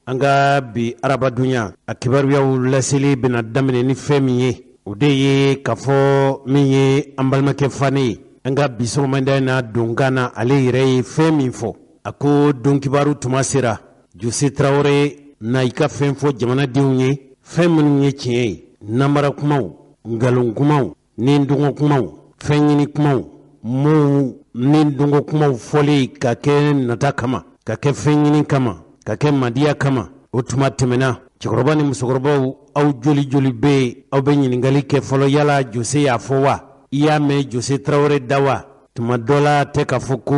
An ka bi arabadonya a kibaruyaw laseli bɛna daminɛ ni fɛn min ye, o de ye k'a fɔ min ye an balimakɛ Fane ye, an ka bi sɔgɔmada in na donkan na, ale yɛrɛ ye fɛn min fɔ, a ko don kibaru tuma sera. Jose Tarawele, na i ka fɛn fɔ jamanadenw ye, fɛn minnu ye tiɲɛ ye, namara kumaw, nkalon kumaw, ni dɔgɔ kumaw, fɛn ɲini kumaw, mɔɔw ni dɔgɔ kumaw fɔli ka kɛ nata kama, ka kɛ fɛn ɲini kama, ka kɛ madiya kama, o tuma tɛmɛna. Cɛkɔrɔba ni musokɔrɔbaw, aw joli joli bɛ yen, aw bɛ ɲininkali kɛ fɔlɔ, yala Jose y'a fɔ wa? I y'a mɛn Jose Tarawele da wa? Tuma dɔ la tɛ k'a fɔ ko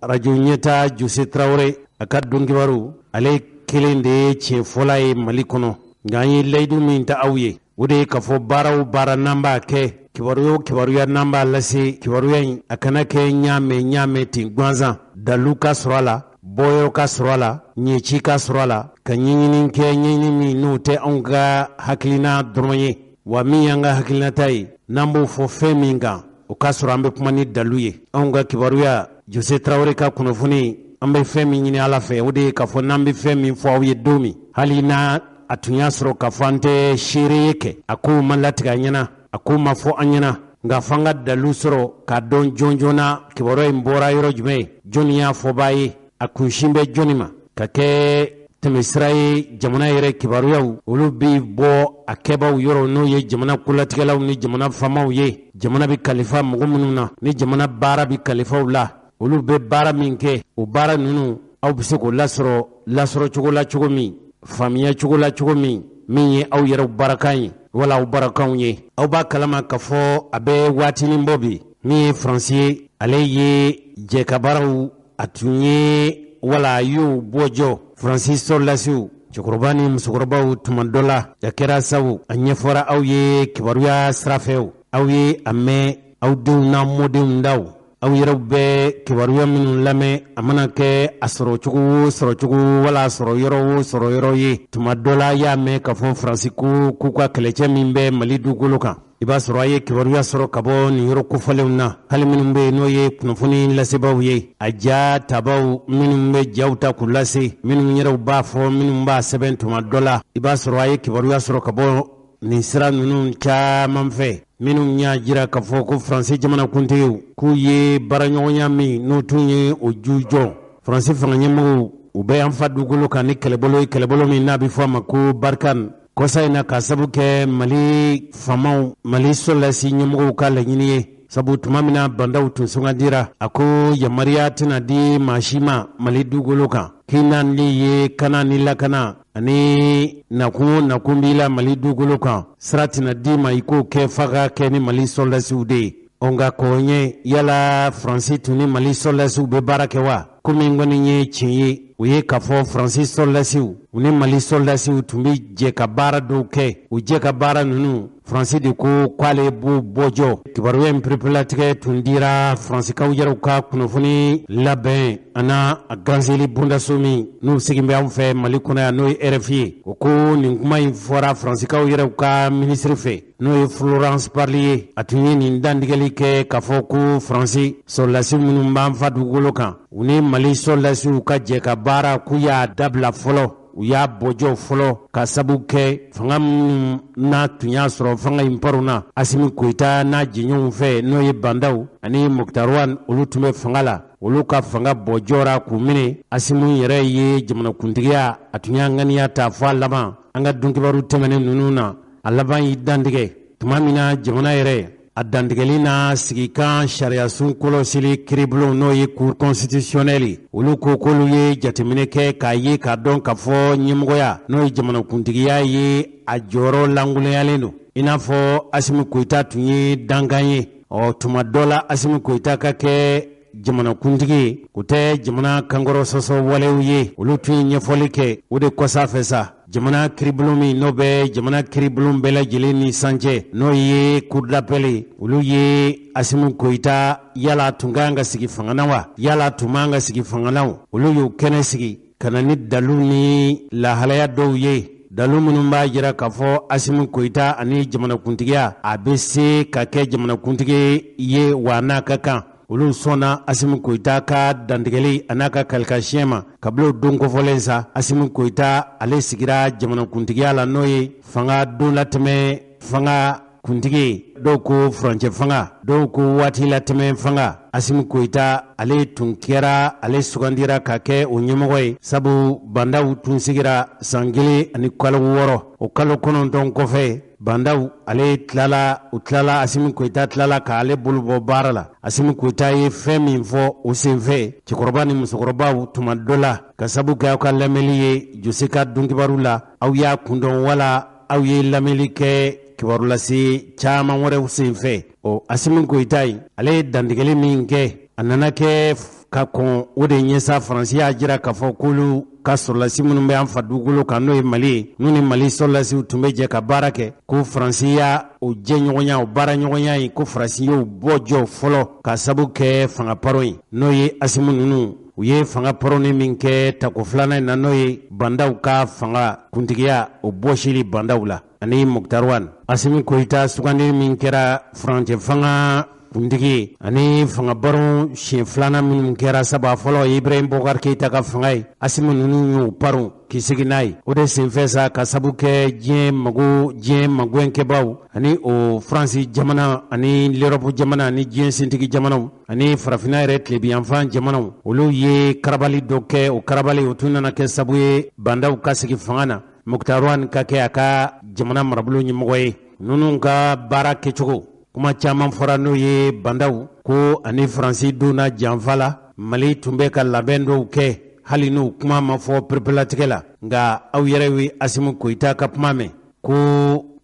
arajo ɲɛta Jose Tarawele a ka donkibaru, ale kelen de ye tiɲɛfɔla ye Mali kɔnɔ. Nka an ye layidu min ta aw ye, o de ye k'a fɔ baara o baara n'an b'a kɛ, kibaruya o kibaruya n'an b'a lase, kibaruya in a kana kɛ ɲaamɛ ɲaamɛ ten gansan, dalu ka sɔrɔ a la, bɔyɔrɔ ka sɔrɔ a la, ɲɛci ka sɔrɔ a la, ka ɲɛɲini kɛ, ɲɛɲini min n'o tɛ anw ka hakilina dɔrɔn ye, wa min y'an ka hakilinata ye, n'an b'o fɔ fɛn min kan, o k'a sɔrɔ an bɛ kuma ni dalu ye. Anw ka kibaruya, Jose Tarawele ka kunnafoni, an bɛ fɛn min ɲini Ala fɛ, o de ye k'a fɔ n'an bɛ fɛn min fɔ aw ye don min, hali n'a a tun y'a sɔrɔ k'a fɔ an tɛ seere kɛ, a kow ma latigɛ an ɲɛna, a kow ma fɔ an ɲɛna, nka f'an ka dalu sɔrɔ k'a dɔn jɔn joona kibaruya in bɔra yɔrɔ jumɛn, jɔnni y'a fɔbaa ye, a kunsin bɛ jɔnni ma, ka kɛ tɛmɛsira ye. Jamana yɛrɛ kibaruyaw, olu bɛ bɔ a kɛbaaw yɔrɔ, n'o ye jamana kolatigɛlaw ni jamana faamaw ye. Jamana bɛ kalifa mɔgɔ minnu na, ni jamana baara bɛ kalifaw la, olu bɛ baara min kɛ, o baara ninnu aw bɛ se k'o lasɔrɔ lasɔrɔ cogo la cogo min, faamuya cogo la cogo min, min ye aw yɛrɛw baarakan ye wala aw baarakanw ye. Aw b'a kalama k'a fɔ a bɛ waatinin bɔ bi, min ye Faransi ye, ale ye jɛkabaaraw a tun ye wala a y'o bɔ jɔ. Faransi sɔrɔdasiw, cɛkɔrɔba ni musokɔrɔbaw, tuma dɔ la a kɛra sabu a ɲɛfɔra aw ye kibaruya sira fɛ, aw ye a mɛn aw denw n'a mɔdenw daw, aw yɛrɛw bɛ kibaruya minnu lamɛn, a mana kɛ a sɔrɔ cogo o sɔrɔ cogo wala a sɔrɔ yɔrɔ o sɔrɔ yɔrɔ ye, tuma dɔ la y'a mɛn k'a fɔ Faransi ko k'u ka kɛlɛcɛ min bɛ Mali dugukolo kan, i b'a sɔrɔ a ye kibaruya sɔrɔ ka bɔ nin yɔrɔ kofɔlenw na. Hali minnu bɛ yen n'o ye kunnafoni lasebaaw ye, a ja tabaw minnu bɛ jaw ta k'u lase, minnu yɛrɛw b'a fɔ, minnu b'a sɛbɛn, tuma dɔ la i b'a sɔrɔ a ye kibaruya sɔrɔ ka bɔ nin sira ninnu caman fɛ, minnu y'a jira k'a fɔ ko Faransi jamanakuntigiw k'u ye baaraɲɔgɔnya min n'o tun ye o ju jɔ. Faransi fanga ɲɛmɔgɔw, u bɛ an fa dugukolo kan ni kɛlɛbolo ye, kɛlɛbolo min n'a bɛ fɔ a ma ko Barkhane, kɔsa in na, k'a sabu kɛ Mali faamaw, Mali sɔrɔdasi ɲɛmɔgɔw ka laɲini ye, sabu tuma min na Bah N'Daw tun sugandira, a ko yamaruya tɛna di maa si ma Mali dugukolo kan k'i nali ye kana ni lakana ani nakun o nakun b'i la Mali dugukolo kan, sira tɛna d'i ma i k'o kɛ f'a ka kɛ ni Mali sɔrɔdasiw de ye. Ɔ nka kɔɲɛ, yala Faransi tun ni Mali sɔrɔdasiw bɛ baara kɛ wa? Ko min kɔni ye tiɲɛ ye, o ye k'a fɔ Faransi sɔrɔdasiw, u ni Mali sɔrɔdasiw tun bɛ jɛ ka baara dɔw kɛ. O jɛ ka baara ninnu, Faransi de ko k'ale b'o bɔjɔ. Kibaruya in pereperelatigɛ tun dira Faransikaw yɛrɛw ka kunnafoni labɛn an'a a ganseli bondaso min n'u sigin bɛ anw fɛ Mali kɔnɔ yan, n'o ye RFI ye. O ko nin kuma in fɔra Faransikaw yɛrɛw ka minisiri fɛ, n'o ye Florence Parly ye. A tun ye nin dantigɛli kɛ k'a fɔ ko Faransi sɔrɔdasi minnu b'an fa dugukolo kan, u ni Mali sɔrɔdasiw ka jɛ ka baara, k'u y'a dabila fɔlɔ, u y'a bɔjɔ fɔlɔ, ka sabu kɛ fanga minnu n'a tun y'a sɔrɔ fanga in paronna Asimi Goyita n'a jɛɲɔgɔnw fɛ, n'o ye Bah N'Daw ani Moctar Ouane, olu tun bɛ fanga la, olu ka fanga bɔjɔra k'u minɛ. Asimi yɛrɛ ye jamanakuntigiya, a tun y'a ŋaniya ta fɔ a laban. An ka donkibaru tɛmɛnen ninnu na, a laban y'i dantigɛ tuma min na jamana yɛrɛ a dantigɛli n'a sigikan sariyasun kɔlɔsili kiribulon, n'o ye Cour constitutionnelle, olu ko k'olu ye jateminɛ kɛ k'a ye k'a dɔn k'a fɔ ɲɛmɔgɔya, n'o ye jamanakuntigiya ye, a jɔyɔrɔ lankolonyalen don, i n'a fɔ Asimi Goyita tun ye dankan ye. Ɔ tuma dɔ la Asimi Goyita ka kɛ jamanakuntigi ye, o tɛ jamana kankɔrɔ sɔsɔ walew ye. Olu tun ye ɲɛfɔli kɛ o de kɔsa fɛ sa, jamana kiribulon min n'o bɛ jamana kiribulon bɛɛ lajɛlen ni sancɛ, n'o ye cour d'appel ye, olu ye Asimi Goyita, yala tun ka kan ka sigi fanga na wa, yala tun man ka sigi fanga na, olu y'o kɛnɛ sigi ka na ni dalu ni lahalaya dɔw ye, dalu minnu b'a jira k'a fɔ Asimi Goyita ani jamanakuntigiya, a bɛ se ka kɛ jamanakuntigi ye wa n'a ka kan. Olu sɔnna Asimi Goyita ka dantigɛli an'a ka kalikasiyɛn ma. Kabini o don kofɔlen sa, Asimi Goyita ale sigira jamanakuntigiya la, n'o ye fanga don latɛmɛ fanga kuntigi ye. Dɔw ko furancɛ fanga, dɔw ko waati latɛmɛ fanga. Asimi Goyita ale tun kɛra, ale sugandira ka kɛ o ɲɛmɔgɔ ye, sabu Ba Ndaw tun sigira san 1 ani kalo 6. O kalo 9 kɔfɛ, Ba Ndaw ale tilala, u tilala, Asimi Goyita tilala k'ale bolo bɔ baara la. Asimi Goyita ye fɛn min fɔ o senfɛ, cɛkɔrɔba ni musokɔrɔbaw tuma dɔ la, ka sabu kɛ aw ka lamɛnli ye Jose ka dunkibaru la, aw y'a kundɔn wala aw ye lamɛnli kɛ kibarulase caman wɛrɛw senfɛ. Ɔ Asimi Goyita in, ale ye dantigɛli min kɛ, a nana kɛ ka kɔn o de ɲɛ sa. Faransi y'a jira k'a fɔ k'olu ka sɔrɔlasi minnu bɛ an fa dugukolo kan, n'o ye Mali ye, n'u ni Mali sɔrɔlasiw tun bɛ jɛ ka baara kɛ, ko Faransi y'a o jɛɲɔgɔnya, o baaraɲɔgɔnya in, ko Faransi y'o bɔ jɔ fɔlɔ ka sabu kɛ fanga paron ye, n'o ye Asimi ninnu. U ye fanga paronni min kɛ tako filanan in na, n'o ye Ba Ndaw ka fanga kuntigiya o bɔsili Ba Ndaw la ani Moctar Ouane. Asimi Goyita sugandi min kɛra furancɛ fanga kuntigi ye ani fanga baron siɲɛ filanan minnu kɛra, saba fɔlɔ ye Ibrahim Boubacar Keita ka fanga ye, Asimi ninnu y'o paron k'i sigi n'a ye. O de senfɛ sa, ka sabu kɛ diɲɛ mago, diɲɛ magɛnkɛbaw ani o Faransi jamana ani l'Europe jamana ani diɲɛ sentigi jamanaw ani farafinna yɛrɛ tilebinyanfan jamanaw, olu ye karabali dɔ kɛ. O karabali o tun nana kɛ sabu ye Ba Ndaw ka sigi fanga na, Moctar Ouane ka kɛ a ka jamana marabolo ɲɛmɔgɔ ye. Ninnu ka baara kɛcogo kuma caman fɔra, n'o ye Ba Ndaw ko ani Faransi donna janfa la. Mali tun bɛ ka labɛn dɔw kɛ, hali n'o kuma ma fɔ pereperelatigɛ la. Nka aw yɛrɛ ye Asimi Goyita ka kuma mɛn ko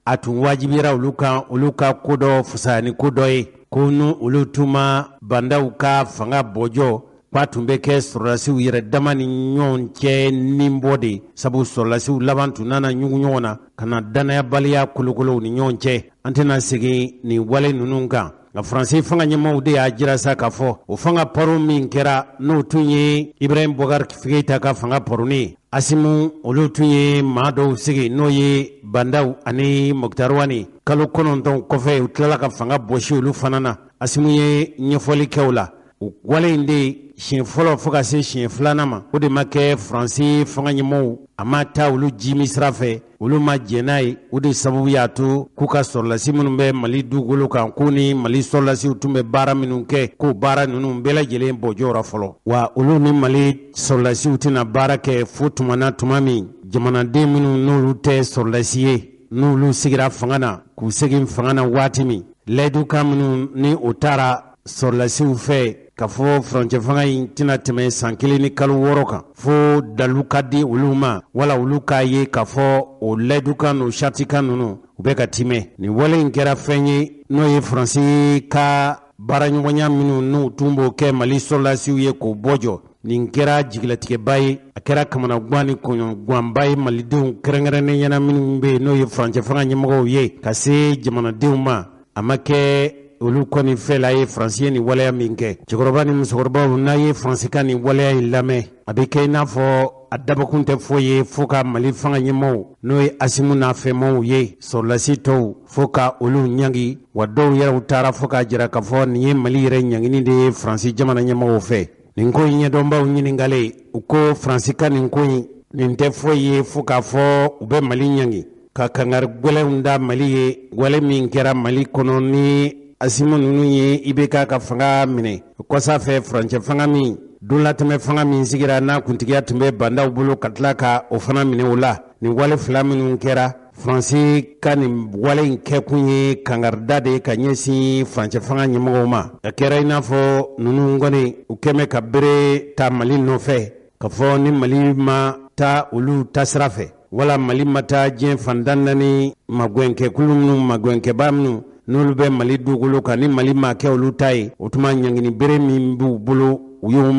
a tun wajibiyara olu kan, olu ka ko dɔ fisaya ni ko dɔ ye, ko n'u olu tun ma Ba Ndaw ka fanga bɔjɔ, k'a tun bɛ kɛ sɔrɔdasiw yɛrɛ dama ni ɲɔgɔn cɛ ninbɔ de, sabu sɔrɔdasiw laban tun nana ɲugu ɲɔgɔn na ka na dannayabaliya kolokolow ni ɲɔgɔn cɛ. An tɛna segin nin wale ninnu kan, nka Faransi fanga ɲɛmaaw de y'a jira sa k'a fɔ o fanga paron min kɛra, n'o tun ye Ibrahim Boubacar Keita ka fanga paronni ye, Asimu olu tun ye maa dɔw sigi, n'o ye Ba Ndaw ani Moctar Ouane. Kalo 9 kɔfɛ, u tilala ka fanga bɔsi olu fana na. Asimu ye ɲɛfɔli kɛ o la. O wale in de siɲɛ fɔlɔ fo ka se siɲɛ filanan ma, o de ma kɛ Faransi fanga ɲɛmaaw, a ma taa olu jimi sira fɛ, olu ma jɛn n'a ye. O de sababu y'a to k'u ka sɔrɔlasi minnu bɛ Mali dugukolo kan, k'u ni Mali sɔrɔlasiw tun bɛ baara minnu kɛ, k'o baara ninnu bɛɛ lajɛlen bɔjɔra fɔlɔ, wa olu ni Mali sɔrɔlasiw tɛna baara kɛ fo tuma na, tuma min jamanaden minnu n'olu tɛ sɔrɔlasi ye, n'olu sigira fanga na, k'u segin fanga na waati min. Layidukan minnu ni o taara sɔrɔlasiw fɛ k'a fɔ furancɛ fanga in tɛna tɛmɛ san 1 ni kalo 6 kan, fo dalu ka di olu ma, wala olu k'a ye k'a fɔ o layidukan n'o saritikan ninnu u bɛ ka timɛ. Nin wale in kɛra fɛn ye, n'o ye Faransi ka baaraɲɔgɔnya minnu n'u tun b'o kɛ Mali sɔrɔlasiw ye k'o bɔ jɔ. Nin kɛra jigilatigɛba ye, a kɛra kamanagan ni kɔɲɔganba ye malidenw kɛrɛnkɛrɛnnen ɲɛna minnu bɛ yen, n'o ye furancɛ fanga ɲɛmɔgɔw ye, ka se jamanadenw ma. A ma kɛ olu kɔni fɛla ye Faransi ye nin waleya min kɛ. Cɛkɔrɔba ni musokɔrɔbaw, n'a ye Faransi ka nin waleya in lamɛn, a bɛ kɛ i n'a fɔ a dabɔkun tɛ foyi ye fo ka Mali fanga ɲɛmaaw, n'o ye Asimu n'a fɛnmaw ye, sɔrɔlasi tɔw, fo ka olu ɲangi. Wa dɔw yɛrɛw taara fo k'a jira k'a fɔ nin ye Mali yɛrɛ ɲangini de ye Faransi jamana ɲɛmɔgɔw fɛ. Nin ko in ɲɛdɔnbaw ɲininkalen, u ko Faransi ka nin ko in, nin tɛ foyi ye fo k'a fɔ u bɛ Mali ɲangi, ka kangari gɛlɛnw da Mali ye. Wale min kɛra Mali kɔnɔ ni Asimu ninnu ye IBK ka fanga minɛ kɔsa fɛ, furancɛ fanga min donlatɛmɛ fanga min sigira, n'a kuntigiya tun bɛ Ba Ndaw bolo, ka tila ka o fana minɛ o la, nin wale fila minnu kɛra, Faransi ka nin wale in kɛkun ye kangarida de ye ka ɲɛsin furancɛ fanga ɲɛmɔgɔw ma. A kɛra i n'a fɔ ninnu kɔni u kɛmɛ ka bere ta Mali nɔfɛ, k'a fɔ ni Mali ma taa olu tasira fɛ, wala Mali ma taa diɲɛ fan tan naani magɛnkɛkulu minnu, magɛnkɛbaa minnu n'olu bɛ Mali dugukolo kan, ni Mali ma kɛ olu ta ye, o tuma ɲangini bere min b'u bolo, u y'o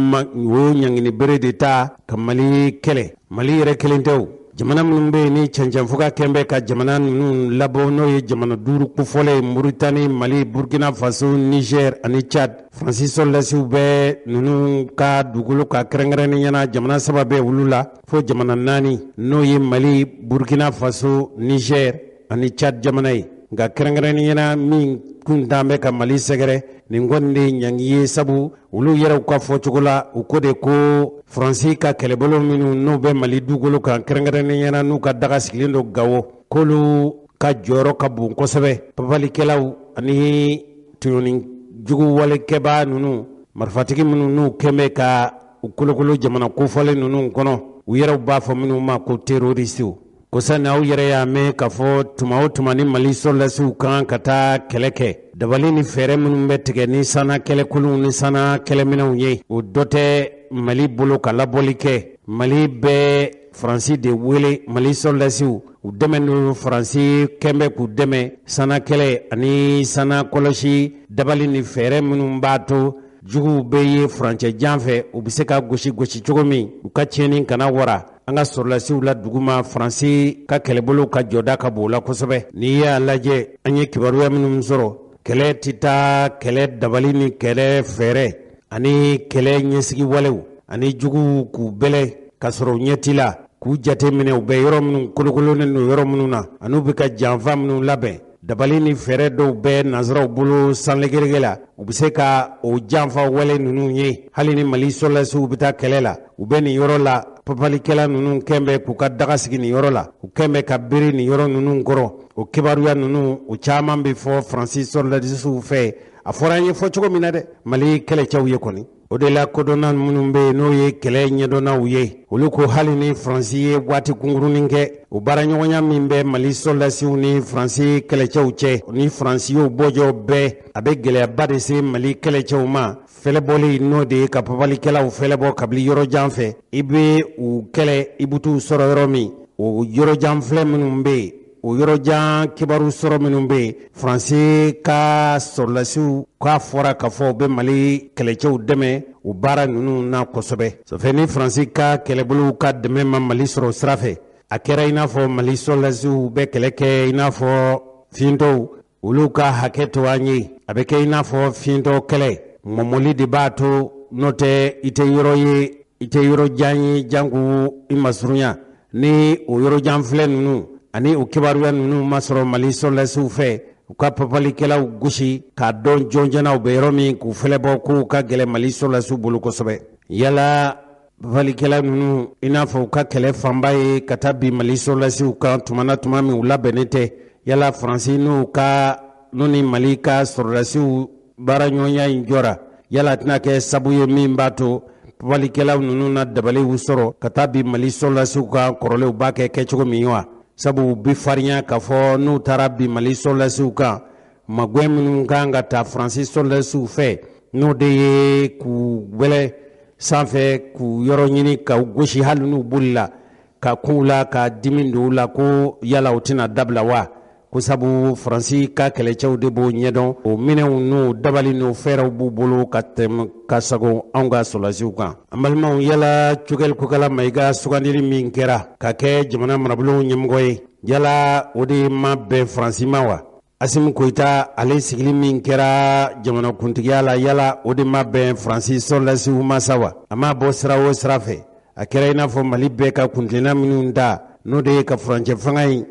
ɲangini bere de ta ka Mali kɛlɛ. Mali yɛrɛ kelen tɛ o, jamana minnu bɛ yen ni cɛncɛnfuga kɛn bɛ ka jamana ninnu labɔ, n'o ye jamana 5 kofɔlen ye: Moritani, Mali, Burkina Faso, Niger ani Tchad. Faransi sɔrɔdasiw bɛ ninnu ka dugukolo kan kɛrɛnkɛrɛnnenya na, jamana 3 bɛ olu la, fo jamana 4, n'o ye Mali, Burkina Faso, Niger ani Tchad jamana ye. Nka kɛrɛnkɛrɛnnenya la min kuntan bɛ ka Mali sɛgɛrɛ, nin kɔni de ye ɲangi ye, sabu olu yɛrɛw ka fɔcogo la, u ko de ko Faransi ka kɛlɛbolo minnu n'u bɛ Mali dugukolo kan, kɛrɛnkɛrɛnnenya la n'u ka daga sigilen don Gawo, k'olu ka jɔyɔrɔ ka bon kosɛbɛ papalikɛlaw ani tɔɲɔni jugu walekɛbaa ninnu, marifatigi minnu n'u kɛn bɛ ka u kolokolo jamana kofɔlen ninnu kɔnɔ, u yɛrɛw b'a fɔ minnu ma ko terorisiw. Ko sani aw yɛrɛ y'a mɛn k'a fɔ tuma o tuma ni Mali sɔrɔdasiw kan ka taa kɛlɛ kɛ, dabali ni fɛɛrɛ minnu bɛ tigɛ ni sanna kɛlɛkuluw ni sanna kɛlɛminɛnw ye, o dɔ tɛ Mali bolo ka labɔli kɛ. Mali bɛ Faransi de wele, Mali sɔrɔdasiw u dɛmɛ don, Faransi kɛn bɛ k'u dɛmɛ sanna kɛlɛ ani sanna kɔlɔsi dabali ni fɛɛrɛ minnu b'a to juguw bɛ ye furancɛ jan fɛ, u bɛ se ka gosi gosi cogo min, u ka tiɲɛni kana wara an ka sɔrɔdasiw la duguma. Faransi ka kɛlɛbolo ka jɔda ka bon o la kosɛbɛ. N'i y'a lajɛ, an ye kibaruya minnu sɔrɔ, kɛlɛ tɛ taa kɛlɛ dabali ni kɛlɛ fɛɛrɛ ani kɛlɛ ɲɛsigi walew ani juguw k'u bɛlɛ ka sɔrɔ u ɲɛ t'i la, k'u jate minɛ u bɛ yɔrɔ minnu kolokolonen don yɔrɔ minnu na, an'u bɛ ka janfa minnu labɛn. Dabali ni fɛɛrɛ dɔw bɛ nansaraw bolo sanlegerege la, u bɛ se ka o janfa wale ninnu ye. Hali ni Mali sɔrɔdasiw bɛ taa kɛlɛ la, u bɛ nin yɔrɔ la, papalikɛla ninnu kɛn bɛ k'u ka daga sigi nin yɔrɔ la, u kɛn bɛ ka biri nin yɔrɔ ninnu kɔrɔ. O kibaruya ninnu, o caman bɛ fɔ Faransi sɔrɔdasiw fɛ. A fɔra an ye fɔ cogo min na dɛ, Mali kɛlɛcɛw ye kɔni. O de la kodɔnna minnu bɛ yen, n'o ye kɛlɛ ɲɛdɔnnaw ye, olu ko hali ni Faransi ye waati kunkurunin kɛ, o baaraɲɔgɔnya min bɛ Mali sɔrɔdasiw ni Faransi kɛlɛcɛw cɛ, ni Faransi y'o bɔjɔ bɛɛ, a bɛ gɛlɛyaba de se Mali kɛlɛcɛw ma. Fɛlɛbɔli, n'o de ye ka papalikɛlaw fɛlɛbɔ kabini yɔrɔ jan fɛ, i bɛ u kɛlɛ, i bɛ t'u sɔrɔ yɔrɔ min, o yɔrɔ jan filɛ minnu bɛ yen, o yɔrɔjan kibaru sɔrɔ minnu bɛ yen, Faransi ka sɔrɔdasiw k'a fɔra k'a fɔ u bɛ Mali kɛlɛcɛw dɛmɛ o baara ninnu na kosɛbɛ. Sɔfɛ ni Faransi ka kɛlɛbolow ka dɛmɛ ma Mali sɔrɔ sira fɛ, a kɛra i n'a fɔ Mali sɔrɔdasiw bɛ kɛlɛ kɛ i n'a fɔ fiyentɔw. Olu ka hakɛ to an ye, a bɛ kɛ i n'a fɔ fiyentɔ kɛlɛ mɔmɔli de b'a to, n'o tɛ i tɛ yɔrɔ ye, i tɛ yɔrɔ jan ye janko i masurunya. Ni o yɔrɔ jan filɛ ninnu ani o kibaruya ninnu ma sɔrɔ Mali sɔrɔdasiw fɛ, u ka papalikɛlaw gosi k'a dɔn jɔnjɔnna u bɛ yɔrɔ min, k'u fɛlɛbɔ, k'u ka gɛlɛn Mali sɔrɔdasiw bolo kosɛbɛ. Yala papalikɛla ninnu, i n'a fɔ u ka kɛlɛ fanba ye ka taa bin Mali sɔrɔdasiw kan tuma na tuma min u labɛnnen tɛ, yala Faransi n'u ka n'u ni Mali ka sɔrɔdasiw baaraɲɔgɔnya in jɔra, yala a tɛna kɛ sabu ye min b'a to papalikɛlaw ninnu na dabaliw sɔrɔ ka taa bin Mali sɔrɔdasiw kan kɔrɔlenw b'a kɛ kɛcogo min wa? Sabu u bɛ farinya k'a fɔ n'u taara bin Mali sɔrɔdasiw kan, magɛn minnu kan ka ta Faransi sɔrɔdasiw fɛ, n'o de ye k'u wɛlɛ sanfɛ, k'u yɔrɔ ɲini ka gosi hali n'u bolila, ka kunw la ka dimi don u la, ko yala u tɛna dabila wa? Ko sabu Faransi ka kɛlɛcɛw de b'o ɲɛdɔn, o minɛnw n'o dabali n'o fɛɛrɛw b'u bolo ka tɛmɛ ka sago anw ka sɔrɔdasiw kan. An balimaw, yala Choguel Kokala Mayiga sugandili min kɛra ka kɛ jamana marabolo ɲɛmɔgɔ ye, yala o de ma bɛn Faransi ma wa? Asimi Goyita, ale sigili min kɛra jamanakuntigiya la, yala o de ma bɛn Faransi sɔrɔdasiw ma sa wa? A ma bɔ sira o sira fɛ, a kɛra i n'a fɔ Mali bɛɛ ka kuntilenna minnu ta, n'o de ye ka furancɛ fanga in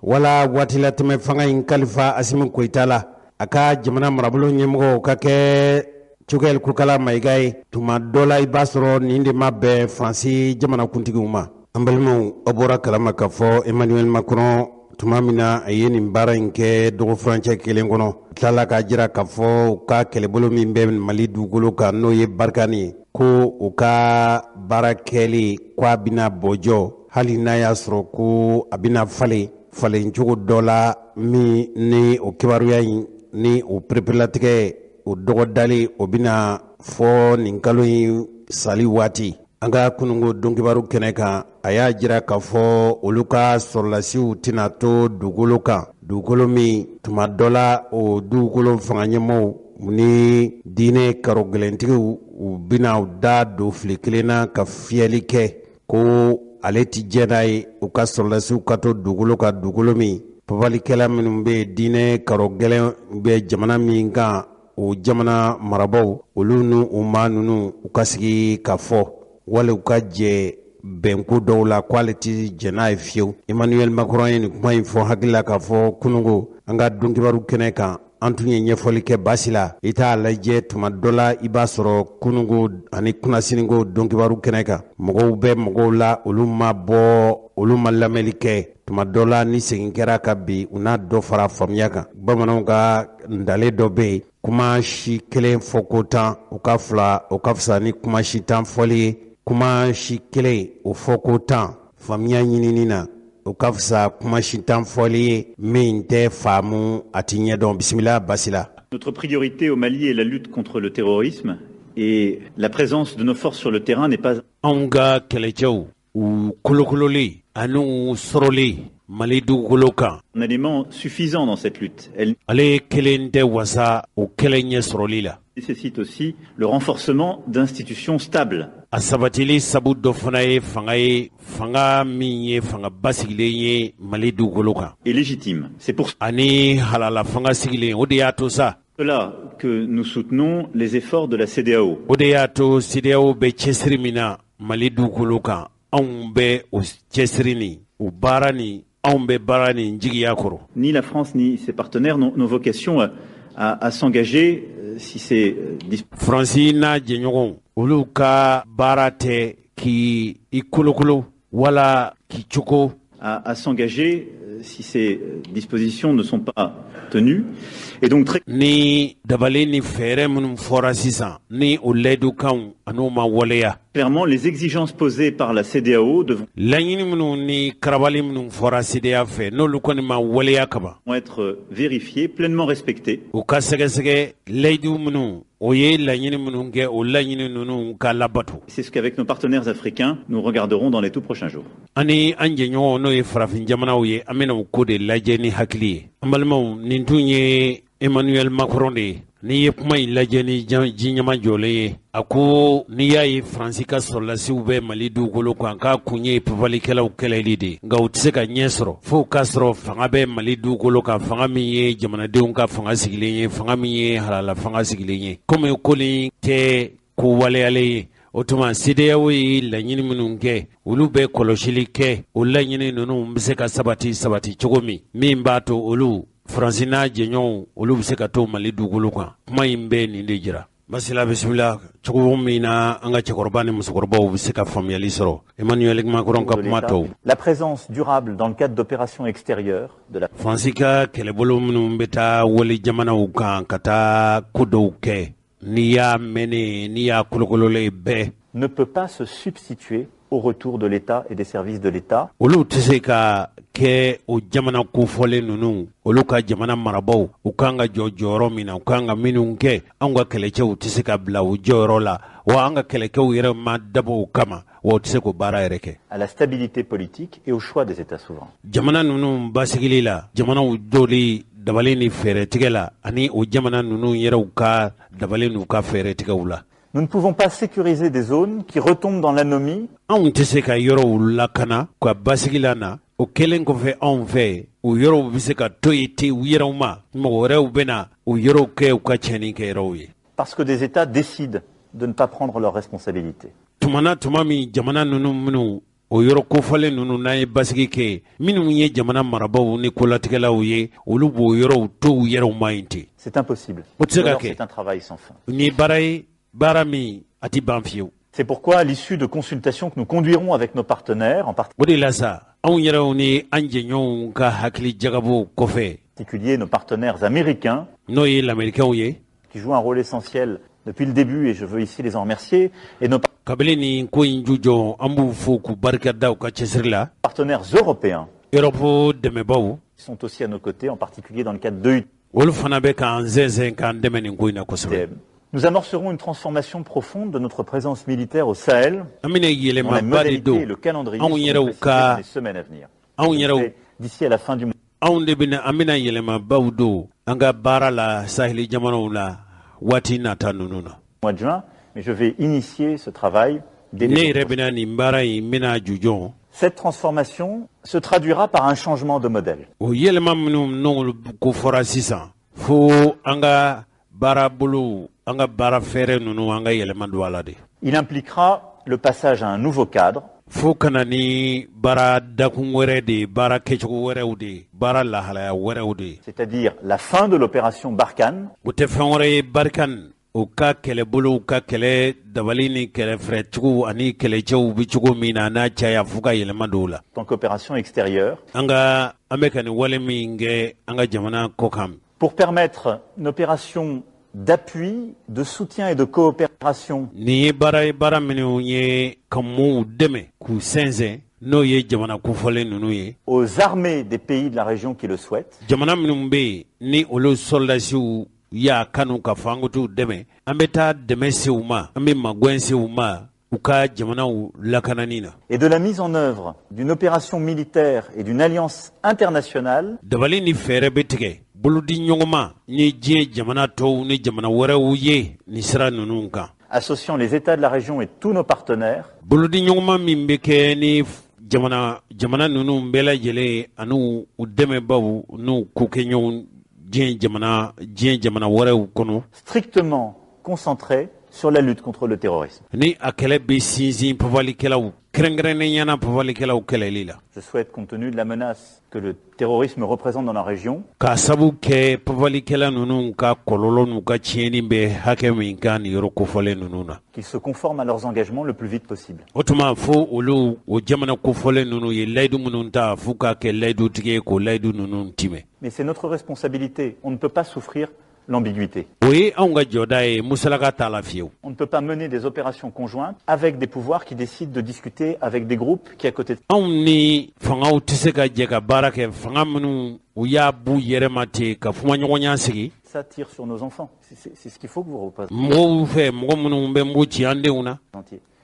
wala waatilatɛmɛ fanga in kalifa Asimi Goyita la, a ka jamana marabolo ɲɛmɔgɔw ka kɛ Choguel Kokala Mayiga ye, tuma dɔ la i b'a sɔrɔ nin de ma bɛn Faransi jamanakuntigiw ma. An balimaw, aw bɔra kalama k'a fɔ Emmanuel Macron, tuma min na a ye nin baara in kɛ dɔgɔfurancɛ kelen kɔnɔ, tilala k'a jira k'a fɔ u ka kɛlɛbolo min bɛ Mali dugukolo kan, n'o ye Barkhane ye, ko u ka baara kɛli ko a bɛna bɔjɔ, hali n'a y'a sɔrɔ ko a bɛna falen falen cogo dɔ la min ni o kibaruya in ni o pereperelatigɛ o dɔgɔdali o bɛna fɔ nin kalo in sali waati. An ka kununko donkibaru kɛnɛ kan, a y'a jira k'a fɔ olu ka sɔrɔlasiw tɛna to dugukolo kan, dugukolo min tuma dɔ la o dugukolo fanga ɲɛmɔgɔw ni diinɛ karogɛlɛntigiw u bɛna u da don fili kelen na ka fiyɛli kɛ, ko ale ti jɛn n'a ye u ka sɔrɔlasiw ka to dugukolo kan, dugukolo min papalikɛla minnu bɛ diinɛ karogɛlɛn bɛ jamana min kan, o jamana marabaaw olu n'u u maa ninnu u ka sigi ka fɔ wali u ka jɛ. bɛnko dɔw la, k'ale tɛ jɛn n'a ye fiyewu. Emmanuel Macron ye nin kuma in fɔ hakili la k'a fɔ kununko an ka donkibaru kɛnɛ kan, an tun ye ɲɛfɔli kɛ basi la. I t'a lajɛ, tuma dɔ la i b'a sɔrɔ kununko ani kunnasiniko donkibaru kɛnɛ kan, mɔgɔw bɛ mɔgɔw la, olu ma bɔ, olu ma lamɛnli kɛ. Tuma dɔ la ni segin kɛra ka bi, u n'a dɔ fara faamuya kan. Bamananw ka ntalen dɔ bɛ yen: kuma si kelen fɔko 10, o ka fila, o ka fisa ni kuma si 10 fɔli ye. Kuma si kelen o fɔko 10 faamuya ɲinini na, o ka fisa kuma si 10 fɔli ye min tɛ faamu, a ti ɲɛdɔn. Bisimila basi la. Notre priorité au Mali est la lutte contre le terrorisme et la présence de nos forces sur le terrain n'est pas Anw ka kɛlɛcɛw u kolokololen ani sɔrɔlen Mali dugukolo kan, un élément suffisant dans cette lutte. Elle ale kelen tɛ wasa o kɛlɛ ɲɛ sɔrɔli la. nécessite aussi le renforcement d'institutions stables. A sabatili sabu dɔ fana ye fanga ye, fanga min ye fanga basigilen ye Mali dugukolo kan et légitime. C'est pour ani halala fanga sigilen. O de y'a to sa cela que nous soutenons les efforts de la CEDEAO. O de y'a to CEDEAO bɛ cɛsiri min na Mali dugukolo kan, anw bɛ o cɛsiri ni o baara ni anw bɛ baara nin jigiya kɔrɔ. Ni la France ni ses partenaires n'ont vocation à s'engager si ces Faransi n'a jɛɲɔgɔnw, olu ka baara tɛ k'i i kolokolo wala k'i cogo à s'engager si ces dispositions ne sont pas tenues. Et donc très Ni dabali ni fɛɛrɛ minnu fɔra sisan, ni o layidukanw an'u ma waleya, clairement, les exigences posées par la CEDEAO devront laɲini minnu ni karabali minnu fɔra CEDEAO fɛ, n'olu kɔni ma waleya kaban, être vérifiées, pleinement respectées. u ka sɛgɛsɛgɛ, layidu minnu o ye laɲini minnu kɛ, o laɲini ninnu ka labato. C'est ce qu'avec nos partenaires africains, nous regarderons dans les tout prochains jours. Ani an jɛɲɔgɔnw, n'o ye farafin jamanaw ye, an bɛna o ko de lajɛ ni hakili ye. An balimaw, nin tun ye Emmanuel Macron de ye. N'i ye kuma in lajɛ ni ji ɲɛma jɔlen ye, a ko n'i y'a ye Faransi ka sɔrɔlasiw bɛ Mali dugukolo kan, k'a kun ye papalikɛlaw kɛlɛli de ye, nka u tɛ se ka ɲɛ sɔrɔ fo k'a sɔrɔ fanga bɛ Mali dugukolo kan, fanga min ye jamanadenw ka fanga sigilen ye, fanga min ye halala fanga sigilen ye. Komi ko nin tɛ ko waleyalen ye, o tuma CEDEAO ye laɲini minnu kɛ, olu bɛ kɔlɔsili kɛ, o laɲini ninnu bɛ se ka sabati sabati cogo min, min b'a to olu Faransi n'a jɛɲɔgɔnw, olu bɛ se ka to Mali dugukolo kan. Kuma in bɛ nin de jira. Masila, bisimila. Cogo min na an ka cɛkɔrɔba ni musokɔrɔbaw bɛ se ka faamuyali sɔrɔ, Emmanuel Macron ka kuma tɔw. La présence durable dans le cadre d'opérations extérieures de la Faransi ka kɛlɛbolo minnu bɛ taa wali jamanaw kan ka taa ko dɔw kɛ, n'i y'a mɛn, n'i y'a kolokololen bɛɛ ne peut pas se substituer au retour de l'État et des services de l'État. Olu tɛ se ka kɛ o jamana kofɔlen ninnu, olu ka jamana marabaw, u kan ka jɔ jɔyɔrɔ min na, u kan ka minnu kɛ, anw ka kɛlɛcɛw tɛ se ka bila o jɔyɔrɔ la. Wa an ka kɛlɛkɛw yɛrɛ ma dabɔ o kama, wa u tɛ se k'o baara yɛrɛ kɛ. À la stabilité politique et au choix des États souverains. Jamana ninnu basigili la, jamanaw jɔli dabali ni fɛɛrɛtigɛ la, ani o jamana ninnu yɛrɛw ka dabali n'u ka fɛɛrɛtigɛw la. Nous ne pouvons pas sécuriser des zones qui retombent dans l'anomie Anw tɛ se ka yɔrɔw lakana ka basigi la na, o kɛlen kɔfɛ anw fɛ, o yɔrɔw bɛ se ka to yen ten u yɛrɛw ma, mɔgɔ wɛrɛw bɛ na o yɔrɔw kɛ u ka tiɲɛni kɛ yɔrɔw ye. parce que des États décident de ne pas prendre leurs responsabilités. Tuma na tuma min jamana ninnu minnu o yɔrɔ kofɔlen ninnu, n'an ye basigi kɛ, minnu ye jamana marabaw ni kolatigɛlaw ye, olu b'o yɔrɔw to u yɛrɛw ma yen ten. C'est impossible. O tɛ se ka kɛ. C'est un travail sans fin. Nin ye baara ye, baara min a tɛ ban fiyewu. C'est pourquoi, à l'issue de consultations que nous conduirons avec nos partenaires, en O de la sa, anw yɛrɛw ni an jɛɲɔgɔnw ka hakili jagabɔw kɔfɛ, particulier nos partenaires américains, n'o ye lamɛrikɛnw ye, qui jouent un rôle essentiel depuis le début, et je veux ici les en remercier, et nos kabini nin ko in jujɔ, an b'u fo k'u barika da u ka cɛsiri la, partenaires européens, Europe dɛmɛbaw, qui sont aussi à nos côtés, en particulier dans le cadre de olu fana bɛ k'an zɛnzɛn k'an dɛmɛ nin ko in na kosɛbɛ, Nous amorcerons une transformation profonde de notre présence militaire au Sahel. An bɛna yɛlɛmaba de don le calendrier anw yɛrɛw ka dans les semaines à venir. Anw yɛrɛw D'ici à la fin du mois Anw de bɛna, an bɛna yɛlɛmabaw don an ka baara la saheli jamanaw la waati nata ninnu na. de juin, mais je vais initier ce travail dès Ne yɛrɛ bɛna nin baara in, n bɛna jujɔn. Cette transformation se traduira par un changement de modèle. O yɛlɛma minnu n'olu ko fɔra sisan, fo an ka baarabolo, an ka baara fɛɛrɛ ninnu, an ka yɛlɛma don a la de. Il impliquera le passage à un nouveau cadre. Fo ka na ni baara dakun wɛrɛ de ye, baara kɛcogo wɛrɛw de ye, baara lahalaya wɛrɛw de ye. C'est-à-dire la fin de l'opération Barkhane. O tɛ fɛn wɛrɛ ye Barkhane u ka kɛlɛbolow ka kɛlɛ dabali ni kɛlɛfɛrɛtigiw ani kɛlɛcɛw bɛ cogo min na n'a caya f'u ka yɛlɛma don o la. Tant qu'opération extérieure. An ka an bɛ ka nin wale min kɛ an ka jamana kɔkan. Pour permettre une opération d'appui, de soutien et de coopération. Nin ye baara ye baara minnu ye ka mɔɔw dɛmɛ k'u sɛnsɛn n'o ye jamana kofɔlen ninnu ye. Aux armées des pays de la région qui le souhaitent. Jamana minnu bɛ yen ni olu sɔrɔdasiw y'a kanu ka fɔ an ko t'u dɛmɛ, an bɛ taa dɛmɛ se u ma, an bɛ magɛn se u ma u ka jamanaw lakanani na. Et de la mise en œuvre d'une opération militaire et d'une alliance internationale. Dabali ni fɛɛrɛ bɛ tigɛ bolodi ɲɔgɔnma ni diɲɛ jamana tɔw ni jamana wɛrɛw ye nin sira ninnu kan. Associant les États de la région et tous nos partenaires. Bolodi ɲɔgɔnma min bɛ kɛ ni jamana jamana ninnu bɛɛ lajɛlen ani u dɛmɛbaaw n'u kokɛɲɔgɔnw diɲɛ jamana diɲɛ jamana wɛrɛw kɔnɔ. Strictement concentré sur la lutte contre le terrorisme. Ni a kɛlɛ bɛ sinsin pafalikɛlaw kɛrɛnkɛrɛnnenya na pafalikɛlaw kɛlɛli la. Je souhaite, compte tenu de la menace que le terrorisme représente dans la région. K'a sabu kɛ pafalikɛla ninnu ka kɔlɔlɔ n'u ka tiɲɛni bɛ hakɛ min kan nin yɔrɔ kofɔlen ninnu na. Qu'ils se conforment à leurs engagements le plus vite possible. O tuma fo olu o jamana kofɔlen ninnu ye layidu minnu ta f'u k'a kɛ layidutigi ye k'o layidu ninnu timɛ. Mais c'est notre responsabilité. On ne peut pas souffrir l'ambiguïté. O ye anw ka jɔda ye, musalaka t'a la fiyewu. On ne peut pas mener des opérations conjointes avec des pouvoirs qui décident de discuter avec des groupes qui à côté. Anw ni fangaw tɛ se ka jɛ ka baara kɛ, fanga minnu u y'a b'u yɛrɛ ma ten ka kumaɲɔgɔnya sigi. Ça tire sur nos enfants. C'est ce qu'il faut que vous représentiez. Mɔgɔw fɛ, mɔgɔ minnu bɛ mugu ci an denw na.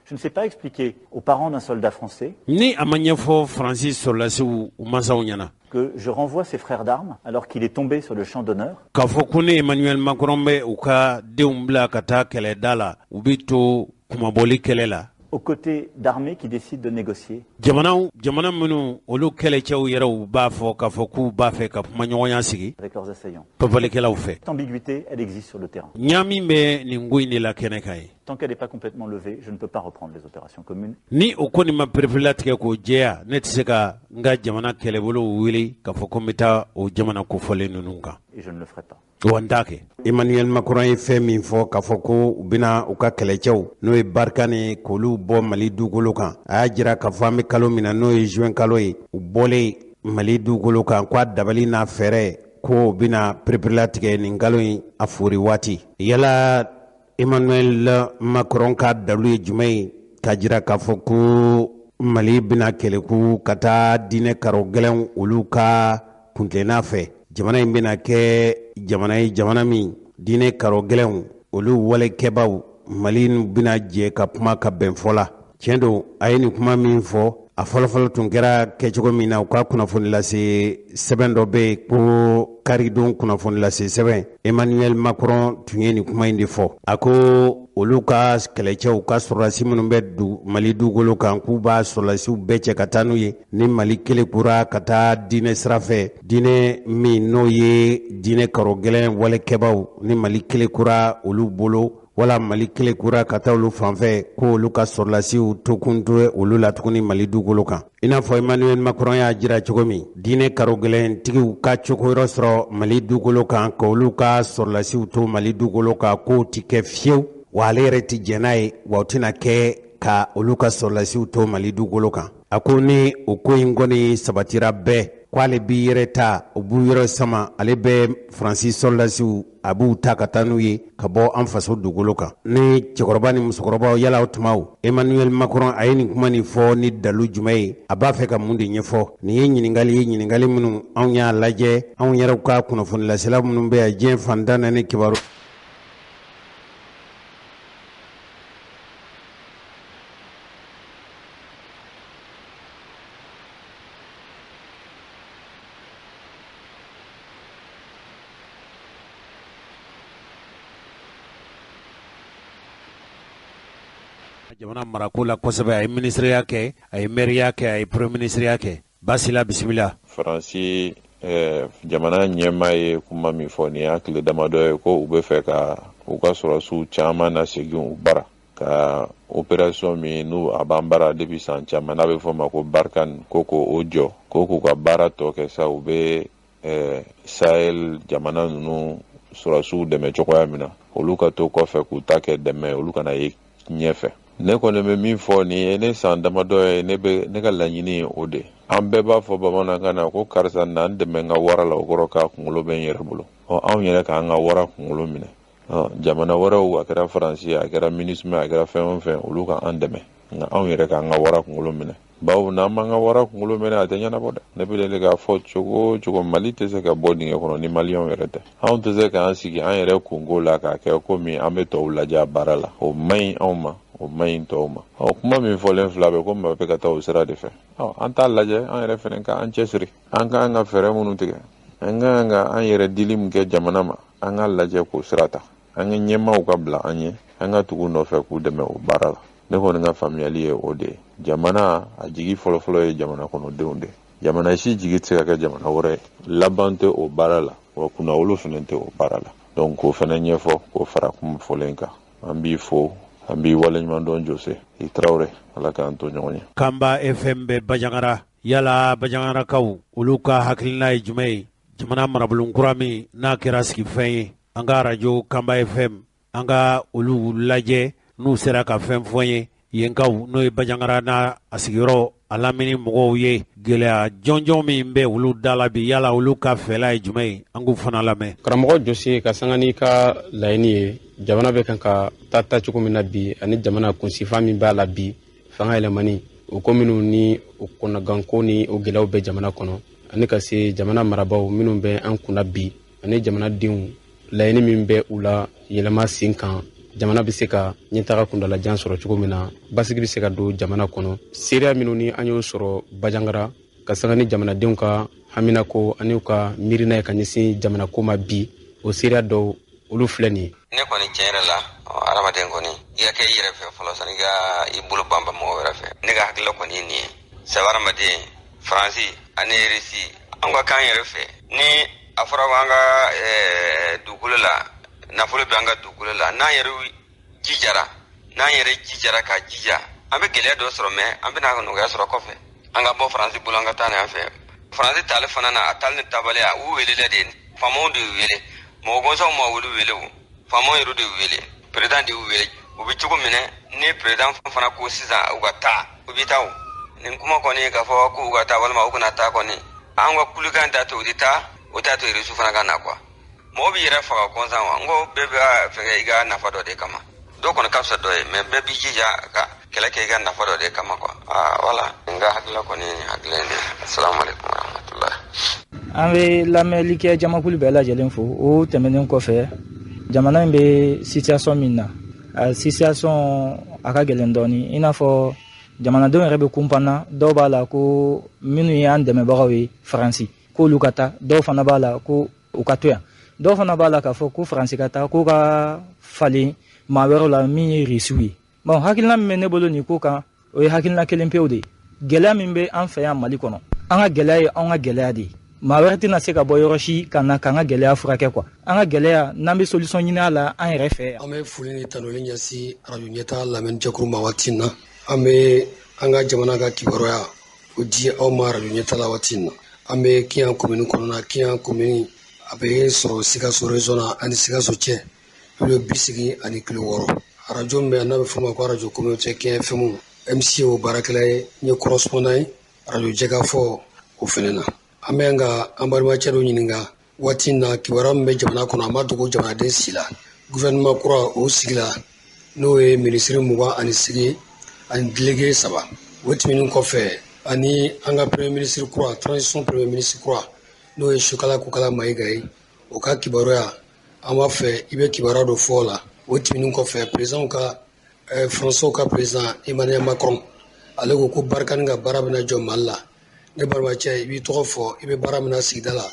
Je ne sais pas expliquer aux parents d'un soldat français. Ni a ma ɲɛfɔ Faransi sɔrɔdasiw u mansaw ɲɛna. Que je renvoie ses frères d'armes alors qu'il est tombé sur le champ d'honneur. K'a fɔ ko ne Emmanuel Macron bɛ u ka denw bila ka taa kɛlɛda la, u bɛ to kunmabɔli kɛlɛ la. Aux côtés d'armées qui décident de négocier. Jamanaw jamana minnu olu kɛlɛcɛw yɛrɛw b'a fɔ k'a fɔ k'u b'a fɛ ka kumaɲɔgɔnya sigi. Avec leurs assaillants. Pafalikɛlaw fɛ. Cette ambiguïté, elle existe sur le terrain. Ɲaami bɛ nin ko in de la kɛnɛ kan ye. Tant qu'elle n'est pas complètement levée, je ne peux pas reprendre les opérations communes. Ni o ko nin ma pereperelatigɛ k'o jɛya, ne tɛ se ka n ka jamana kɛlɛbolow wele k'a fɔ ko n bɛ taa o jamana kofɔlen ninnu kan. Et je ne le ferai pas. Wa n t'a kɛ. Emmanuel Macron ye fɛn min fɔ k'a fɔ ko u bɛna u ka kɛlɛcɛw n'o ye Barkhane k'olu bɔ Mali dugukolo kan, a y'a jira k'a fɔ an bɛ kalo min na n'o ye juin kalo ye, u bɔlen Mali dugukolo kan k'a dabali n'a fɛɛrɛ ko u bɛna pereperelatigɛ nin kalo in a fori waati. Yala Emmanuel Macron ka dalu ye jumɛn ye k'a jira k'a fɔ ko Mali bɛna kɛlɛku ka taa diinɛ karo gɛlɛnw olu ka kuntilenna fɛ? Jamana in bɛna kɛ jamana ye, jamana min diinɛ karo gɛlɛnw olu walekɛbaw Mali bɛna jɛ ka kuma ka bɛn fɔ la. Tiɲɛ don, a ye nin kuma min fɔ, a fɔlɔfɔlɔ tun kɛra kɛcogo min na, u ka kunnafoni lase sɛbɛn dɔ bɛ yen ko karidon kunnafoni lase sɛbɛn, Emmanuel Macron tun ye nin kuma in de fɔ. A ko olu ka kɛlɛcɛw ka sɔrɔdasi minnu bɛ Mali dugukolo kan, k'u b'a sɔrɔdasiw bɛɛ cɛ ka taa n'u ye ni Mali kelekura ka taa diinɛ sira fɛ, diinɛ min n'o ye diinɛ karo gɛlɛn walekɛbaw, ni Mali kelekura olu bolo wala Mali kelekura ka taa olu fanfɛ, ko olu ka sɔrɔdasiw tokun tɛ olu la tuguni Mali dugukolo kan. I n'a fɔ Emmanuel Macron y'a jira cogo min, diinɛ karo gɛlɛntigiw ka cogoyɔrɔ sɔrɔ Mali dugukolo kan, k'olu ka sɔrɔdasiw to Mali dugukolo kan, k'o ti kɛ fiyewu, wa ale yɛrɛ ti jɛn n'a ye, wa o tɛna kɛ ka olu ka sɔrɔdasiw to Mali dugukolo kan. A ko ni o ko in kɔni sabatira bɛɛ, k'ale b'i yɛrɛ ta, u b'u yɔrɔ sama, ale bɛ Faransi sɔrɔdasiw a b'u ta ka taa n'u ye ka bɔ an faso dugukolo kan. Ni cɛkɔrɔba ni musokɔrɔbaw, yala o tumaw Emmanuel Macron a ye nin kuma nin fɔ ni dalu jumɛn ye? A b'a fɛ ka mun de ɲɛfɔ? Nin ye ɲininkali ye, ɲininkali minnu anw y'a lajɛ anw yɛrɛw ka kunnafonilasela minnu bɛ yan diɲɛ fan tan naani kibaru. Jamana marako la kosɛbɛ, a ye minisiriya kɛ, a ye mɛriya kɛ, a ye premier minisiriya kɛ. Basila, bisimila. Faransi jamana ɲɛmaa ye kuma min fɔ nin y'a tile damadɔ ye, ko u bɛ fɛ ka u ka sɔrɔdasiw caman lasegin u bara. Ka opération min n'u a b'an bara depuis san caman, n'a bɛ fɔ o ma ko Barkhane, ko k'o jɔ, ko k'u ka baara tɔ kɛ sa, u bɛ Sahel jamana ninnu sɔrɔdasiw dɛmɛ cogoya min na, olu ka to kɔfɛ k'u ta kɛ dɛmɛ, olu kana ye ɲɛfɛ. Ne kɔni bɛ min fɔ nin ye, ne san damadɔ ye, ne bɛ ne ka laɲini ye o de. An bɛɛ b'a fɔ bamanankan na ko karisa na n dɛmɛ n ka wara la, o kɔrɔ k'a kunkolo bɛ n yɛrɛ bolo. Ɔ, anw yɛrɛ k'an ka wara kunkolo minɛ. Jamana wɛrɛw, a kɛra Faransi, a kɛra MINUSMA, a kɛra fɛn o fɛn, olu ka an dɛmɛ, nka anw yɛrɛ k'an ka wara kunkolo minɛ, bawo n'an m'an ka wara kunkolo minɛ, a tɛ ɲɛnabɔ dɛ. Ne bɛ deli k'a fɔ cogo o cogo, Mali tɛ se ka bɔ dingɛ kɔnɔ ni Maliyɛnw yɛrɛ tɛ. Anw tɛ se k'an sigi an yɛrɛ kunko la k'a kɛ komi an bɛ tɔw lajɛ a baara la. O man ɲi anw ma, o man ɲi tɔw ma. Ɔ, kuma min fɔlen fila bɛ ko Mbappe ka taa o sira de fɛ. Ɔ, an t'a lajɛ, an yɛrɛ fɛnɛ ka an cɛsiri, an k'an ka fɛɛrɛ minnu tigɛ, an k'an ka an yɛrɛ dili min kɛ jamana ma, an k'a lajɛ k'o sira ta, an ka ɲɛmaaw ka bila an ɲɛ, an ka tugu nɔfɛ k'u dɛmɛ o baara la. Ne kɔni ka faamuyali ye o de ye. Jamana a jigi fɔlɔfɔlɔ ye jamana kɔnɔdenw de. Jamana si jigi tɛ se ka kɛ jamana wɛrɛ ye. Laban tɛ o baara la, wa kunnawolo fɛnɛ tɛ o baara la. Donc k'o fɛnɛ ɲɛfɔ k'o fara kuma fɔlen kan. An b'i fo, an b'i waleɲuman dɔn, Jose i Tarawele. Ala k'an to ɲɔgɔn ye. Kanba FM bɛ Bandiagara. Yala Bandiagarakaw, olu ka hakilina ye jumɛn ye jamana marabolo kura min n'a kɛra sigifɛn ye? An ka arajo Kanba FM, an ka olu lajɛ n'u sera ka fɛn fɔ n ye yenkaw, n'o ye Bandiagara n'a a sigiyɔrɔ a lamini mɔgɔw ye, gɛlɛya jɔnjɔn min bɛ olu da la bi, yala olu ka fɛla ye jumɛn ye? An k'u fana lamɛn. Karamɔgɔ Jose, ka sanga n'i ka laɲini ye, jamana bɛ kan ka taa taacogo min na bi, ani jamana kunsifa min b'a la bi, fanga yɛlɛmani o ko minnu ni o kɔnɔganko ni o gɛlɛyaw bɛ jamana kɔnɔ, ani ka se jamana marabaaw minnu bɛ an kunna bi, ani jamanadenw laɲini min bɛ u la yɛlɛma sen kan, jamana bɛ se ka ɲɛtaga kundalajan sɔrɔ cogo min na, basigi bɛ se ka don jamana kɔnɔ. Seereya minnu ni an y'o sɔrɔ Bandiagara, ka sanga ni jamanadenw ka haminako ani u ka miirina ye ka ɲɛsin jamana ko ma bi, o seereya dɔw olu filɛ nin ye. Ne kɔni, tiɲɛ yɛrɛ la, hadamaden kɔni, i ka kɛ i yɛrɛ fɛ fɔlɔ sani i ka i bolo banban mɔgɔ wɛrɛ fɛ. Ne ka hakilila kɔni ye nin ye. Sabu hadamaden, Faransi ani Irisi, an ka k'an yɛrɛ fɛ. Ni a fɔra ko an ka dugukolo la, nafolo bɛ an ka dugukolo la, n'an yɛrɛ jijara, n'an yɛrɛ jijara ka jija, an bɛ gɛlɛya dɔ sɔrɔ, mɛ an bɛna nɔgɔya sɔrɔ kɔfɛ. An ka bɔ Faransi bolo, an ka taa nin fɛ. Faransi taale fana na, a taali ni tabaliya, u welela de, faamaw de y'u wele, mɔgɔ gansanw ma olu wele, o faamaw yɛrɛ de y'u wele, président de y'u wele. U bɛ cogo min ni président fana ko sisan u ka taa, u bɛ taa. O nin kuma kɔni, k'a fɔ k'u ka taa walima u kana taa kɔni, an ka kulikan t'a to u tɛ taa, o t'a to Irisi fana ka na quoi. Mɔgɔ b'i yɛrɛ faga kɔnsan wa? N ko bɛɛ bɛ fɛngɛ i ka nafa dɔ de kama. Dɔ kɔni ka fisa dɔ ye, mɛ bɛɛ b'i jija ka kɛlɛ kɛ i ka nafa dɔ de kama quoi. Aa, wala n ka hakilila kɔni ye nin hakilila in de ye. Assalamu alaikum warahmatullahi. An bɛ lamɛnli kɛ jamakulu bɛɛ lajɛlen fo. O tɛmɛnen kɔfɛ, jamana in bɛ situation min na, a situation a ka gɛlɛn dɔɔni, i n'a fɔ jamanadenw yɛrɛ bɛ kunpanna. Dɔw b'a la ko minnu ye an dɛmɛbagaw ye, Faransi, k'olu ka taa. Dɔw fana b'a la ko u ka to yan. Dɔw fana b'a la k'a fɔ ko Faransi ka taa, k'o ka falen maa wɛrɛw la min ye Irisiw ye. Bon, hakilina min bɛ ne bolo nin ko kan, o ye hakilina kelen pewu de ye. Gɛlɛya min bɛ an fɛ yan Mali kɔnɔ, an ka gɛlɛya ye anw ka gɛlɛya de ye. Maa wɛrɛ tɛna se ka bɔ yɔrɔ si ka na k'an ka gɛlɛya furakɛ quoi. An ka gɛlɛya, n'an bɛ solution ɲini a la an yɛrɛ fɛ yan. An bɛ foli ni tanuli ɲɛsin arajo ɲɛta lamɛnni jɛkulu ma waati in na. An bɛ an ka jamana ka kibaruya o di aw ma arajo ɲɛta la waati in na. An bɛ Kiyan komini kɔnɔna. Kiyan komini a bɛ sɔrɔ Sikaso région na, ani Sikaso cɛ kilo 86. Arajo min bɛ yan n'a bɛ f'o ma ko arajo communautaire Kiyan FM, MC o baarakɛla ye, n ye correspondant ye arajo jɛkafɔ o fɛnɛ na. An bɛ yan ka an balimacɛ dɔ ɲininka waati in na, kibaruya min bɛ jamana kɔnɔ, a ma dogo jamanaden si la. Gouvernement kura o sigila, n'o ye minisiri 28 ani délégué 3. O tɛmɛnen kɔfɛ, ani an ka premier ministre kura, transition premier ministre kura, n'o ye Choguel Kokalla Maïga ye, o ka kibaruya, an b'a fɛ i bɛ kibaruya dɔ fɔ o la. O tɛmɛnen kɔfɛ, président ka Français ka président Emmanuel Macron, ale ko ko Barkhane ka baara bɛna jɔ Mali la. Ne balimacɛ, i b'i tɔgɔ fɔ, i bɛ baara min na sigida la.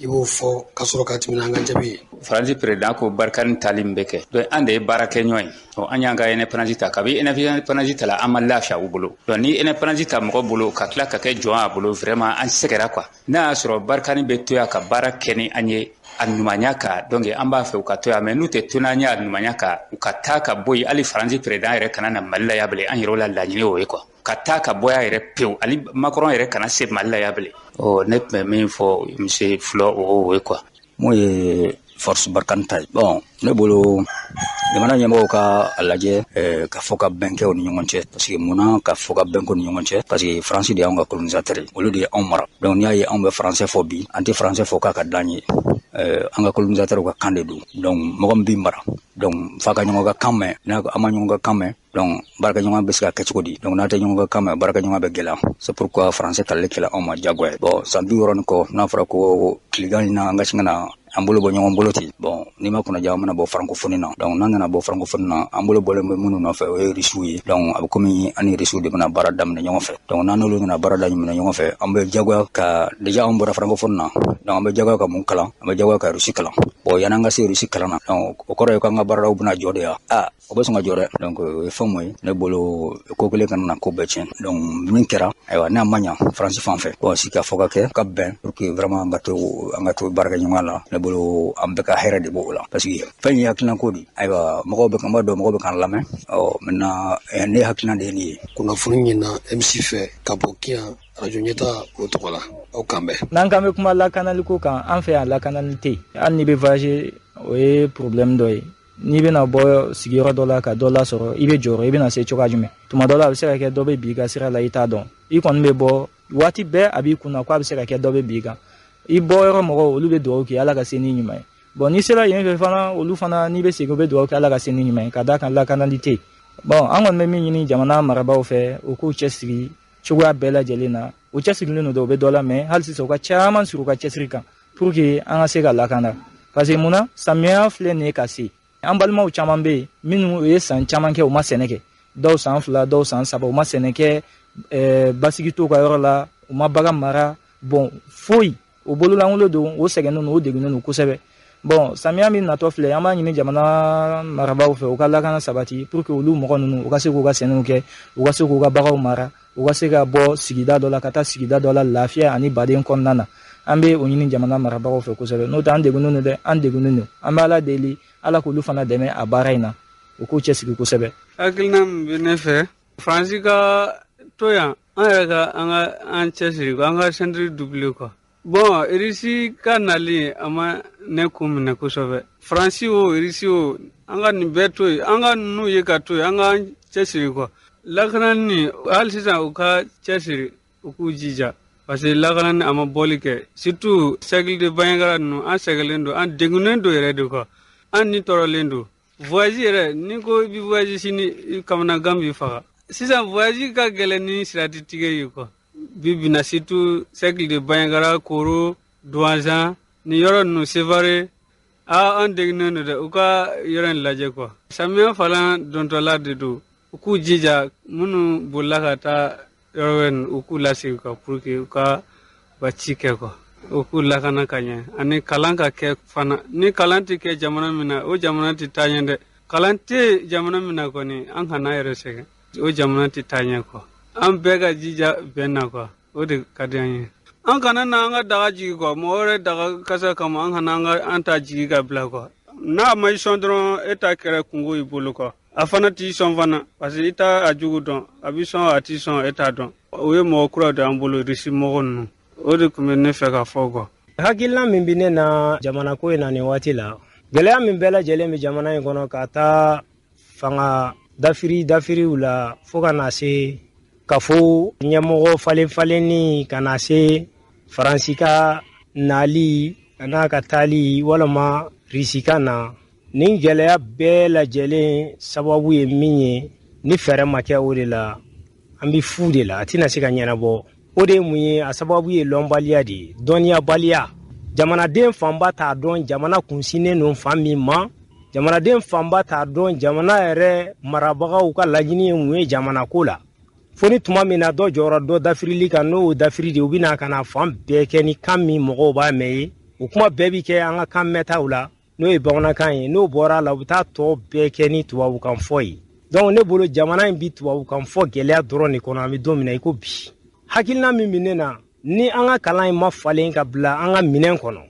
I b'o fɔ ka sɔrɔ ka tɛmɛ an ka jaabi ye. Faransi président ko Barkhane tali min bɛ kɛ, donc an de ye baara kɛ ɲɔgɔn ye. Ɔ, an y'an ka indépendance ta. Kabi indépendance ta la, an ma lafiya u bolo. Donc ni indépendance ta mɔgɔ bolo ka tila ka kɛ jɔn a bolo, vraiment an sɛgɛra quoi. N'a y'a sɔrɔ Barkhane bɛ to yan ka baara kɛ ni an ye a ɲumanya kan, donc an b'a fɛ u ka to yan. Mais n'u tɛ to n'an ye a ɲumanya kan, u ka taa ka bɔ yen. Hali Faransi président yɛrɛ kana na Mali la yan bilen. An yɛrɛ la laɲini o ye quoi, ka taa ka bɔ yan yɛrɛ pewu. Hali Macron yɛrɛ kana se Mali la yan bilen. Ɔ, ne tun bɛ min fɔ monsieur Fulɔ, o ye quoi. Mun ye force Barkhane ta ye? Bon, ne bolo, jamana ɲɛmɔgɔw ka a lajɛ ka fɔ ka bɛn kɛ u ni ɲɔgɔn cɛ. Parce que munna ka fɔ ka bɛn k'u ni ɲɔgɔn cɛ? Parce que Faransi de y'anw ka colonisateur ye, olu de ye anw mara. Donc n'i y'a ye anw bɛ français fɔ bi, an tɛ français fɔ k'a ka d'an ye, an ka colonisateur ka kan de don. Donc mɔgɔ min b'i mara, donc f'a ka ɲɔgɔn ka kan mɛn. N'a an ma ɲɔgɔn ka kan mɛn, donc baarakɛɲɔgɔn bɛ se ka kɛ cogo di? Donc n'a tɛ ɲɔgɔn ka kan mɛn, baarakɛɲɔgɔn bɛ gɛlɛya. C'est pourquoi français kalili kɛla anw ma diyagoya ye. Bon, san 60 ni kɔ, n'a fɔra ko tilegan in na an ka sin ka na an bolo bɔ ɲɔgɔn bolo ten, bon, n'i ma kunnaja, an bɛna bɔ francophonie na. Donc n'an nana bɔ francophonie na, an bolo bɔlen bɛ minnu nɔfɛ, o ye Rusiw ye. Donc a bɛ komi an ni Rusiw de bɛna baara daminɛ ɲɔgɔn fɛ. Donc n'an n'olu nana baara daminɛ ɲɔgɔn fɛ, an bɛ jagoya ka, déjà an bɔra francophonie na, donc an bɛ jagoya ka mun kalan? An bɛ jagoya ka Rusi kalan. Bon, yan'an ka se Rusi kalan na, donc o kɔrɔ ye k'an ka baaradaw bɛna jɔ de ya? Aa, o bɛ sɔn ka jɔ dɛ. Donc o ye fɛn mun ye? Ne bolo, ko kelen kana na ko bɛɛ tiɲɛ. Donc min kɛra, ayiwa, n'a ma ɲa Faransi fan fɛ, bon, sigi ka fɔ ka kɛ ka bɛn pour que vraiment an ka to baarakɛɲɔgɔnya la. Ne bolo, an bɛɛ ka hɛrɛ de b'o la, parce que fɛn ye hakilina ko de. Ayiwa, mɔgɔw bɛ, an b'a dɔn, mɔgɔw bɛ k'an lamɛn. Ɔ, maintenant, ne hakilina de ye nin ye. Kunnafoni ɲina MC fɛ ka bɔ Kiyan, arajo ɲɛta o tɔgɔ la. Aw kan bɛn. N'an k'an bɛ kuma lakanaliko kan, an fɛ yan lakanali tɛ yen. Hali n'i bɛ voyager, o ye problème dɔ ye. N'i bɛna bɔ sigiyɔrɔ dɔ la ka dɔ lasɔrɔ, i bɛ jɔrɔ i bɛna se cogoya jumɛn. Tuma dɔ la, a bɛ se ka kɛ dɔ bɛ bin i ka sira la, i t'a dɔn. I kɔni bɛ bɔ waati bɛɛ, a b'i kunna ko a bɛ se ka kɛ dɔ bɛ bin i kan. I bɔ yɔrɔ mɔgɔw, olu bɛ dugawu kɛ Ala ka se ni ɲuman ye. Bon, n'i sera yen fɛ fana, olu fana, n'i bɛ segin, u bɛ dugawu kɛ Ala ka se ni ɲuman ye, ka d'a kan lakanali tɛ yen. Bon, an kɔni bɛ min ɲini jamana marabaaw fɛ, u k'u cɛsiri cogoya bɛɛ lajɛlen na. U cɛsirilen don, u bɛ dɔ la, mais hali sisan u ka caman siri u ka cɛsiri kan pour que an ka se ka lakana. Parce que munna? Samiya filɛ nin ye ka se, an balimaw caman bɛ yen minnu ye san caman kɛ u ma sɛnɛ kɛ, dɔw san 2, dɔw san 3, u ma sɛnɛ kɛ, basigi t'u ka yɔrɔ la, u ma bagan mara, bon, foyi, u bololankolon don, o sɛgɛnnen don, o degunnen don kosɛbɛ. Bon, samiya min natɔ filɛ, an b'a ɲini jamana marabaaw fɛ, u ka lakana sabati pour que olu mɔgɔ ninnu, u ka se k'u ka sɛnɛw kɛ, u ka se k'u ka baganw mara, u ka se ka bɔ sigida dɔ la ka taa sigida dɔ la lafiya ani baden kɔnɔna na. An bɛ o ɲini jamana marabagaw fɛ kosɛbɛ. N'o tɛ, an degunnen don dɛ, an degunnen don. An bɛ Ala deli, Ala k'olu fana dɛmɛ a baara in na, u k'u cɛsiri kosɛbɛ. Hakilina min bɛ ne fɛ, Faransi ka to yan, an yɛrɛ ka an ka an cɛsiri, an ka ceinture doubler quoi. Bon, Irisi ka nali, a ma ne kun minɛ kosɛbɛ. Faransi o, Irisi o, an ka nin bɛɛ to yen, an ka ninnu ye ka to yen, an ka cɛsiri quoi. Lakanani, hali sisan u ka cɛsiri, u k'u jija, parce que lakanani a ma bɔli kɛ, surtout cercle de Bandiagara ninnu. An sɛgɛnlen don, an degunnen don yɛrɛ de quoi, an ni tɔɔrɔlen don. Voyage yɛrɛ, n'i ko i bɛ voyage sini, i kamanagan b'i faga. Sisan voyage ka gɛlɛn ni sirati ye quoi bi bi na, surtout cercle de Bandiagara, Koro, Douentza, nin yɔrɔ ninnu, Sévaré. A, an degunnen don dɛ. U ka yɔrɔ in lajɛ quoi. Samiya falan dontɔla de don, u k'u jija, minnu bolila ka taa yɔrɔ wɛrɛ, u k'u lasegin quoi, pour que u ka ba ci kɛ quoi, u k'u lakana ka ɲɛ. Ani kalan ka kɛ fana. Ni kalan tɛ kɛ jamana min na, o jamana tɛ taa ɲɛ dɛ. Kalan tɛ jamana min na kɔni, an kana yɛrɛ sɛgɛn, o jamana tɛ taa ɲɛ quoi. An bɛɛ ka jija bɛn na quoi, o de ka di an ye. An kana na an ka daga jigi quoi, mɔgɔ wɛrɛ daga kasa kama, an kana an ka an ta jigi ka bila quoi. N'a ma i sɔn dɔrɔn, e ta kɛra kungo i bolo quoi. A fana t'i sɔn fana, parce que i t'a a jugu dɔn. A b'i sɔn, a t'i sɔn, e t'a dɔn. O ye mɔgɔ kura de an bolo, Risi mɔgɔ ninnu. O de tun bɛ ne fɛ ka fɔ quoi. Hakilina min bɛ ne na jamana ko in na nin waati la, gɛlɛya min bɛɛ lajɛlen bɛ jamana in kɔnɔ, ka taa fanga dafiri dafiriw la fo ka na se ka fo ɲɛmɔgɔ falen falenni, ka na se Faransi ka nali a n'a ka taali walama Risi ka na, nin gɛlɛya bɛɛ lajɛlen sababu ye min ye, ni fɛɛrɛ ma kɛ o de la, an bɛ fu de la, a tɛna se ka ɲɛnabɔ. O de ye mun ye? A sababu ye lɔnbaliya de ye, dɔnniyabaliya. Jamanaden fanba t'a dɔn jamana kunsinnen don fan min ma. Jamanaden fanba t'a dɔn jamana yɛrɛ marabagaw ka laɲini ye mun ye jamana ko la. Fo ni tuma min na dɔ jɔyɔrɔ dɔ dafirili kan, n'o dafiri de, u bɛna ka na fan bɛɛ kɛ ni kan min mɔgɔw b'a mɛn ye. O kuma bɛɛ bi kɛ an ka kan mɛntaw la, n'o ye bamanankan ye. N'o bɔra a la, u bɛ taa tɔ bɛɛ kɛ ni tubabukan fɔ ye. Donc ne bolo, jamana in bi tubabukan fɔ gɛlɛya dɔrɔn de kɔnɔ. An bɛ don min na i ko bi, hakilina min bɛ ne na, ni an ka kalan in ma falen ka bila an ka minɛn kɔnɔ,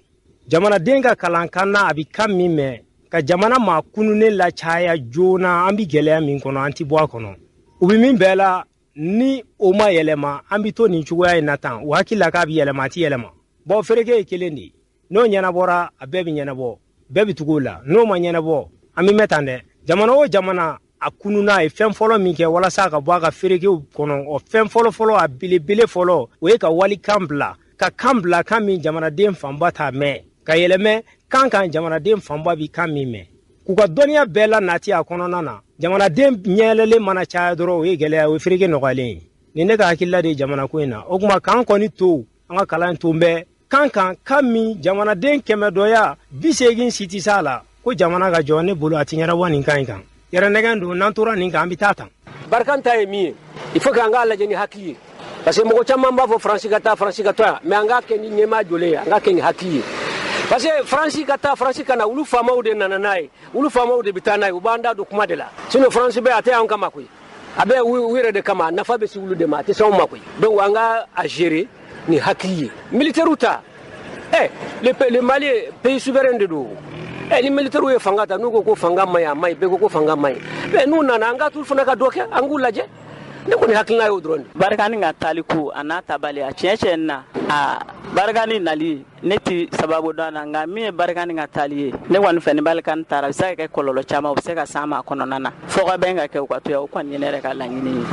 jamanaden ka kalan kan na, a bɛ kan min mɛn, ka jamana maa kununnen lacaya joona, an bɛ gɛlɛya min kɔnɔ, an ti bɔ a kɔnɔ. U bɛ min bɛɛ la, ni o ma yɛlɛma, an bɛ to nin cogoya in na tan. U hakili la k'a bɛ yɛlɛma, a ti yɛlɛma. Bɔn, fereke ye kelen de ye. N'o ɲɛnabɔra, a bɛɛ bɛ ɲɛnabɔ, bɛɛ bɛ tugu o la. N'o ma ɲɛnabɔ, an bɛ mɛn tan dɛ. Jamana o jamana a kununa, a ye fɛn fɔlɔ min kɛ walasa ka bɔ a ka ferekew kɔnɔ, o fɛn fɔlɔ fɔlɔ, a belebele fɔlɔ, o ye ka walikan bila, ka kan bila, kan min jamanaden fanba t'a mɛn, ka yɛlɛmɛ kan kan jamanaden fanba bi kan min mɛn, k'u ka dɔnniya bɛɛ la nati a kɔnɔna na. Jamanaden ɲɛyɛlɛlen mana caya dɔrɔn, o ye gɛlɛya, o ye fereke nɔgɔyalen ye. Nin ne ka hakilila de ye jamana ko in na. O tuma, k'an kɔni to an ka kalan to bɛɛ kan kan, kan min jamanaden 100 dɔya 80 si tɛ s'a la, ko jamana ka jɔ, ne bolo a ti ɲɛnabɔ nin kan in kan. Yɛrɛ nɛgɛn don. N'an tora nin kan, an bɛ taa tan. Barkhane ta ye min ye, il faut que an k'a lajɛ ni hakili ye, parce que mɔgɔ caman b'a fɔ Faransi ka taa, Faransi ka to yan, mais an k'a kɛ ni ɲɛmaa jɔlen ye, an k'a kɛ ni hakili ye, parce que Faransi ka taa, Faransi ka na, olu faamaw de nana n'a ye, olu faamaw de bɛ taa n'a ye. U b'an da don kuma de la. Sinon Faransi bɛ, a tɛ anw kama koyi, a bɛ u yɛrɛ de kama. A nafa bɛ se olu de ma, a tɛ se anw ma koyi. Donc an ka a gérer ni hakili ye. Militaire ta, le Mali pays souverain de don. Ni militaire ye fanga ta, n'u ko ko fanga man ɲi, a man ɲi, bɛɛ ko ko fanga man ɲi, mais n'u nana, an ka t'u fana ka dɔ kɛ, an k'u lajɛ. Ne kɔni hakilina y'o dɔrɔn de. Barkhane ka taali ko a n'a tabali, a tiɲɛ tiɲɛ na, a Barkhane nali, ne ti sababu dɔn na. Nka min ye Barkhane ka taali ye, ne kɔni fɛ, ni Barkhane taara, a bɛ se ka kɛ kɔlɔlɔ caman, o bɛ se ka s'an ma a kɔnɔna na. Fɔ ka bɛn ka kɛ, u ka to yan, o kɔni ye ne yɛrɛ ka laɲini ye.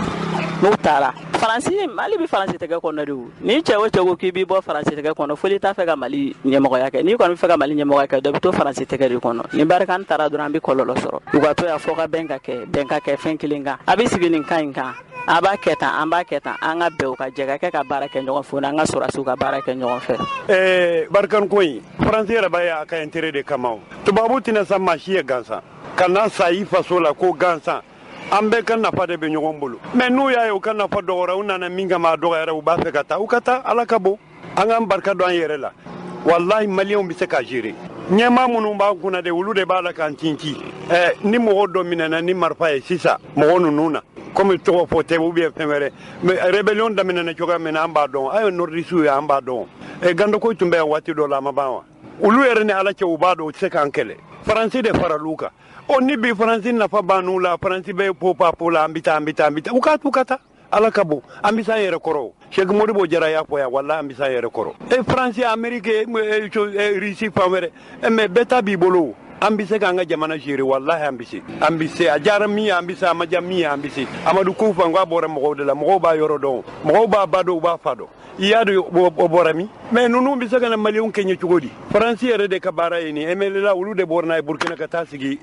N'u taara Faransi, Mali bɛ Faransi tɛgɛ kɔnɔ de. O ni cɛ o cɛ ko k'i b'i bɔ Faransi tɛgɛ kɔnɔ, foli t'a fɛ ka Mali ɲɛmɔgɔya kɛ. N'i kɔni bɛ fɛ ka Mali ɲɛmɔgɔya kɛ, dɔ bɛ to Faransi tɛgɛ de kɔnɔ. Ni Barkhane taara dɔrɔn, an bɛ kɔlɔlɔ sɔrɔ. U ka to yan, fɔ ka bɛn ka kɛ, bɛn ka kɛ fɛn kelen kan. A bɛ sigi nin kan in kan, a b'a kɛ tan, an b'a kɛ tan, an ka bɛn, u ka jɛ ka kɛ ka baara kɛ ɲɔgɔn fɛ, n'an ka sɔrɔdasiw ka baara kɛ ɲɔgɔn fɛ. Barkhane ko in, Faransi yɛrɛ b'a ye a ka intérêt de kama. O tubabu tɛna sa maa si ye gansan ka na sa i faso la ko gansan. An bɛɛ ka nafa de bɛ ɲɔgɔn bolo, mais n'u y'a ye u ka nafa dɔgɔyara, u nana min kama a dɔgɔyara, u b'a fɛ ka taa, u ka taa. Ala ka bon, an k'an barika dɔn an yɛrɛ la. Walahi, Maliyɛnw bɛ se ka gérer. Ɲɛmaa minnu b'an kunna de, olu de b'a la k'an tinti. Ni mɔgɔ dɔ minɛna ni marifa ye sisan, mɔgɔ ninnu na, komi tɔgɔ fɔ tɛ ou bien fɛn wɛrɛ, mais rébellion daminɛna cogoya min na, an b'a dɔn. A ye nordisiw ye, an b'a dɔn. Gandoko tun bɛ yan waati dɔ la, a ma ban wa? Olu yɛrɛ ni Ala cɛ, u b'a dɔn u tɛ se k'an kɛlɛ. Faransi de faral'u kan. Ɔ, ni bi Faransi nafa b'an la, Faransi bɛ po pa po la, an bɛ taa, an bɛ taa, an bɛ taa, u ka u ka taa. Ala ka bon, an bɛ s'an yɛrɛ kɔrɔ. Cheikh Modibo Jara y'a fɔ yan, walahi, an bɛ s'an yɛrɛ kɔrɔ. Faransi, Amérique, Russie, fan wɛrɛ, mais bɛɛ ta b'i bolo. An bɛ se k'an ka jamana gérer, walahi, an bɛ se, an bɛ se. A diyara min ye, an bɛ se. A ma diya min ye, an bɛ se. Amadu Kufa ko a bɔra mɔgɔw de la, mɔgɔw b'a yɔrɔ dɔn, mɔgɔw b'a ba dɔn, u b'a fa dɔn. I y'a dɔn o bɔra min? Mais ninnu bɛ se ka na Maliyɛnw kɛɲɛ cogo di? Faransi yɛrɛ de ka baara ye nin. MNLA, olu de bɔra n'a ye Burukina ka taa sigi,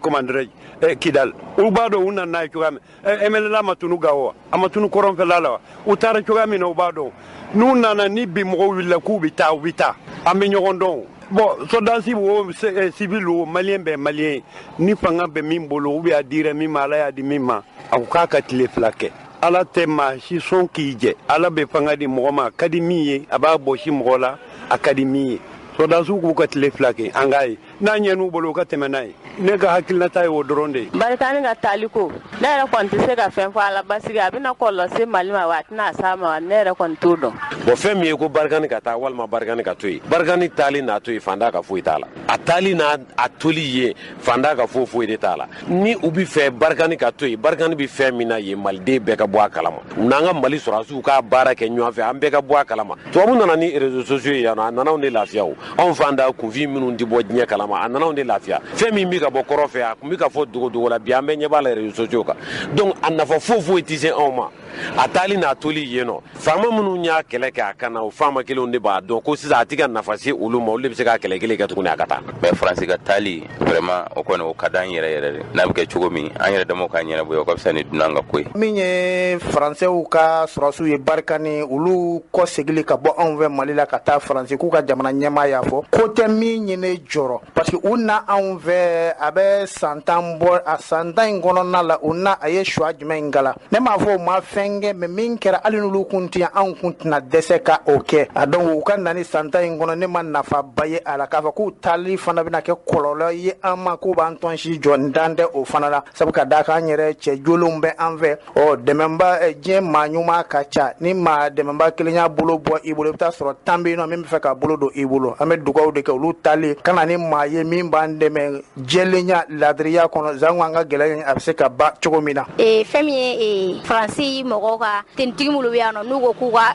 comment dirais-je, Kidal. U b'a dɔn u nana n'a ye cogoya min. MNLA ma tunu Gawo wa? A ma tunu kɔrɔnfɛla la wa? U taara cogoya min na, u b'a dɔn. N'u nana, ni bi mɔgɔw wulila k'u bɛ taa, u bɛ taa. An bɛ ɲɔgɔn dɔn. Bon, soldats o, civil o, Maliyɛn bɛɛ Maliyɛn. Ni fanga bɛ min bolo, ou bien a dira min ma, Ala y'a di min ma, a ko k'a ka tile 2 kɛ. Ala tɛ maa si sɔn k'i jɛ. Ala bɛ fanga di mɔgɔ ma, a ka di min ye, a b'a bɔsi mɔgɔ la, a ka di min ye. Sɔrɔdasiw k'u ka tile 2 kɛ, an k'a ye n'a ɲɛn'u bolo, u ka tɛmɛ n'a ye. Ne ka hakilinata ye o dɔrɔn de ye. Barkhane ka taali ko, ne yɛrɛ kɔni tɛ se ka fɛn fɔ a la, basigi a bɛna kɔlɔlɔ se Mali ma wa, a tɛna s'a ma wa, ne yɛrɛ kɔni t'o dɔn. Bon, fɛn min ye ko Barkhane ka taa walima Barkhane ka to yen, Barkhane taali n'a to yen, fanda ka foyi t'a la. A taali n'a a toli yen, fanda ka foyi foyi de t'a la. Ni u bɛ fɛ Barkhane ka to yen, Barkhane bɛ fɛn min na yen, Maliden bɛɛ ka bɔ a kalama. N'an ka Mali sɔrɔdasiw k'a baara kɛ ɲɔgɔn fɛ, an bɛɛ ka bɔ a kalama. Tubabu nana ni réseaux sociaux ye yan nɔ, a nana anw de lafiya. O anw fan da kunfin minnu tɛ bɔ diɲɛ kalama, a nana anw de lafiya. Fɛn min bɛ ka bɔ kɔrɔ fɛ, a tun bɛ ka fɔ dogodogo la, bi an bɛɛ ɲɛ b'a la réseaux sociaux kan. Donc a nafa foyi foyi tɛ se anw ma, a taali n'a toli yen nɔ. Faama minnu y'a kɛlɛ kɛ a kan na, o faama kelenw de b'a dɔn ko sisan a tɛ ka nafa se olu ma, olu de bɛ se k'a kɛlɛ kelen kɛ tuguni a ka taa. Mais Faransi ka taali, vraiment, o kɔni o ka d'an yɛrɛ yɛrɛ de. N'a bɛ kɛ cogo min, an yɛrɛ damaw ka ɲɛnabɔ, o ka fisa ni dunan ka ko ye. Min ye Faransɛw ka sɔrɔsiw ye, Barkhane, olu kɔ segili ka bɔ anw fɛ Mali la ka taa Faransi, k'u ka jamana ɲɛmaa y'a fɔ ko tɛ min ye ne jɔrɔ, parce que u na anw fɛ, a bɛ san 10 bɔ. A san 10 in kɔnɔna la, u na a ye choix jumɛn in kala? Ne m'a fɔ u ma fɛn. fɛn kɛ, mais min kɛra hali n'olu kun tɛ yan, anw kun tɛna dɛsɛ ka o kɛ. A donc u ka na ni san ta in kɔnɔ, ne ma nafaba ye a la k'a fɔ k'u taali fana bɛna kɛ kɔlɔlɔ ye an ma, k'u b'an tɔn si jɔ n dan tɛ o fana la, sabu ka d'a kan an yɛrɛ cɛ jolenw bɛ an fɛ. Ɔ dɛmɛba, diɲɛ maa ɲuman ka ca, ni maa dɛmɛba kelen y'a bolo bɔ i bolo, i bɛ taa sɔrɔ 10 bɛ yen nɔ min bɛ fɛ k'a bolo don i bolo. An bɛ dugawu de kɛ olu taali ka na ni maa ye min b'an dɛmɛ jɛlenya ladiriya kɔnɔ, zango an ka gɛlɛya in a bɛ se ka ban cogo min na. Fɛn min ye Faransi mɔgɔw ka tenitigi minnu bɛ yan nɔ, n'u ko k'u ka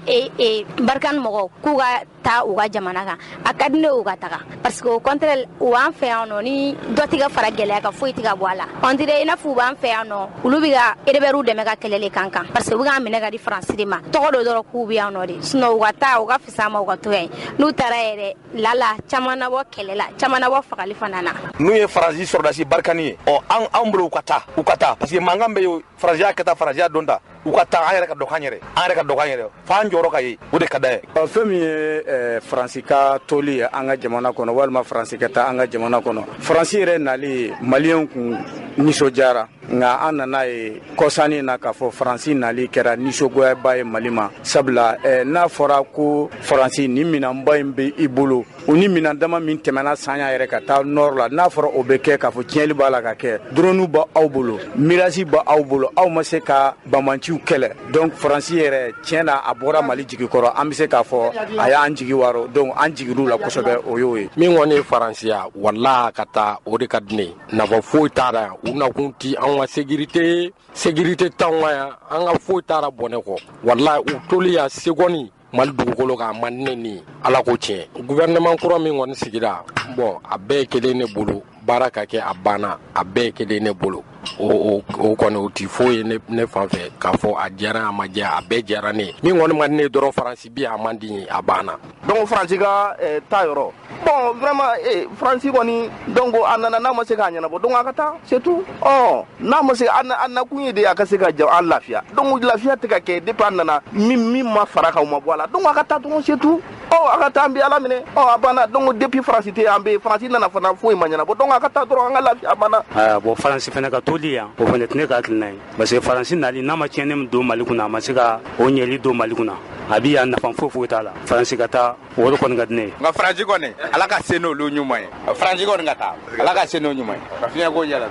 Barkhane mɔgɔw k'u ka taa u ka jamana kan, a ka di ne ye u ka taga, parce que au contraire u b'an fɛ yan nɔ, ni dɔ tɛ ka fara gɛlɛya kan, foyi tɛ ka bɔ a la. On dirait i n'a fɔ u b'an fɛ yan nɔ, olu bɛ ka rebelles dɛmɛ ka kɛlɛ le kan, parce que u bɛ k'an minɛ ka di Faransi de ma, tɔgɔ dɔ dɔrɔn k'u bɛ yan nɔ de, sinon u ka taa u ka fisa ma u ka to yan. N'u taara yɛrɛ lala caman na bɔ kɛlɛ la, caman na bɔ fagali fana na. N'u ye Faransi sɔrɔdasi Barkhane ye, ɔ an bolo u ka taa, u ka taa, parce que mankan bɛ yen, Faransi y'a kɛ tan, Faransi y'a dɔn ta, u ka taa, an yɛrɛ ka dɔ k'an yɛrɛ, an yɛrɛ ka dɔ k'an yɛrɛ, f'an jɔyɔrɔ ka ye, o de ka d'an ye. Ɔ fɛn min ye Faransi ka toli ye an ka jamana kɔnɔ, walima Faransi ka taa an ka jamana kɔnɔ, Faransi yɛrɛ nali Maliyɛnw kun nisɔndiyara, nka an nana ye kɔsanni na k'a fɔ Faransi nali kɛra nisɔngoyaba ye Mali ma, sabula n'a fɔra ko Faransi ni minɛnba in bɛ i bolo, u ni minɛn dama min tɛmɛna Sanya yɛrɛ ka taa nord la, n'a fɔra o bɛ kɛ k'a fɔ tiɲɛli b'a la ka kɛ, drone b'aw bolo, mirage b'aw bolo, aw ma se ka banbaanciw kɛlɛ. Donc Faransi yɛrɛ tiɲɛ na a bɔra Mali jigi kɔrɔ, an bɛ se k'a fɔ a y'an jigi waro, donc an jigir'u la kosɛbɛ, o y'o ye. Min kɔni ye Faransi ya, walahi ka taa o de ka di ne ye, nafa foyi t'a la yan, u nakun ti anw ka sécurité t'anw ka yan, an ka foyi t'a la bɔnɛ kɔ, walahi u toli yan segɔni Mali dugukolo kan, a man di ne ni Ala ko tiɲɛ. Gouvernement kura min kɔni sigira, bon a bɛɛ ye kelen ne bolo, baara ka kɛ a banna, a bɛɛ ye kelen ne bolo, o kɔni o ti foyi ye ne fan fɛ k'a fɔ a diyara a ma diya, a bɛɛ diyara ne ye. Min kɔni man di ne ye dɔrɔn, Faransi bi a man di n ye, a banna. Donc Faransi ka taa yɔrɔ, bon vraiment Faransi kɔni, donc a nana n'a ma se k'a ɲɛnabɔ, donc a ka taa, c'est tout. Ɔ n'a ma se, a nakun ye de a ka se ka an lafiya, donc lafiya tɛ ka kɛ depuis a nana, min ma fara kan o ma bɔ a la, donc a ka taa dɔrɔn, c'est tout. Ɔ a ka taa, an bɛ Ala minɛ, ɔ a banna. Donc depuis Faransi tɛ an bɛ, Faransi nana fana foyi ma ɲɛnabɔ, donc a ka taa dɔrɔn, an ka lafiya, a banna. Bon Faransi fana ka toli yan, o fana tɛ ne ka hakilina ye, parce que Faransi nali n'a ma tiɲɛni min don Mali kunna, a ma se ka o ɲɛli don Mali kunna, a bi yan nafa foyi foyi t'a la. Faransi ka taa, o de kɔni ka di ne ye. Nka Faransi kɔni, Ala ka se n'olu ɲuman ye, Faransi kɔni ka taa, Ala ka se n'o ɲuman ye, ka fiɲɛ ko ɲɛna.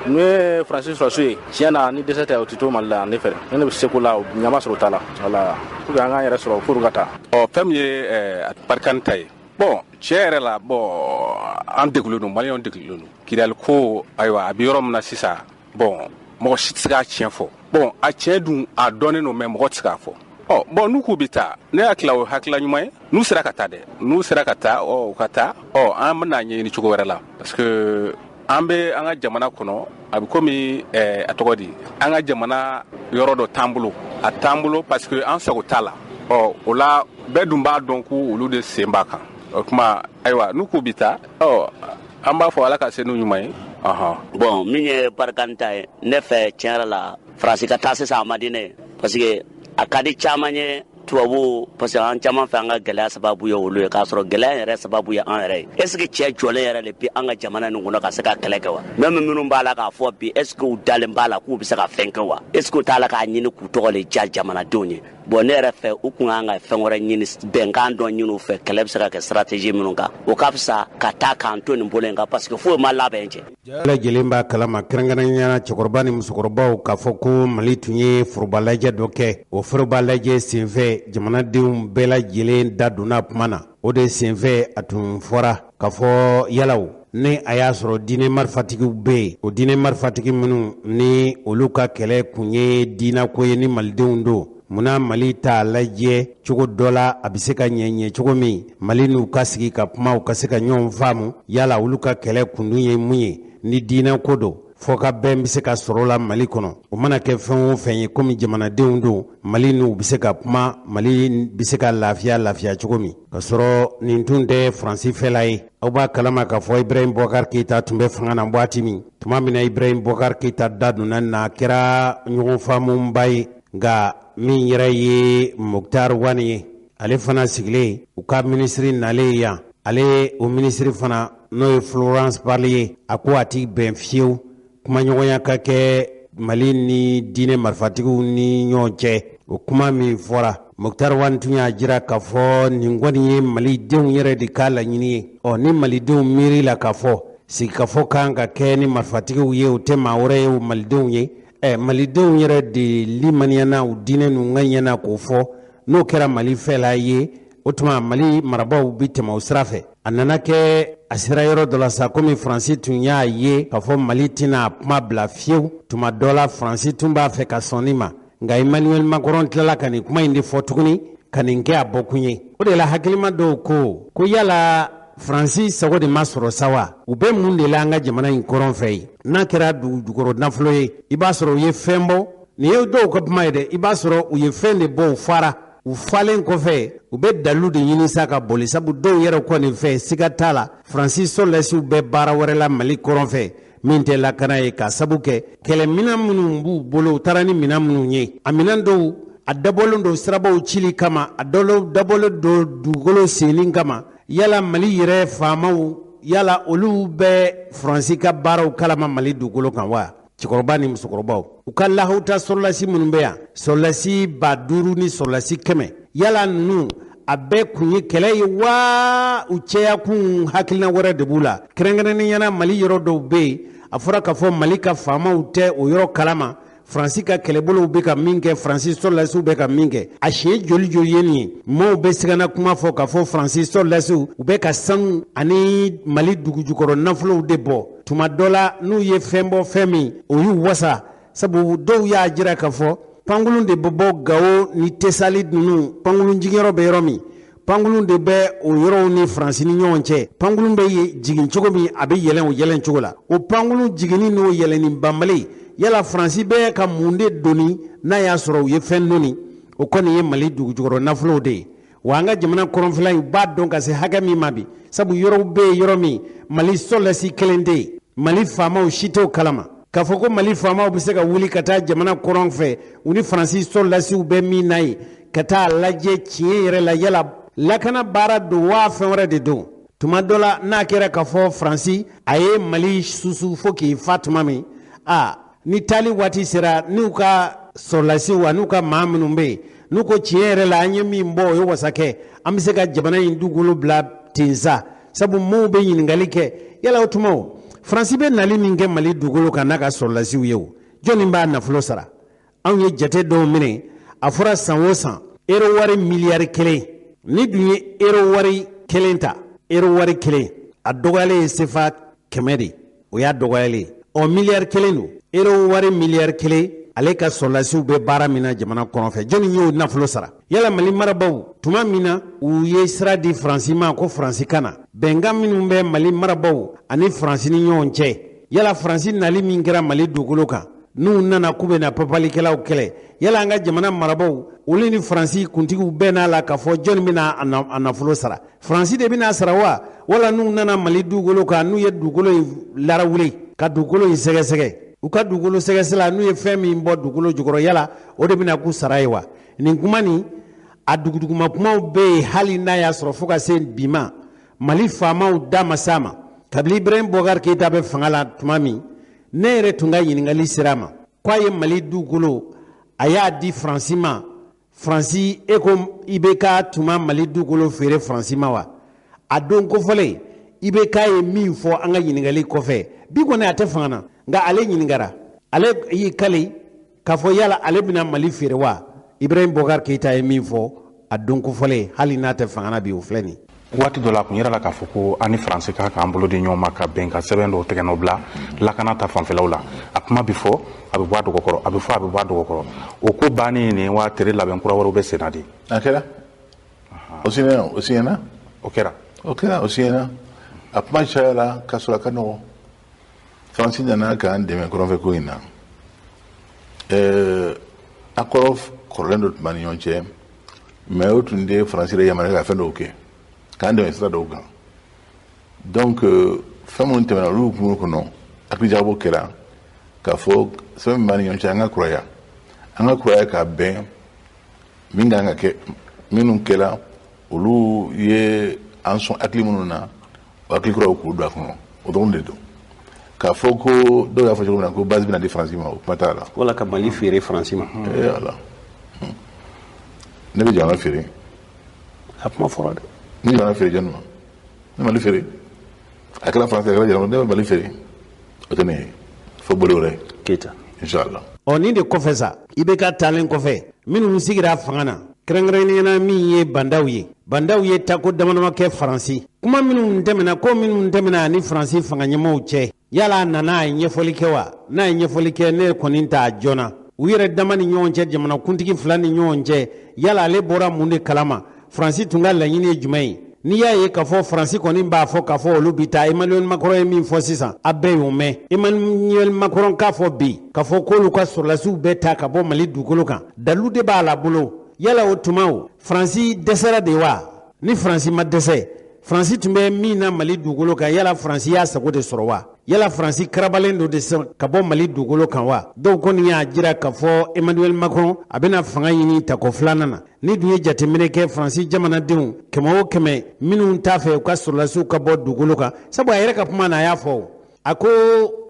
N'u ye Faransi sɔrɔsiw ye, tiɲɛ na ni dɛsɛ tɛ o tɛ to Mali la yan ne fɛ, ne bɛ se ko la ɲama sɔrɔ o t'a la, wala pour que an k'an yɛrɛ sɔrɔ f'olu ka taa. Ɔ fɛn min ye Barkhane ta ye, bon tiɲɛ yɛrɛ la, bon an degunnen don, Maliyɛnw degunnen don Kidali ko, ayiwa a bɛ yɔrɔ min na sisan, bon mɔgɔ si tɛ se k'a tiɲɛ fɔ, bon a tiɲɛ dun a dɔnnen don, mais mɔgɔ tɛ se k'a fɔ. Ɔ bon n'u k'u bɛ taa, ne hakili la o ye hakilila ɲuman ye, n'u sera ka taa dɛ, n'u sera ka taa, ɔ u ka taa, ɔ an bɛna ɲɛɲini cogo wɛrɛ la, parce que an bɛ an ka jamana kɔnɔ, a bɛ komi a tɔgɔ di, an ka jamana yɔrɔ dɔ t'an bolo, a t'an bolo parce que an sago t'a la. Ɔ o la bɛɛ dun b'a dɔn ko olu de sen b'a kan, o tuma ayiwa n'u k'u bɛ taa, ɔ an b'a fɔ Ala ka se n'u ɲuman ye. Bon min ye Barkhane ta ye, ne fɛ tiɲɛ yɛrɛ la Faransi ka taa sisan a man di ne ye, parce que a ka di caman ye tubabu, parce que an caman fɛ an ka gɛlɛya sababu ye olu ye, k'a sɔrɔ gɛlɛya yɛrɛ sababu ye an yɛrɛ ye. Est ce que cɛ jɔlen yɛrɛ de bi an ka jamana nin kɔnɔ ka se ka kɛlɛ kɛ wa? Même minnu b'a la k'a fɔ bi, est ce que u dalen b'a la k'u bɛ se ka fɛn kɛ wa? Est ce que u t'a la k'a ɲini k'u tɔgɔ de diya jamanadenw ye? Bon ne yɛrɛ fɛ u kun kan ka fɛn wɛrɛ ɲini, bɛnkan dɔ ɲini u fɛ, kɛlɛ bɛ se ka kɛ stratégie minnu kan, o ka fisa ka taa k'an to nin bolo in kan, parce que foyi ma labɛn cɛ. Bɛɛ lajɛlen b'a kalama, kɛrɛnkɛrɛnnenya la cɛkɔrɔba ni musokɔrɔbaw, k'a fɔ ko Mali tun ye foroba lajɛ dɔ kɛ. O foroba lajɛ senfɛ, jamanadenw bɛɛ lajɛlen da donna kuma na. O de senfɛ a tun fɔra k'a fɔ yalaw ni a y'a sɔrɔ diinɛ marifatigiw bɛ yen, o diinɛ marifatigi minnu ni olu ka kɛlɛ kun ye diinɛko ye ni malidenw don, munna Mali t'a lajɛ cogo dɔ la a bɛ se ka ɲɛ cogo min, Mali n'u ka sigi ka kuma, u ka se ka ɲɔgɔn faamu, yala olu ka kɛlɛ kundun ye mun ye ni diinɛ ko don, fɔ ka bɛn bɛ se ka sɔrɔ la Mali kɔnɔ. O mana kɛ fɛn o fɛn ye, komi jamanadenw don, Mali n'u bɛ se ka kuma, Mali bɛ se ka lafiya cogo min, ka sɔrɔ nin tun tɛ Faransi fɛla ye. Aw b'a kalama k'a fɔ Ibrahim Boubacar Keïta tun bɛ fanga na waati min, tuma min na Ibrahim Boubacar Keïta da donna na, a kɛra ɲɔgɔn faamuba ye. Nka min yɛrɛ ye Moctar Ouane ye, ale fana sigilen u ka minisiri nalen yan, ale o minisiri fana n'o ye Florence Parly ye, a ko a ti bɛn fiyewu kumaɲɔgɔnya ka kɛ Mali ni diinɛ marifatigiw ni ɲɔgɔn cɛ, o kuma min fɔra, Moctar Ouane tun y'a jira k'a fɔ nin kɔni ye malidenw yɛrɛ de ka laɲini ye. Ɔ ni malidenw miiri la k'a fɔ sigikafɔ kan ka kɛ ni marifatigiw ye, o tɛ maa wɛrɛ ye, o malidenw ye. Malidenw yɛrɛ de limaniyana u diinɛ n'u ŋaniya k'o fɔ. N'o kɛra Mali fɛla ye, o tuma Mali marabaaw bɛ tɛmɛ o sira fɛ. A nana kɛ a sera yɔrɔ dɔ la sa, komi Faransi tun y'a ye k'a fɔ Mali tɛna a kuma bila fiyewu. Tuma dɔ la Faransi tun b'a fɛ ka sɔn ma, nka Emmanuel Macron tilala ka nin kuma in de fɔ tuguni ka nin kɛ a bɔkun ye. O de la hakilima dɔw ko yala Faransi sago de ma sɔrɔ sa wa? U bɛ mun de la an ka jamana in kɔrɔn fɛ yen? N'a kɛra dugu jukɔrɔ nafolo ye, i b'a sɔrɔ u ye fɛn bɔ. Nin ye dɔw ka kuma ye dɛ. I b'a sɔrɔ u ye fɛn de bɔ, u fara. U falen kɔfɛ, u bɛ dalilu de ɲini sa ka boli, sabu dɔw yɛrɛ kɔni fɛ, siga t'a la, Faransi sɔrɔdasiw bɛ baara wɛrɛ la Mali kɔrɔn fɛ min tɛ lakana ye, k'a sabu kɛ kɛlɛminɛn minnu b'u bolo, u taara ni minɛn minnu ye, a minɛn dɔw a dabɔlen don sirabaw cili kama, a dɔw dabɔlen don dugukolo senni kama. Yala Mali yɛrɛ faamaw, yala olu bɛ Faransi ka baaraw kalama Mali dugukolo kan wa? Cɛkɔrɔba ni musokɔrɔbaw, u ka lahawuta sɔrɔlasi minnu bɛ yan, sɔrɔlasi 5000 ni sɔrɔlasi 100, yala ninnu a bɛɛ kun ye kɛlɛ ye wa u cɛyakun hakilina wɛrɛ de b'u la? Kɛrɛnkɛrɛnnenya la, Mali yɔrɔ dɔw bɛ yen, a fɔra k'a fɔ Mali ka faamaw tɛ o yɔrɔ kalama Faransi ka kɛlɛbolow bɛ ka min kɛ, Faransi sɔrɔdasiw bɛ ka min kɛ. A siɲɛ joli joli ye nin ye, maaw bɛ sigana kuma fɔ k'a fɔ Faransi sɔrɔdasiw u bɛ ka sanu ani Mali dugujukɔrɔ nafolow de bɔ. Tuma dɔ la n'u ye fɛn bɔ, fɛn min o y'u wasa, sabu dɔw y'a jira k'a fɔ pankurun de bɛ bɔ Gawo ni Tesali ninnu, pankurun jiginyɔrɔ bɛ yɔrɔ min, pankurun de bɛ o yɔrɔw ni Faransi ni ɲɔgɔn cɛ. Pankurun bɛ jigin cogo min, a bɛ yɛlɛn o yɛlɛn cogo la. O pankurun jiginni n'o yɛlɛnni banbali, yala Faransi bɛ ka mun de doni? N'a y'a sɔrɔ u ye fɛn doni, o kɔni ye Mali dugujukɔrɔ nafolow de ye. Wa an ka jamana kɔrɔnfɛla in, u b'a dɔn ka se hakɛ min ma bi, sabu yɔrɔw bɛ yen, yɔrɔ min Mali sɔrɔdasi kelen tɛ yen, Mali faamaw si t'o kalama. K'a fɔ ko Mali faamaw bɛ se ka wuli ka taa jamana kɔrɔn fɛ, u ni Faransi sɔrɔdasiw bɛ min na yen, ka taa lajɛ tiɲɛ yɛrɛ la, yala lakana baara don wa fɛn wɛrɛ de don? Tuma dɔ la n'a kɛra k'a fɔ Faransi a ye Mali susu fo k'i fa tuma min, a ni taali waati sera, n'u ka sɔrɔdasiw an'u ka maa minnu bɛ yen, n'u ko tiɲɛ yɛrɛ la an ye min bɔ o ye wasa kɛ, an bɛ se ka jamana in dugukolo bila ten sa. Sabu maaw bɛ ɲininkali kɛ, yala o tuma o Faransi bɛ nali min kɛ Mali dugukolo kan n'a ka sɔrɔdasiw ye, o jɔnni b'a nafolo sara? Anw ye jate dɔw minɛ, a fɔra san o san ero wari miliyari 1. Ni dun ye ero wari 1 ta, ero wari 1 a dɔgɔyalen ye sefa 100 de, o y'a dɔgɔyalen ye. Ɔ miliyari 1 don, ero wari miliyari 1, ale ka sɔrɔdasiw bɛ baara min na jamana kɔrɔn fɛ, jɔnni y'o nafolo sara? Yala Mali marabaaw, tuma min na u ye sira di Faransi ma ko Faransi ka na, bɛnkan minnu bɛ Mali marabaaw ani Faransi ni ɲɔgɔn cɛ, yala Faransi nali min kɛra Mali dugukolo kan, n'u nana k'u bɛna papalikɛlaw kɛlɛ, yala an ka jamana marabaaw olu ni Faransi kuntigiw bɛɛ n'a la k'a fɔ jɔnni bɛna a nafolo sara? Faransi de bɛna sara wa? Wala n'u nana Mali dugukolo kan, n'u ye dugukolo in larawuli ka dugukolo in sɛgɛsɛgɛ, u ka dugukolo sɛgɛsɛgɛ, n'u ye fɛn min bɔ dugukolo jukɔrɔ, yala o de bɛna k'u sara ye wa? Nin kuma nin, a duguduguma kumaw bɛ yen, hali n'a y'a sɔrɔ fo ka se bi ma Mali faamaw da ma s'a ma. Kabini Ibrahim Boubacar Keïta bɛ fanga la tuma min, ne yɛrɛ tun ka ɲininkali sera a ma k'a ye Mali dugukolo a y'a di Faransi ma. Faransi, e ko IBK tun ma Mali dugukolo feere Faransi ma wa? A don kofɔlen, IBK ye min fɔ an ka ɲininkali kɔfɛ, bi kɔni a tɛ fanga na, nka ale ɲininkara, ale y'i kali k'a fɔ yala ale bɛna Mali feere wa? Ibrahim Boubacar Keïta ye min fɔ a don kofɔlen, hali n'a tɛ fanga na bi, o filɛ nin. Waati dɔ la, a kun yɛrɛ la k'a fɔ ko an ni Faransi ka k'an bolo di ɲɔgɔn ma ka bɛn ka sɛbɛn dɔw tɛgɛ nɔ bila lakana ta fanfɛlaw la. A kuma bɛ fɔ, a bɛ bɔ a dɔgɔkɔrɔ, a bɛ fɔ, a bɛ bɔ a dɔgɔkɔrɔ. O ko bannen nin wa tere labɛn kura wɛrɛw bɛ sen na de. A kɛra, o siɲɛna, o siɲɛna. O kɛra. O kɛra, o siɲɛna. A kuma cayara k'a sɔrɔ a ka nɔgɔn. Faransi nana k'an dɛmɛ kɔrɔnfɛ ko in na. Accord kɔrɔlen dɔ tun b'an ni ɲɔgɔn cɛ, mais o tun tɛ Faransi yɛrɛ yamaruya ka fɛn dɔw kɛ, k'an dɛmɛ sira dɔw kan. Donc fɛn minnu tɛmɛna olu hukumu kɔnɔ, hakilijagabɔ kɛra k'a fɔ sɛbɛn min b'an ni ɲɔgɔn cɛ, an ka kuraya, an ka kuraya ka bɛn min kan ka kɛ, minnu kɛra olu ye an sɔn hakili minnu na, o hakili kuraw k'u don a kɔnɔ, o dɔrɔn de don. K'a fɔ ko dɔw y'a fɔ cogo min na ko base bɛna di Faransi ma, o kuma t'a la. Wala ka Mali feere Faransi ma. Ee Ala, ne bɛ jamana feere? A kuma fɔra dɛ. Ne bɛ jamana feere jɔnni ma? Ne Mali feere, a kɛra Faransi, a kɛra jamana, ne bɛ Mali feere, o tɛ ne ye fo bolo wɛrɛ. Keyita. Inshallah. Ɔ, nin de kɔfɛ sa, IBK taalen kɔfɛ, minnu sigira fanga na, kɛrɛnkɛrɛnnenya la min ye Bah N'Daw ye, Bah N'Daw ye tako damadama kɛ Faransi. Kuma minnu tɛmɛna, ko minnu tɛmɛna ani Faransi fanga ɲɛmaaw cɛ, yala a nana a ye ɲɛfɔli kɛ wa? N'a ye ɲɛfɔli kɛ, ne kɔni t'a jɔna. U yɛrɛ dama ni ɲɔgɔn cɛ, jamanakuntigi fila ni ɲɔgɔn cɛ, yala ale bɔra mun de kalama? Faransi tun ka laɲini ye jumɛn ye? N'i y'a ye k'a fɔ Faransi kɔni b'a fɔ k'a fɔ olu bi taa, Emmanuel Macron ye min fɔ sisan, a bɛɛ y'o mɛn. Emmanuel Macron k'a fɔ bi k'a fɔ k'olu ka sɔrɔdasiw bɛɛ ta ka bɔ Mali dugukolo kan, dalu de b'a la bolo. Yala o tuma o, Faransi dɛsɛra de wa? Ni Faransi ma dɛsɛ, Faransi tun bɛ min na Mali dugukolo kan, yala Faransi y'a sago de sɔrɔ wa? Yala Faransi karabalen don de ka bɔ Mali dugukolo kan wa? Dɔw kɔni y'a jira k'a fɔ Emmanuel Macron a bɛna fanga ɲini tako filanan na. Ni dun ye jateminɛ kɛ, Faransi jamanadenw 100 o 100 minnu t'a fɛ u ka sɔrɔdasiw ka bɔ dugukolo kan, sabu a yɛrɛ ka kuma na, a y'a fɔ, a ko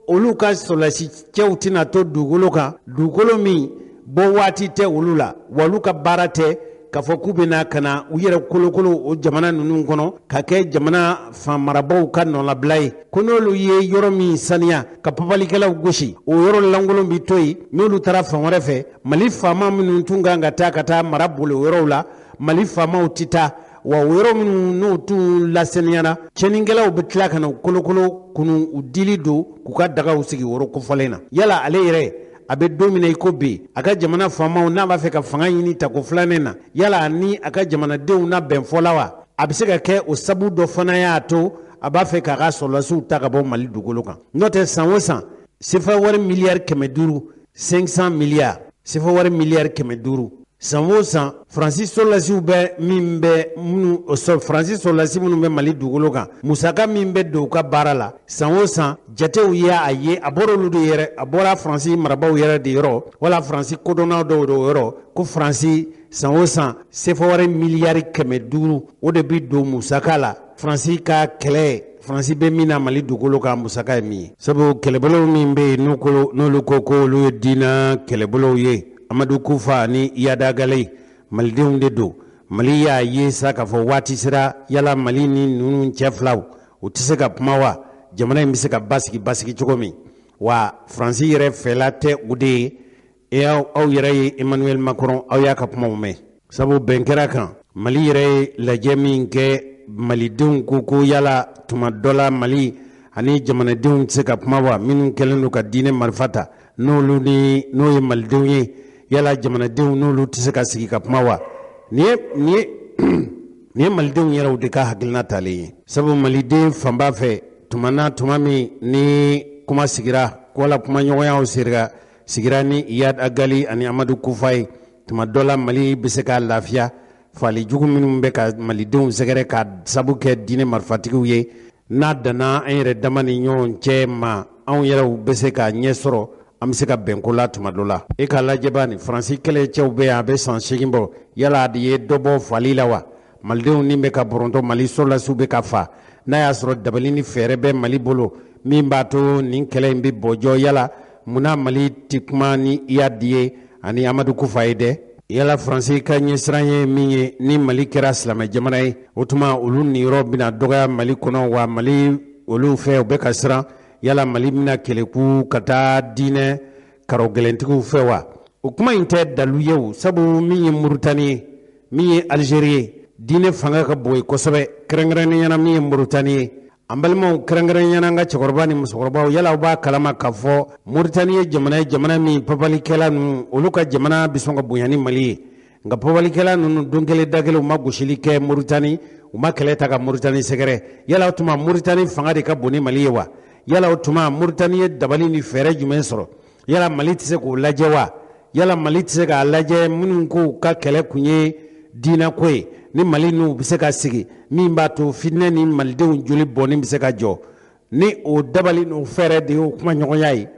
olu ka sɔrɔdasi cɛw tɛna to dugukolo kan, dugukolo min bɔ waati tɛ olu la, wa olu ka baara tɛ k'a fɔ k'u bɛna ka na u yɛrɛ kolokolo o jamana ninnu kɔnɔ ka kɛ jamana fan marabaaw ka nɔlabila ye. Ko n'olu ye yɔrɔ min saniya ka papalikɛlaw gosi, o yɔrɔ lankolon bɛ to yen. N'olu taara fan wɛrɛ fɛ, Mali faama minnu tun kan ka taa ka taa mara boli o yɔrɔw la, Mali faamaw tɛ taa wa. O yɔrɔ minnu n'o tun lasaniyara, tiɲɛnikɛlaw bɛ tila ka na u kolokolo kunu, u dili don k'u ka dagaw sigi yɔrɔ kofɔlen na. Yala ale yɛrɛ a bɛ don min na i ko bi, a ka jamana faamaw, n'a b'a fɛ ka fanga ɲini tako filanan na, yala ni a ka jamanadenw na bɛn fɔ la wa? A bɛ se ka kɛ o sabu dɔ fana y'a to a b'a fɛ k'a ka sɔrɔdasiw ta ka bɔ Mali dugukolo kan. N'o tɛ, san o san, sefa wari miliyari 500, 500 miliyari, sefa wari miliyari 500, san o san, Faransi sɔrɔdasiw bɛ min bɛ minnu, Faransi sɔrɔdasi minnu bɛ Mali dugukolo kan, musaka min bɛ don u ka baara la san o san, jatew ye a ye, a bɔra olu de yɛrɛ, a bɔra Faransi marabaaw yɛrɛ de yɔrɔ, wala Faransi kodɔnnaw dɔw de yɔrɔ, ko Faransi san o san, sefa wari miliyari 500, o de bɛ don musaka la, Faransi ka kɛlɛ, Faransi bɛ min na Mali dugukolo kan, musaka ye min ye. Sabu kɛlɛbolo min bɛ yen, n'olu ko olu ye diinɛ kɛlɛbolow ye, Amadu Kufa ni Iyad Ag Ghali, malidenw de don. Mali y'a ye sa k'a fɔ waati sera. Yala Mali ni ninnu cɛ filaw, u tɛ se ka kuma wa? Jamana in bɛ se ka basigi basigi cogo min wa? Faransi yɛrɛ fɛla tɛ o de ye. E aw yɛrɛ ye Emmanuel Macron, aw y'a ka kumaw mɛn. Sabu bɛn kɛra kan, Mali yɛrɛ ye lajɛ min kɛ, malidenw ko yala tuma dɔ la Mali ani jamanadenw tɛ se ka kuma wa? Minnu kɛlen don ka diinɛ marifa ta, n'olu ni n'o ye malidenw ye, yala jamanadenw n'olu tɛ se ka sigi ka kuma wa? Nin ye malidenw yɛrɛw de ka hakilina talen ye. Sabu maliden fanba fɛ, tuma na tuma min ni kuma sigira, wala kumaɲɔgɔnyaw sigira ni Iyad Ag Ghali ani Amadu Kufa ye, tuma dɔ la Mali bɛ se ka lafiya. Fali jugu minnu bɛ ka malidenw sɛgɛrɛ ka sabu kɛ diinɛ marifatigiw ye, n'a danna an yɛrɛ dama ni ɲɔgɔn cɛ ma, anw yɛrɛw bɛ se ka ɲɛ sɔrɔ, an bɛ se ka bɛnko la tuma dɔ la. E k'a lajɛba ni Faransi kɛlɛcɛw bɛ yan, a bɛ san 8 bɔ, yala a ye dɔ bɔ fali la wa? Malidenw ni bɛ ka bɔrɔntɔ, Mali sɔrɔdasiw bɛ ka fa. N'a y'a sɔrɔ dabali ni fɛɛrɛ bɛ Mali bolo min b'a to nin kɛlɛ in bɛ bɔjɔ, yala munna Mali tɛ kuma ni Iyad ye ani Amadu Kufa ye dɛ? Yala Faransi ka ɲɛsiran ye min ye, ni Mali kɛra silamɛ jamana ye, o tuma olu niyɔrɔ bɛna dɔgɔya Mali kɔnɔ wa? Mali olu fɛ, u bɛ ka siran, yala Mali bɛna kɛlɛku ka taa diinɛ karɔgɛlɛntigiw fɛ wa? O kuma in tɛ dalu ye o. Sabu min ye Murutani ye, min ye Alizeri ye, diinɛ fanga ka bon ye kosɛbɛ, kɛrɛnkɛrɛnnenya la min ye Murutani ye. An balimaw, kɛrɛnkɛrɛnnenya an ka cɛkɔrɔba ni musokɔrɔbaw, yala aw b'a kalama k'a fɔ Murutani ye jamana ye, jamana min papalikɛla ninnu, olu ka jamana bɛ sɔn ka bonya ni Mali ye? Nka papalikɛla ninnu, don kelen da kelen, u ma gosili kɛ Murutani, u ma kɛlɛ ta ka Murutani sɛgɛrɛ. Yala o tuma Murutani fanga de ka bon ni Mali ye wa? Yala o tuma Murutani ye dabali ni fɛɛrɛ jumɛn sɔrɔ? Yala Mali tɛ se k'o lajɛ wa? Yala Mali tɛ se k'a lajɛ, minnu ko ka kɛlɛ kun ye diinɛko ye, ni Mali n'u bɛ se ka sigi min b'a to fitinɛ ni malidenw joli bɔnni bɛ se ka jɔ? Ni o dabali n'o fɛɛrɛ de y'o kumaɲɔgɔnya ye,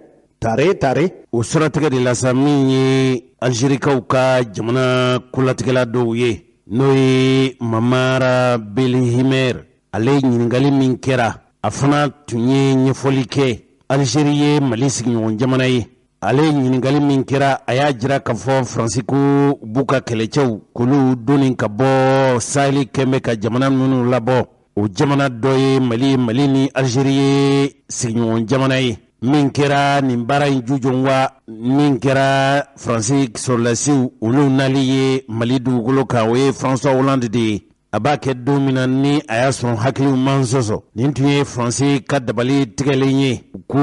tare tare. O siratigɛ de la sa, min ye Alizerikaw ka jamana kolatigɛla dɔw ye, n'o ye Mamara Belhimer, ale ɲininkali min kɛra, a fana tun ye ɲɛfɔli kɛ. Alizeri ye Mali sigiɲɔgɔn jamana ye. Ale ɲininkali min kɛra, a y'a jira k'a fɔ Faransi ko b'u ka kɛlɛcɛw k'olu doni ka bɔ Saheli kɛn bɛ ka jamana minnu labɔ, o jamana dɔ ye Mali ye. Mali ni Alizeri ye sigiɲɔgɔn jamana ye. Min kɛra nin baara in jujɔn wa min kɛra Faransi sɔrɔdasiw olu nali ye Mali dugukolo kan, o ye François Hollande de ye. A b'a kɛ don min na ni a y'a sɔrɔ hakiliw man sɔsɔ, nin tun ye Faransi ka dabali tigɛlen ye ko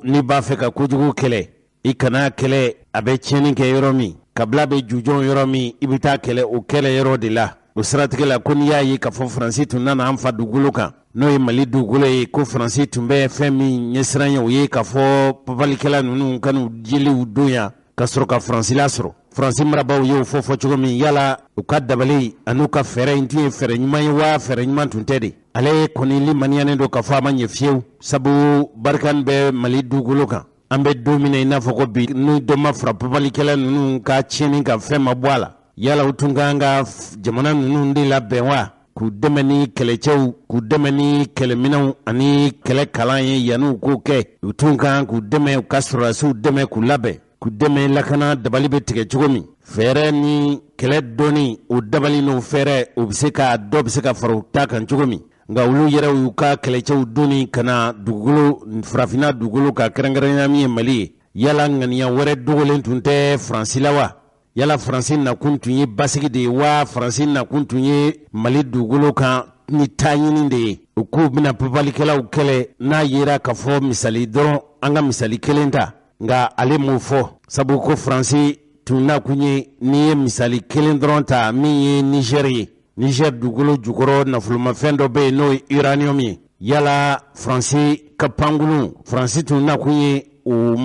n'i b'a fɛ ka kojugu kɛlɛ, i kana kɛlɛ a bɛ tiɲɛni kɛ yɔrɔ min, kabila bɛ jujɔn yɔrɔ min, i bɛ taa kɛlɛ o kɛlɛ yɔrɔ de la. O siratigɛ la, ko n'i y'a ye k'a fɔ Faransi tun nana an fa dugukolo kan, n'o ye Mali dugukolo ye, ko Faransi tun bɛ fɛn min ɲɛsiran ye, o ye k'a fɔ papalikɛla ninnu ka n'u jeliw don yan ka sɔrɔ ka Faransi lasɔrɔ. Faransi marabaaw y'o fɔ fɔ cogo min, yala u ka dabali an'u ka fɛɛrɛ in tun ye fɛɛrɛ ɲuman ye wa fɛɛrɛ ɲuman tun tɛ de? Ale kɔni limaniyalen don k'a fɔ a ma ɲɛ fiyewu, sabu Barkhane bɛ Mali dugukolo kan. An bɛ don min na i n'a fɔ ko bi, ni dɔ ma fara papalikɛla ninnu ka tiɲɛni kan, fɛn ma bɔ a la. Yala u tun kan ka jamana ninnu de labɛn wa, k'u dɛmɛ ni kɛlɛcɛw, k'u dɛmɛ ni kɛlɛminɛnw ani kɛlɛ kalan ye? Yanni k'o kɛ, u tun kan k'u dɛmɛ, u ka sɔrɔdasiw dɛmɛ k'u labɛn, k'u dɛmɛ lakana dabali bɛ tigɛ cogo min, fɛɛrɛ ni kɛlɛ dɔnni, o dabali n'o fɛɛrɛ, o bɛ se ka dɔ bɛ se ka fara u ta kan cogo min. Nka olu yɛrɛ y'u ka kɛlɛcɛw donni ka na dugukolo, farafinna dugukolo ka, kɛrɛnkɛrɛnya min ye Mali ye. Yala ŋaniya wɛrɛ dogolen tun tɛ Faransi la wa? Yala Faransi nakun tun ye basigi de ye wa Faransi nakun tun ye Mali dugukolo kan ni taaɲini de ye, u k'u bɛna papalikɛlaw kɛlɛ? N'a yera k'a fɔ misali dɔrɔn, an ka misali kelen ta, nka ale m'o fɔ, sabu ko Faransi tun nakun ye, n'i ye misali kelen dɔrɔn ta, min ye Nizɛri ye, Niger dugukolo jukɔrɔ nafolomafɛn dɔ bɛ yen, n'o ye uranium ye. Yala Faransi ka pankurun, Faransi tun nakun ye o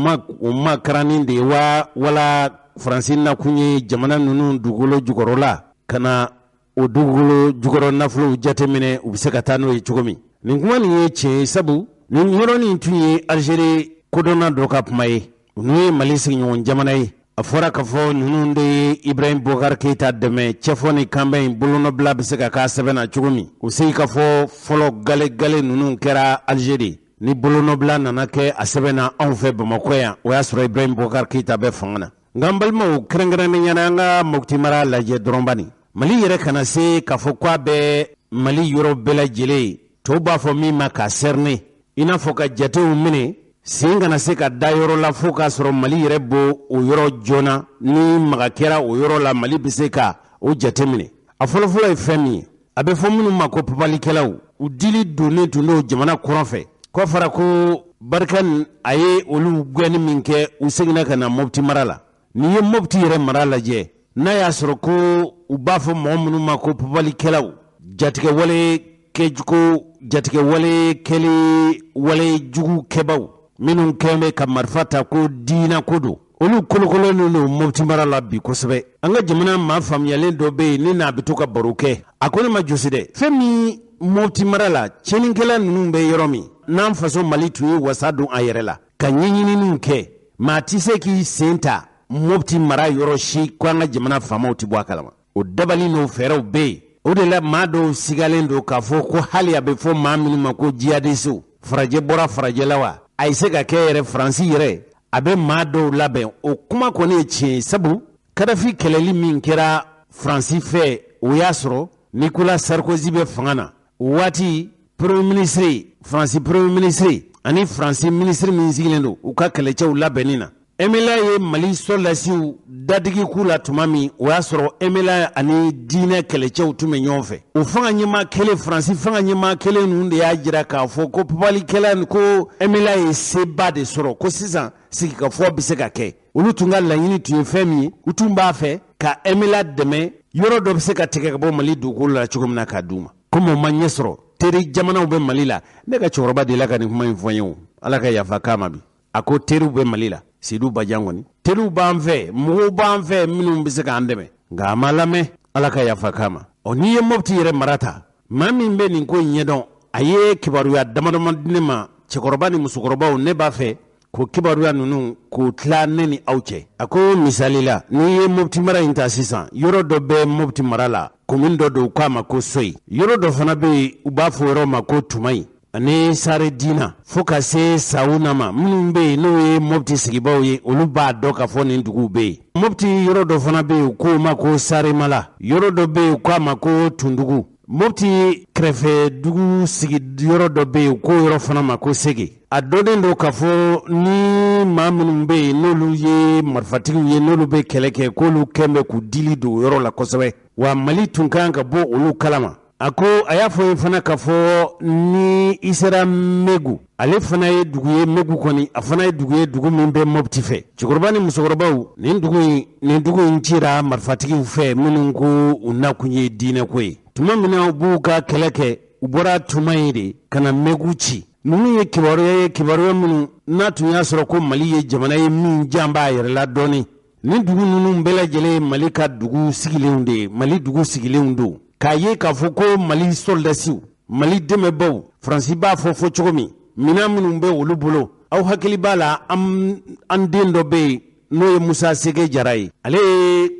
makaranin de ye wa, wala Faransi nakun ye jamana ninnu dugukolo jukɔrɔla ka na o dugukolo jukɔrɔ nafolow jateminɛ, u bɛ se ka taa n'o ye cogo min? Nin kuma nin ye tiɲɛ ye, sabu nin yɔrɔnin tun ye Algérie kodɔnna dɔ ka kuma ye. N'u ye Mali sigiɲɔgɔn jamana ye, a fɔra k'a fɔ ninnu de ye Ibrahim Boubacar Keita dɛmɛ cɛfɔ ni kanbɛn in bolonɔbila bɛ se ka k'a sɛbɛn na cogo min. O sigi ka fɔ fɔlɔ gale-gale ninnu kɛra Algérie. Ni bolonɔbila nana kɛ a sɛbɛn na anw fɛ Bamakɔ yan, o y'a sɔrɔ Ibrahim Boubacar Keita bɛ fanga na. Nka n balimaw, kɛrɛnkɛrɛnnenya na, an ka Mopti mara lajɛ dɔrɔn bani. Mali yɛrɛ kana se k'a fɔ k'a bɛ Mali yɔrɔ bɛɛ lajɛlen, tɔw b'a fɔ min ma k'a cerner, i n'a fɔ ka jatew minɛ, sen kana se ka da yɔrɔ la fo k'a sɔrɔ Mali yɛrɛ b'o o yɔrɔ joona. Ni maga kɛra o yɔrɔ la, Mali bɛ se ka o jate minɛ. A fɔlɔfɔlɔ ye fɛn min ye, a bɛ fɔ minnu ma ko papalikɛlaw, u dili donnen tun don jamana kɔrɔn fɛ. Kɔ fara ko Barkhane a ye olu gɛnni min kɛ, u seginna ka na Mopti mara la. N'i ye Mopti yɛrɛ mara lajɛ, n'a y'a sɔrɔ ko u b'a fɔ mɔgɔ minnu ma ko papalikɛlaw, jatigɛwale kɛjugu, jatigɛwale kɛli, wale jugu kɛbaw minnu kɛn bɛ ka marifa ta ko diina ko don, olu kolokololen don Mopti mara la bi kosɛbɛ. An ka jamana maa faamuyalen dɔ bɛ yen, ni n'a bɛ to ka baro kɛ, a ko ne ma josi dɛ, fɛn min Mopti mara la, tiɲɛnikɛla ninnu bɛ yɔrɔ min, n'an faso Mali tun ye wasa don a yɛrɛ la ka ɲɛɲininiw kɛ, maa tɛ se k'i sen ta Mopti mara yɔrɔ si ko an ka jamana faamaw tɛ bɔ a kalama. O dabali n'o fɛɛrɛw bɛ yen. O de la, maa dɔw sigalen don k'a fɔ ko hali a bɛ fɔ maa minnu ma ko jihadisiw, farajɛ bɔra farajɛ la wa, a ye se ka kɛ yɛrɛ Faransi yɛrɛ a bɛ maa dɔw labɛn. O kuma kɔni ye tiɲɛ ye, sabu Kadafi kɛlɛli min kɛra Faransi fɛ, o y'a sɔrɔ Nicolas Sarkozy bɛ fanga na. O waati premier ministre, Faransi premier ministre ani Faransi ministre min sigilen don u ka kɛlɛcɛw labɛnni na, MNLA ye Mali sɔrɔdasiw dadigi k'u la tuma min, o y'a sɔrɔ MNLA ani diinɛ kɛlɛcɛw tun bɛ ɲɔgɔn fɛ. O fanga ɲɛmaa kelen, Faransi fanga ɲɛmaa kelen ninnu de y'a jira k'a fɔ ko papalikɛla, ko MNLA ye seba de sɔrɔ, ko sisan sigikafɔ bɛ se ka kɛ. Olu tun ka laɲini tun ye fɛn min ye, u tun b'a fɛ ka MNLA dɛmɛ, yɔrɔ dɔ bɛ se ka tigɛ ka bɔ Mali dugukolo la cogo min na k'a d'u ma. Komi o ma ɲɛ sɔrɔ, teri jamanaw bɛ Mali la. Ne ka cɛkɔrɔba delila ka nin kuma in fɔ n ye, o Ala ka yafa k'a ma bi. A ko teriw bɛ Mali la, Seydou Badian kɔni, teriw b'an fɛ, mɔgɔw b'an fɛ minnu bɛ se k'an dɛmɛ, nka a ma lamɛn. Ala ka yafa k'a ma. Ɔ, n'i ye Mopti yɛrɛ mara ta, maa min bɛ nin ko in ɲɛdɔn, a ye kibaruya damadama di ne ma. Cɛkɔrɔba ni musokɔrɔbaw, ne b'a fɛ k'o kibaruya ninnu k'o tila ne ni aw cɛ. A ko misali la, n'i ye Mopti mara in ta sisan, yɔrɔ dɔ bɛ Mopti mara la, komin dɔ don, u k'a ma ko Soyi. Yɔrɔ dɔ fana bɛ yen, u b'a fɔ yɔrɔ ma ko Tumayi. Ani Sare Dina fo ka se Sawuna ma. Minnu bɛ yen n'o ye Mopti sigibaw ye, olu b'a dɔn k'a fɔ nin duguw bɛ yen. Mopti yɔrɔ dɔ fana bɛ yen k'o ma ko Saremala, yɔrɔ dɔ bɛ yen k'a ma ko Tundugu. Mopti kɛrɛfɛ dugu sigi yɔrɔ dɔ bɛ yen k'o yɔrɔ fana ma ko Sege. A dɔnnen don k'a fɔ ni maa minnu bɛ yen n'olu ye marifatigiw ye, n'olu bɛ kɛlɛ kɛ, k'olu kɛn bɛ k'u dili don yɔrɔ la kosɛbɛ, wa Mali tun kan ka bɔ olu kalama. A ko a y'a fɔ yen fana k'a fɔ ni i sera Megu, ale fana ye dugu ye, Megu kɔni a fana ye dugu ye, dugu min bɛ Mopti fɛ. Cɛkɔrɔba ni musokɔrɔbaw, nin dugu in cira marifatigiw fɛ minnu ko u nakun ye diinɛko ye. Tuma min na u b'u ka kɛlɛ kɛ, u bɔra tuma ye de ka na Megu ci. Ninnu ye kibaruya ye, kibaruya minnu n'a tun y'a sɔrɔ ko Mali ye jamana ye min jan b'a yɛrɛ la dɔɔnin. Nin dugu ninnu bɛɛ lajɛlen ye Mali ka dugu sigilenw de ye, Mali dugu sigilenw don. K'a ye k'a fɔ ko Mali sɔrɔdasiw, Mali dɛmɛbaw, Faransi b'a fɔ fɔ cogo min, minɛn minnu bɛ olu bolo, aw hakili b'a la an den dɔ bɛ yen n'o ye Musa Seke Jara ye. Ale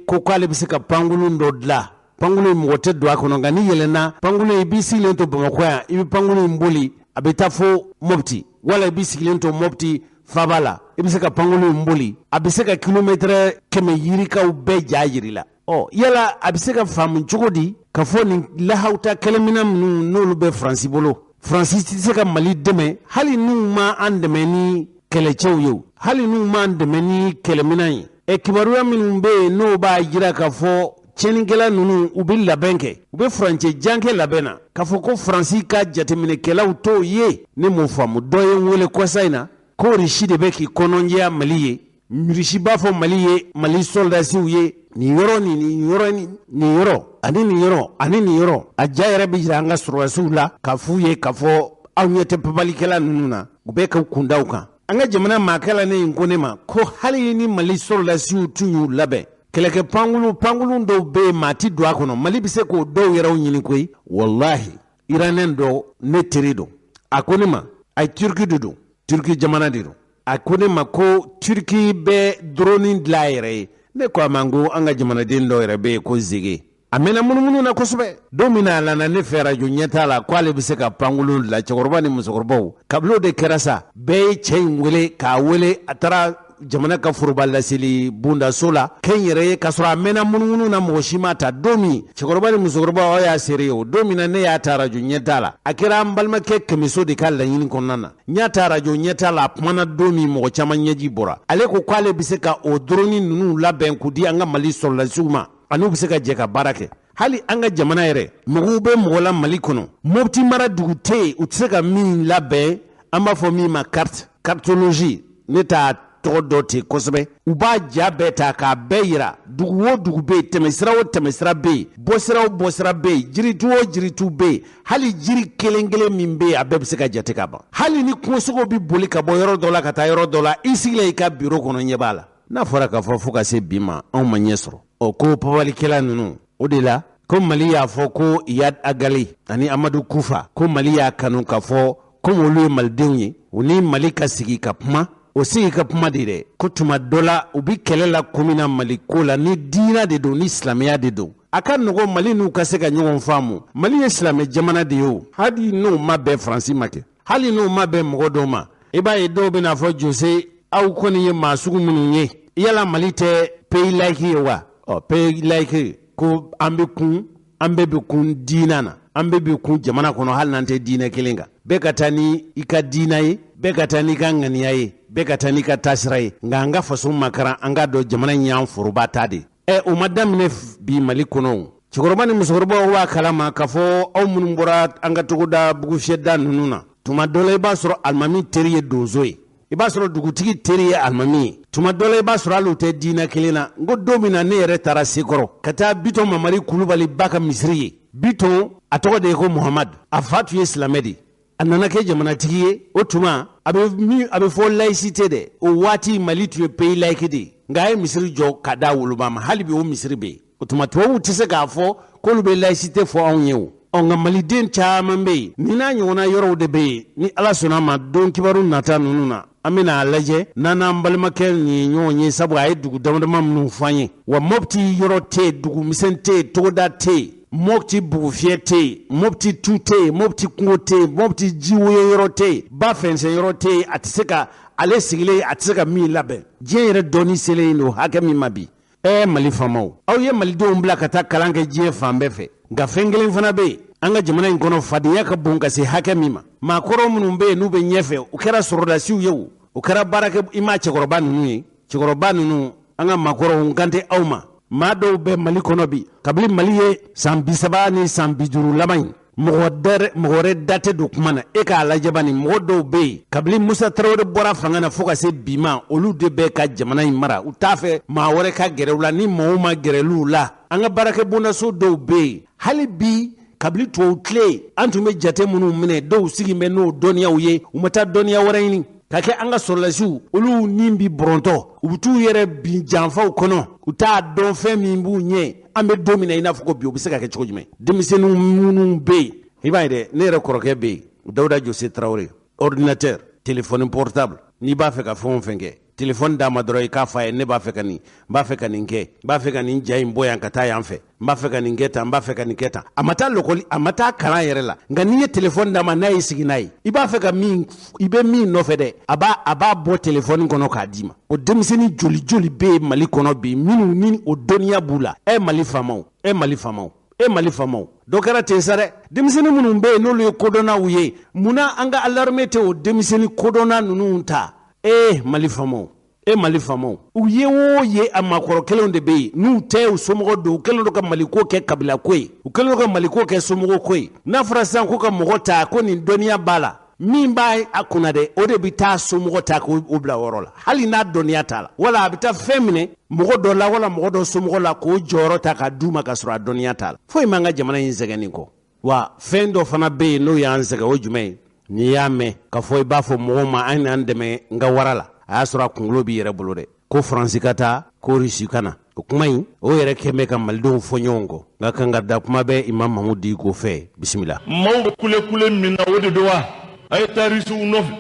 ko k'ale bɛ se ka pankurun dɔ dilan. Pankurun in mɔgɔ tɛ don a kɔnɔ, nka n'i yɛlɛnna pankurun in, i b'i sigilen to Bamakɔ yan, i bɛ pankurun in boli, a bɛ taa fo Mopti, wala i b'i sigilen to Mopti faaba la, i bɛ se ka pankurun in boli, a bɛ se ka kilomɛtɛrɛ 100 yirikaw bɛɛ ja yir'i la. Yala a bɛ se ka faamu cogo di k'a fɔ nin lahawuta kɛlɛminɛn minnu n'olu bɛ Faransi bolo, Faransi tɛ se ka Mali dɛmɛ hali n'u ma an dɛmɛ ni kɛlɛcɛw ye, hali n'u ma an dɛmɛ ni kɛlɛminɛn ye. Kibaruya minnu bɛ yen n'o b'a jira k'a fɔ tiɲɛnikɛla ninnu u bɛ labɛn kɛ, u bɛ furancɛ jan kɛ labɛn na, k'a fɔ ko Faransi ka jateminɛkɛlaw t'o ye, ne m'o faamu. Dɔ ye n wele kɔsa in na ko Risi de bɛ k'i kɔnɔnjɛya Mali ye. Risi b'a fɔ Mali ye, Mali sɔrɔdasiw ye, nin yɔrɔ ni nin yɔrɔ ni nin yɔrɔ ani nin yɔrɔ ani nin yɔrɔ. A ja yɛrɛ bɛ jira an ka sɔrɔdasiw la k'a f'u ye k'a fɔ aw ɲɛ tɛ papalikɛla ninnu na, u bɛ k'u kunda u kan. An ka jamana maakɛla in ko ne ma ko hali ni Mali sɔrɔdasiw tun y'u labɛn, kɛlɛkɛ pankurun dɔw bɛ yen maa tɛ don a kɔnɔ, Mali bɛ se k'o dɔw yɛrɛw ɲini koyi. Walahi, Iranɛn dɔ ne teri don, a ko ne ma, a ye Turki de don, Turki jamana de don. A ko ne ma ko Turki bɛ drone dilan a yɛrɛ ye. Ne ko a ma ko an ka jamanaden dɔw yɛrɛ bɛ yen ko Zege. A mɛnna munumunu na kosɛbɛ. Don min na a nana ne fɛ arajo ɲɛta la k'ale bɛ se ka pankurun dilan, cɛkɔrɔba ni musokɔrɔbaw, kabilo de kɛra sa, bɛɛ ye cɛ in wele k'a wele, a taara jamana ka foroba laseli bondaso la kɛ n yɛrɛ ye, k'a sɔrɔ a mɛnna munumunu na, mɔgɔ si ma ta. Don min cɛkɔrɔba ni musokɔrɔba aw y'a seere ye o, don min na ne y'a ta arajo ɲɛta la, a kɛra an balimakɛ Kɛmɛso de ka laɲini kɔnɔna na. N y'a ta arajo ɲɛta la, a kumana don min mɔgɔ caman ɲɛji bɔra. Ale ko k'ale bɛ se ka o drone ninnu labɛn k'u di an ka Mali sɔrɔdasiw ma, ani u bɛ se ka jɛ ka baara kɛ. Hali an ka jamana yɛrɛ, mɔgɔw bɛ mɔgɔ la Mali kɔnɔ, Mopti mara dugu tɛ yen u tɛ se ka min labɛn, an b'a fɔ min ma carte, cartologie, ne t'a tɔgɔ dɔ ten kosɛbɛ. U b'a ja bɛɛ ta k'a bɛɛ yira, dugu o dugu bɛ yen, tɛmɛsira o tɛmɛsira bɛ yen, bɔsira o bɔsira bɛ yen, jiritu o jiritu bɛ yen, hali jiri kelen kelen min bɛ yen, a bɛɛ bɛ se ka jate ka ban. Hali ni kungosogo bɛ boli ka bɔ yɔrɔ dɔ la ka taa yɔrɔ dɔ la, i sigilen i ka biro kɔnɔ ɲɛ b'a la. N'a fɔra k'a fɔ fo ka se bi ma, anw ma ɲɛ sɔrɔ. Ko papalikɛla ninnu, o de la ko Mali y'a fɔ ko Iyad Agali ani Amadu Kufa, ko Mali y'a kanu k'a fɔ komi olu ye malidenw ye, u ni Mali ka sigi ka kuma. O sigi ka kuma de dɛ, ko tuma dɔ la u bi kɛlɛ la kun min na Mali ko la, ni diina de don, ni silamɛya de don, a ka nɔgɔ Mali n'u ka se ka ɲɔgɔn faamu. Mali ye silamɛ jamana de ye o, hali n'o ma bɛn Faransi ma kɛ, hali n'o ma bɛn mɔgɔ dɔw ma. I b'a ye dɔw bɛna fɔ Jose, aw kɔni ye maa sugu minnu ye, yala Mali tɛ pays laïque ye wa? Pays laïque ko an bɛ kun, an bɛɛ bɛ kun diina na, an bɛɛ bɛ kun jamana kɔnɔ, hali n'an tɛ diinɛ kelen kan. Bɛɛ ka taa ni i ka diina ye, bɛɛ ka taa n'i ka ŋaniya ye, bɛɛ ka taa n'i ka taasira ye, nka an ka faso makaran, an k'a dɔn jamana in y'an foroba ta de ye. O ma daminɛ bi Mali kɔnɔ o. Cɛkɔrɔba ni musokɔrɔbaw b'a kalama k'a fɔ aw minnu bɔra an ka togoda bugufiyɛda ninnu na, tuma dɔ la i b'a sɔrɔ alimami teri ye donso ye, i b'a sɔrɔ dugutigi teri ye alimami ye, tuma dɔ la i b'a sɔrɔ hali u tɛ diinɛ kelen na. N ko don min na ne yɛrɛ taara Sekɔrɔ ka taa Bitɔn Mamari Kulubali ba ka misiri ye, Bitɔn a tɔgɔ de ye ko Muhamadu, a fa tun ye silamɛ de ye, a nana kɛ jamanatigi ye. O tuma a bɛ fɔ laïcité dɛ, o waati Mali tun ye pays laïque de ye, nka a ye misiri jɔ ka d'a woloba ma, hali bi o misiri bɛ yen. O tuma tubabuw tɛ se k'a fɔ k'olu bɛ laïcité fɔ anw ye o. Nka maliden caman bɛ yen, ni n'a ɲɔgɔnna yɔrɔw de bɛ yen, ni Ala sɔnna a ma don kibaru nata ninnu na, an bɛna a lajɛ n'an n'an balimakɛ nin ye ɲɔgɔn ye, sabu a ye dugu damadama minnu fɔ an ye. Wa Mopti yɔrɔ tɛ yen, dugu misɛn tɛ yen, togoda tɛ yen. Mopti bugufiyɛ tɛ yen, Mopti tu tɛ yen, Mopti kungo tɛ yen, Mopti jiwoyo yɔrɔ tɛ yen, ba fɛnsɛn yɔrɔ tɛ yen, a tɛ se ka ale sigilen a tɛ se ka min labɛn. Diɲɛ yɛrɛ dɔnni selen don hakɛ min ma bi. Ɛɛ Mali faamaw, aw ye malidenw bila ka taa kalan kɛ diɲɛ fan bɛɛ fɛ, nka fɛn kelen fana bɛ yen, an ka jamana in kɔnɔ fadenya ka bon ka se hakɛ min ma. Maakɔrɔ minnu bɛ yen n'u bɛ ɲɛfɛ, u kɛra sɔrɔdasiw ye o, u kɛra baarakɛ i ma cɛkɔrɔba ninnu ye, cɛkɔrɔba ninnu, an ka maakɔrɔw, n kan tɛ aw ma. Maa dɔw bɛ Mali kɔnɔ bi, kabini Mali ye san 30 ni san 50 laban in, mɔgɔ wɛrɛ da tɛ don kuma na. E k'a lajɛ bani, mɔgɔ dɔw bɛ yen kabini Musa Tarawele bɔra fanga na fo ka se bi ma, olu de bɛ ka jamana in mara. U t'a fɛ maa wɛrɛ ka gɛrɛ u la, ni maaw ma gɛrɛl'u la. An ka baarakɛbondaso dɔw bɛ yen hali bi, kabini tubabu tile an tun bɛ jate minnu minɛ, dɔw sigi bɛ n'o dɔnniyaw ye, u ma taa dɔnniya wɛrɛ ɲini ka kɛ. An ka sɔrɔdasiw, olu ni bi bɔrɔntɔ, u bɛ t'u yɛrɛ bin janfaw kɔnɔ, u t'a dɔn fɛn min b'u ɲɛ. An bɛ don min na i n'a fɔ ko bi, o bɛ se ka kɛ cogo jumɛn? Denmisɛnninw minnu bɛ yen, i b'a ye dɛ, ne yɛrɛ kɔrɔkɛ bɛ yen, Dawuda Jose Tarawele, ordinateur, téléphone portable, n'i b'a fɛ ka fɛn o fɛn kɛ, téléphone d'a ma dɔrɔn, i k'a fɔ a ye ne b'a fɛ ka nin, n b'a fɛ ka nin kɛ, n b'a fɛ ka nin ja in bɔ yan ka taa yan fɛ, n b'a fɛ ka nin kɛ tan, n b'a fɛ ka nin kɛ tan. A ma taa lɔkɔli, a ma taa kalan yɛrɛ la, nka n'i ye téléphone d'a ma, n'a y'i sigi n'a ye, i b'a fɛ ka min, i bɛ min nɔfɛ dɛ, a b'a bɔ téléphone kɔnɔ k'a d'i ma. O denmisɛnnin joli joli bɛ yen Mali kɔnɔ bi, minnu ni o dɔnniya b'u la? Ɛ Mali faamaw, ɛ Mali faamaw, e Mali faamaw, dɔ kɛra ten sa dɛ. Denmisɛnnin minnu bɛ yen n'olu ye kodɔnnaw ye, munna an ka l'armée tɛ o denmisɛnnin kodɔnna ninnu ta? Ee Mali faamaw, e Mali faamaw, u ye o ye, a maakɔrɔ kelenw de bɛ yen, n'u tɛ u somɔgɔ don, u kɛlen don ka Maliko kɛ kabilako ye, u kɛlen don ka Maliko kɛ somɔgɔ ko ye. N'a fɔra sisan ko ka mɔgɔ ta ko nin dɔnniya b'a la, min b'a a kunna dɛ, o de bɛ taa somɔgɔ ta k'o bila o yɔrɔ la, hali n'a dɔnniya t'a la, wala a bɛ taa fɛn minɛ mɔgɔ dɔ la wala mɔgɔ dɔ somɔgɔ la k'o jɔyɔrɔ ta k'a d'u ma k'a sɔrɔ a dɔnniya t'a la. Foyi m'an ka jamana in sɛgɛn nin kɔ. Wa fɛn dɔ fana bɛ yen n'o y'an sɛgɛn, o jumɛn ye? N'i y'a mɛn k'a fɔ i b'a fɔ mɔgɔw ma an y'an dɛmɛ n ka wara la, a y'a sɔrɔ a kunkolo b'i yɛrɛ bolo dɛ. Ko Faransi ka taa, ko Rusi ka na, o kuma in o yɛrɛ kɛn bɛ ka malidenw fɔ ɲɔgɔn kɔ. Nka kan ka da kuma bɛ Imam Mahmoud Dicko fɛ, bisimila. Maaw bɛ kule kule min na, o de don wa? A ye taa Rusiw nɔfɛ,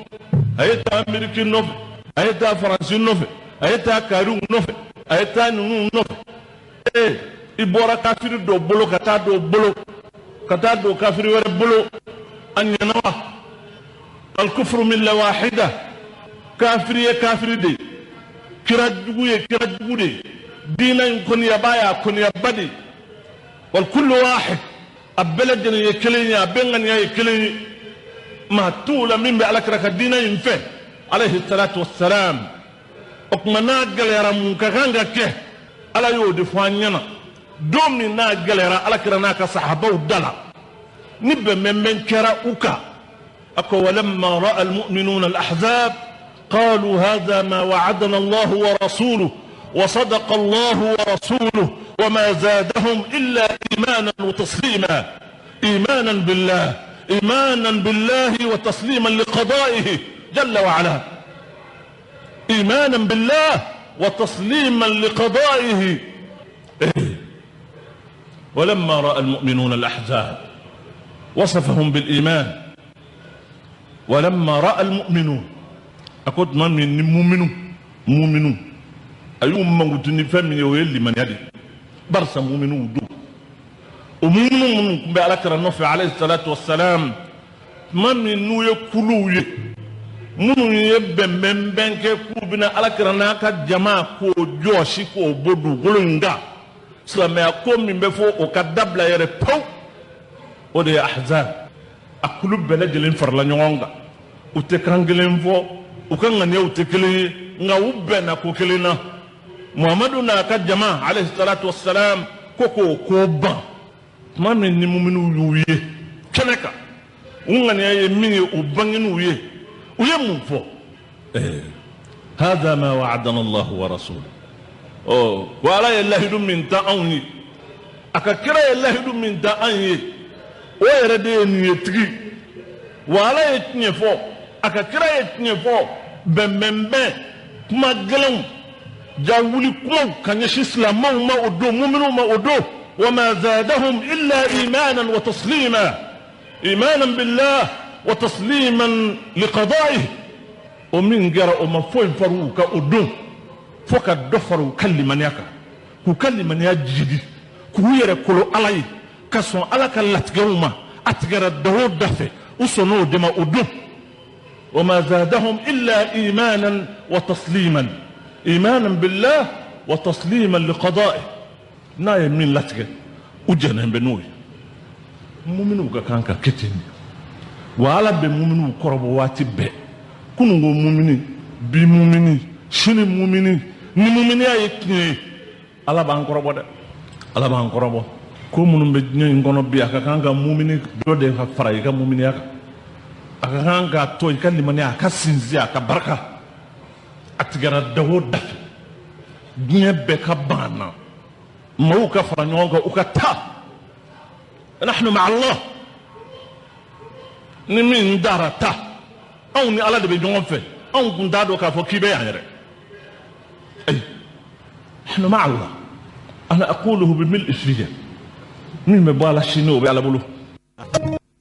a ye taa Ameriki nɔfɛ, a ye taa Faransi nɔfɛ, a ye taa kariw nɔfɛ, a ye taa ninnu nɔfɛ. Ee, i bɔra kafiri dɔ bolo ka taa dɔ bolo, ka taa don kafiri wɛrɛ bolo, a ɲɛna wa? Alkufru milla wahida, kafiri ye kafiri de ye, kira jugu ye kira jugu de ye, diinɛ in kɔniyaba y'a kɔniyaba de ye. Walkullu wahid, a bɛɛ lajɛlen ye kelen ye, a bɛɛ ŋaniya ye kelen ye. Maa t'u la min bɛ alakira ka diinɛ in fɛ, alayhi salatu wassalam. O tuma n'a gɛlɛyara, mun ka kan ka kɛ? Ala y'o de fɔ an ɲɛna. Don min n'a gɛlɛyara alakira n'a ka sahabaw da la, ni bɛnbɛnbɛn kɛra u kan, a ko walamma ra'a almu'minuna alahzab qalu hadha ma wa'adana Allahu wa rasuluhu wa sadaqa Allahu wa rasuluhu wa ma zadahum illa imanan wa taslima, imanan billah, imanan billahi wa tasliman liqada'ihi jalla wa ala, imanan billah wa tasliman liqada'ihi. ولما رأى المؤمنون الأحزاب وصفهم بالإيمان. ولما رأى المؤمنون، أقول ما من مؤمنون، مؤمنون أيوم من قلت فهم يولي من يدي برسا مؤمنون دو ومؤمنون بألكر النفع عليه الصلاة والسلام ما من نو يكلوي minnu ye bɛnbɛnbɛn kɛ k'u bɛna alakira n'a ka jama k'o jɔsi k'o bɔ dugukolo in kan, silamɛya ko min bɛ fɔ o ka dabila yɛrɛ pewu, o de ye ahzab. A kulu bɛɛ lajɛlen farala ɲɔgɔn kan, u tɛ kan kelen fɔ, u ka ŋaniyaw tɛ kelen ye, nka u bɛnna ko kelen na. Muhamadu n'a ka jama alayhi salatu wassalam ko k'o ko ban. Tuma min ni muminiw y'u ye kɛnɛ kan, u ŋaniya ye min ye, u bangen'u ye, u ye mun fɔ? Hadha ma wa'adana Allahu wa rasuluhu. Ɔ ko Ala ye lahidu min ta anw ye, a ka kira ye lahidu min ta an ye, o yɛrɛ de ye nin ye tigi. Wa Ala ye tiɲɛ fɔ, a ka kira ye tiɲɛ fɔ. Bɛnbɛnbɛn kuma gɛlɛnw, jawuli kumaw ka ɲɛsin silamɛw ma o don, muminiw ma o don. Wa ma zadahum illa imanan wa taslima, imanan billah wa tasliman liqada'ihi. O min kɛra, o ma foyi far'u kan o don fo ka dɔ fara u ka limaniya kan, k'u ka limaniya jigi, k'u yɛrɛ kolo Ala ye, Ka sɔn Ala ka latigɛw ma, a tigɛra da o da fɛ, u sɔnn'o de ma o don. Wa ma zadahum illa imanan wa tasliman, imanan billah wa tasliman liqada'i. N'a ye min latigɛ, u jɛnnen bɛ n'o ye. Muminiw ka kan ka kɛ ten de. Wa Ala bɛ muminiw kɔrɔbɔ waati bɛɛ. Kununko mumini, bi mumini, sini mumini, ni muminiya ye tiɲɛ ye, Ala b'an kɔrɔbɔ dɛ. Ala b'an kɔrɔbɔ. Ko minnu bɛ diɲɛ in kɔnɔ bi, a ka kan ka mumini dɔ de ka fara i ka muminiya kan. A ka kan k'a to i ka limaniya, a ka sinsin, a ka barika. A tigɛra da o da fɛ, diɲɛ bɛɛ ka ban na, maaw ka fara ɲɔgɔn kan, u ka taa. Nahnu ma'a Allah. Ni min dara ta, anw ni Ala de bɛ ɲɔgɔn fɛ. Anw kun t'a dɔn k'a fɔ k'i bɛ yan yɛrɛ. Ayi, nahnu ma'a Allah. Ana aquluhu bi mil'i fiya. Min bɛ bɔ a la sini, o bɛ Ala bolo.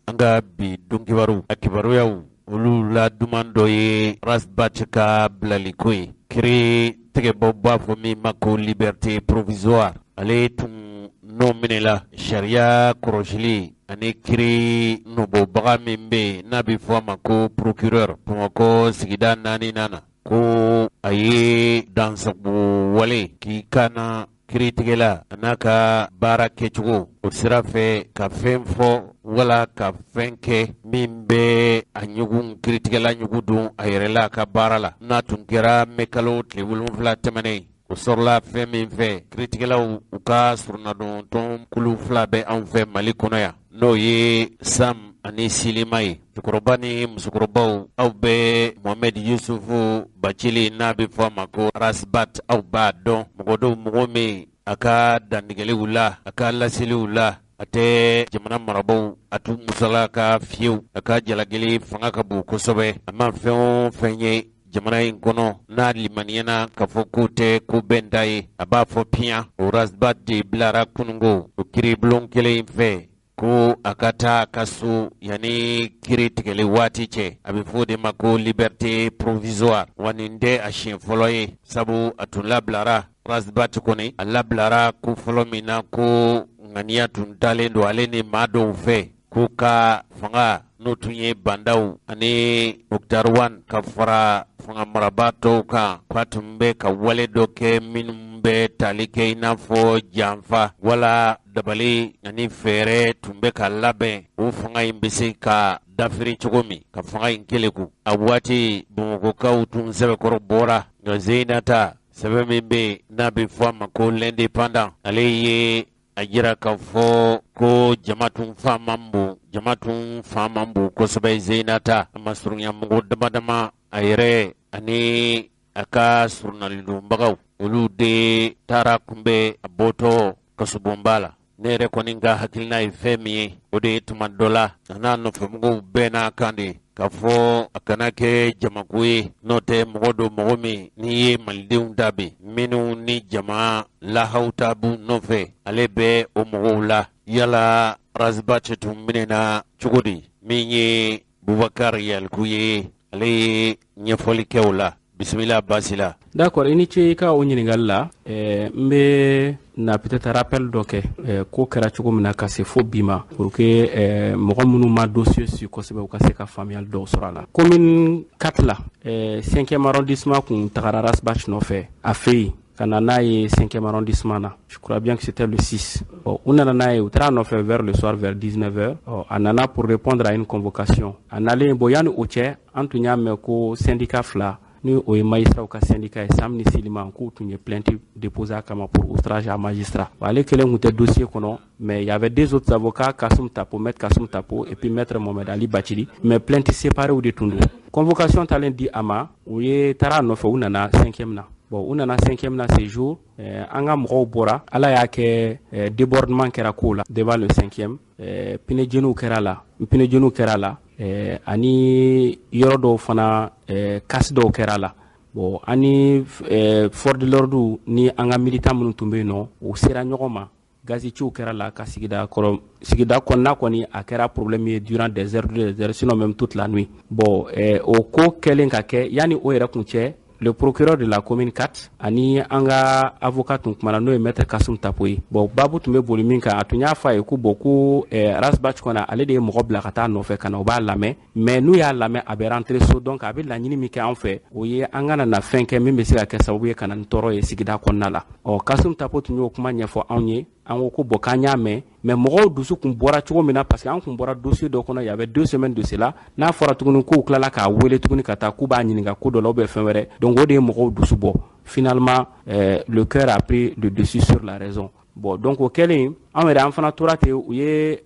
An ka bi don kibaru, a kibaruyaw olu la duman dɔ ye Ras Bath ka bilaliko ye. Kiri tigɛbaw b'a fɔ min ma ko liberté provisoire. Ale tun n'o minɛla sariya kɔrɔsili ani kiri nɔbɔbaga min bɛ yen n'a bɛ fɔ a ma ko procureur Bamakɔ sigida 4nan na, ko a ye dansago wale k'i kana kiritigɛla a n'a ka baara kɛcogo o sira fɛ, ka fɛn fɔ wala ka fɛn kɛ min bɛ a ɲugun kiritigɛla ɲugu don a yɛrɛ la a ka baara la. N'a tun kɛra mɛkalo tile 7 tɛmɛnen, o sɔrɔla fɛn min fɛ, kiritigɛlaw u ka surunadon kulu 2 bɛ anw fɛ Mali kɔnɔ yan, n'o ye SAM ani Silima ye. Cɛkɔrɔba ni musokɔrɔbaw, aw bɛ Mohamed Yusufu Bacili n'a bɛ fɔ a ma ko Ras Bath, aw b'a dɔn. Mɔgɔ dɔw, mɔgɔ min a ka dantigɛliw la, a ka laseliw la, a tɛ jamana marabaaw a t'u musalaka fiyewu. A ka jalakili fanga ka bon kosɛbɛ. A ma fɛn o fɛn ye jamana in kɔnɔ n'a limaniyana k'a fɔ k'o tɛ ko bɛnta ye, a b'a fɔ piyan. O Ras Bath de bilara kununko o kiribulon kelen in fɛ ko a ka taa a ka so yanni kiri tigɛli waati cɛ. A bɛ fɔ o de ma ko liberté provisoire. Wa nin tɛ a siɲɛ fɔlɔ ye, sabu a tun labilara. Ras Bath kɔni, a labilara ko fɔlɔ min na, ko ŋaniya tun talen don ale ni maa dɔw fɛ ko ka fanga n'o tun ye Bah N'Daw ani Moctar Ouane ka fara fanga marabaa tɔw kan, k'a tun bɛ ka wale dɔ kɛ minnu bɛ tali kɛ i n'a fɔ janfa wala dabali ani fɛɛrɛ tun bɛ ka labɛn o fanga in bɛ se ka dafiri cogo min, ka fanga in keleku. A waati Bamakɔkaw tun sɛbɛkɔrɔ bɔra, nka Zeyinata sɛbɛn min bɛ yen n'a bɛ fɔ a ma ko L'Indépendant, ale ye a jira k'a fɔ ko jama tun fa man bon, jama tun fa man bon kosɛbɛ. Zeyinata a ma surunya mɔgɔ dama dama, a yɛrɛ ani a ka surunalidonbagaw, olu de taara kunbɛn a bɔtɔ kasobonba la. Ne yɛrɛ kɔni ka hakilina ye fɛn min ye, o de ye tuma dɔ la a n'a nɔfɛmɔgɔw bɛɛ n'a kan de k'a fɔ a kana kɛ jamako ye. N'o tɛ, mɔgɔ don, mɔgɔ min n'i ye malidenw ta bi, minnu ni jama lahaw ta b'u nɔfɛ, ale bɛ o mɔgɔw la. Yala Ras Bath tun minɛna cogo di? Min ye Bubakar Yaliku ye, ale ye ɲɛfɔli kɛ o la. Bisimila, baasi la? D'accord, i ni ce i ka o ɲininkali la. N bɛ na peut-être rappel dɔ kɛ, ko kɛra cogo min na ka se fo bi ma, pour que mɔgɔ minnu ma dossier su kosɛbɛ, u ka se ka faamuyali dɔw sɔrɔ a la. Commune 4 la, 5e arrondissement kun tagara Ras Bath nɔfɛ a fɛ yen ka na n'a ye 5e arrondissement na. Je crois bien que c'était le 6. Bon, u nana n'a ye, u taara nɔfɛ vers le soir, vers 19 heures. Ɔ, a nana pour répondre à une convocation. A nalen, bon, yanni o cɛ, an tun y'a mɛn ko syndicat fila, ni o ye magistrat ka syndicat ye, SAM ni Silima, k'u tun ye plainte déposé a kama pour outrage à magistrat. Bon, ale kelen tun tɛ dossier kɔnɔ, mais il y avait deux autres avocats, Kassoum Tapo, maître Kassoum Tapo et puis maître Mohamed Ali Bachili, mais plainte séparée de tun don. Convocation talen di a ma, u ye taara a nɔfɛ, u nana cinquième na. Bon, u nana cinquième na ce jour, an ka mɔgɔw bɔra. Ala y'a kɛ, débordement kɛra ko la devant le cinquième, pneu jeniw kɛra la, pneu jeniw kɛra la, ani yɔrɔ dɔw fana, casse dɔw kɛra la. Bon, ani force de l'ordre ni an ka militant minnu tun bɛ yen nɔ, u sera ɲɔgɔn ma, gazi ciw kɛra la ka sigida kɔrɔ, sigida kɔnɔna kɔni, a kɛra problème ye durant des heures, des heures, sinon même toute la nuit. Bon, o ko kɛlen ka kɛ, yanni o yɛrɛ kun cɛ. Le procureur de la commune 4 ani an ka avocat tun kumana, n'o ye maître Kasum Tapo ye. Bon, babu tun bɛ boli min kan, a tun y'a fɔ a ye ko bon, ko Ras Bath kɔnɔ, ale de ye mɔgɔ bila ka taa nɔfɛ ka na, o b'a lamɛn, mais n'u y'a lamɛn, a bɛ rentrer so. Donc a bɛ laɲini min kɛ an fɛ, o ye an kana na fɛn kɛ min bɛ se ka kɛ sababu ye ka na ni tɔɔrɔ ye sigida kɔnɔna la. Ɔ, Kasum Tapo tun y'o kuma ɲɛfɔ anw ye. An ko ko bon, k'an y'a mɛn, mais mɔgɔw dusu kun bɔra cogo min na, parce que an kun bɔra dossier dɔ kɔnɔ, il y avait 2 semaines de cela, n'a fɔra tuguni k'u tilala k'a wele tuguni ka taa k'u b'a ɲininka ko dɔ la ou bien fɛn wɛrɛ, donc o de ye mɔgɔw dusu bɔ. Finalement, le cœur a pris le dessus sur la raison. Bon, donc o kɛlen, anw yɛrɛ, an fana tora ten. U ye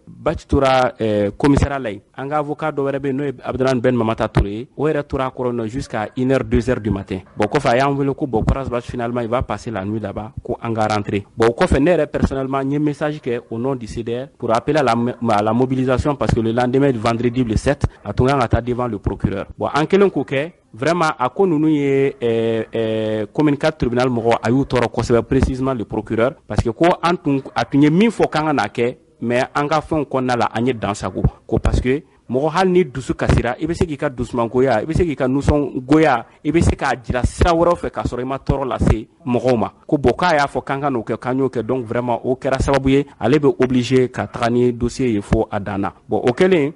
Bath tora commissariat la yen. An ka avocat dɔ wɛrɛ bɛ yen, n'o ye Abdramane Ben Mamata Touré ye, o yɛrɛ tora a kɔrɔ nɔ jusqu'à 1 heure, 2 heures du matin. Bon, kɔfɛ a y'an wele ko bon, ko Ras Bath finalement, il va passer la nuit là-bas, ko an ka rentrer. Bon, o kɔfɛ, ne yɛrɛ personnellement, n ye message kɛ au nom du CDR pour appeler à la mobilisation, parce que le lendemain, vendredi le 7, a tun kan ka taa devant le procureur. Bon, an kɛlen k'o kɛ, vraiment a ko ninnu ye commune 4 tribunal mɔgɔ, a y'u tɔɔrɔ kosɛbɛ, précisément le procureur, parce que ko an tun, a tun ye min fɔ k'an ka n'a kɛ, mais an ka fɛnw kɔnɔna la, an ye dan sago ko, parce que mɔgɔ, hali ni dusu kasira, i bɛ se k'i ka dusumangoya, i bɛ se k'i ka nisɔngoya, i bɛ se k'a jira sira wɛrɛw fɛ k'a sɔrɔ i ma tɔɔrɔ lase mɔgɔw ma. Ko bon, k'a y'a fɔ k'an ka n'o kɛ, k'an y'o kɛ. Donc vraiment, o kɛra sababu ye, ale bɛ obligé ka taga ni dossier ye fo a dan na. Bon, o kɛlen,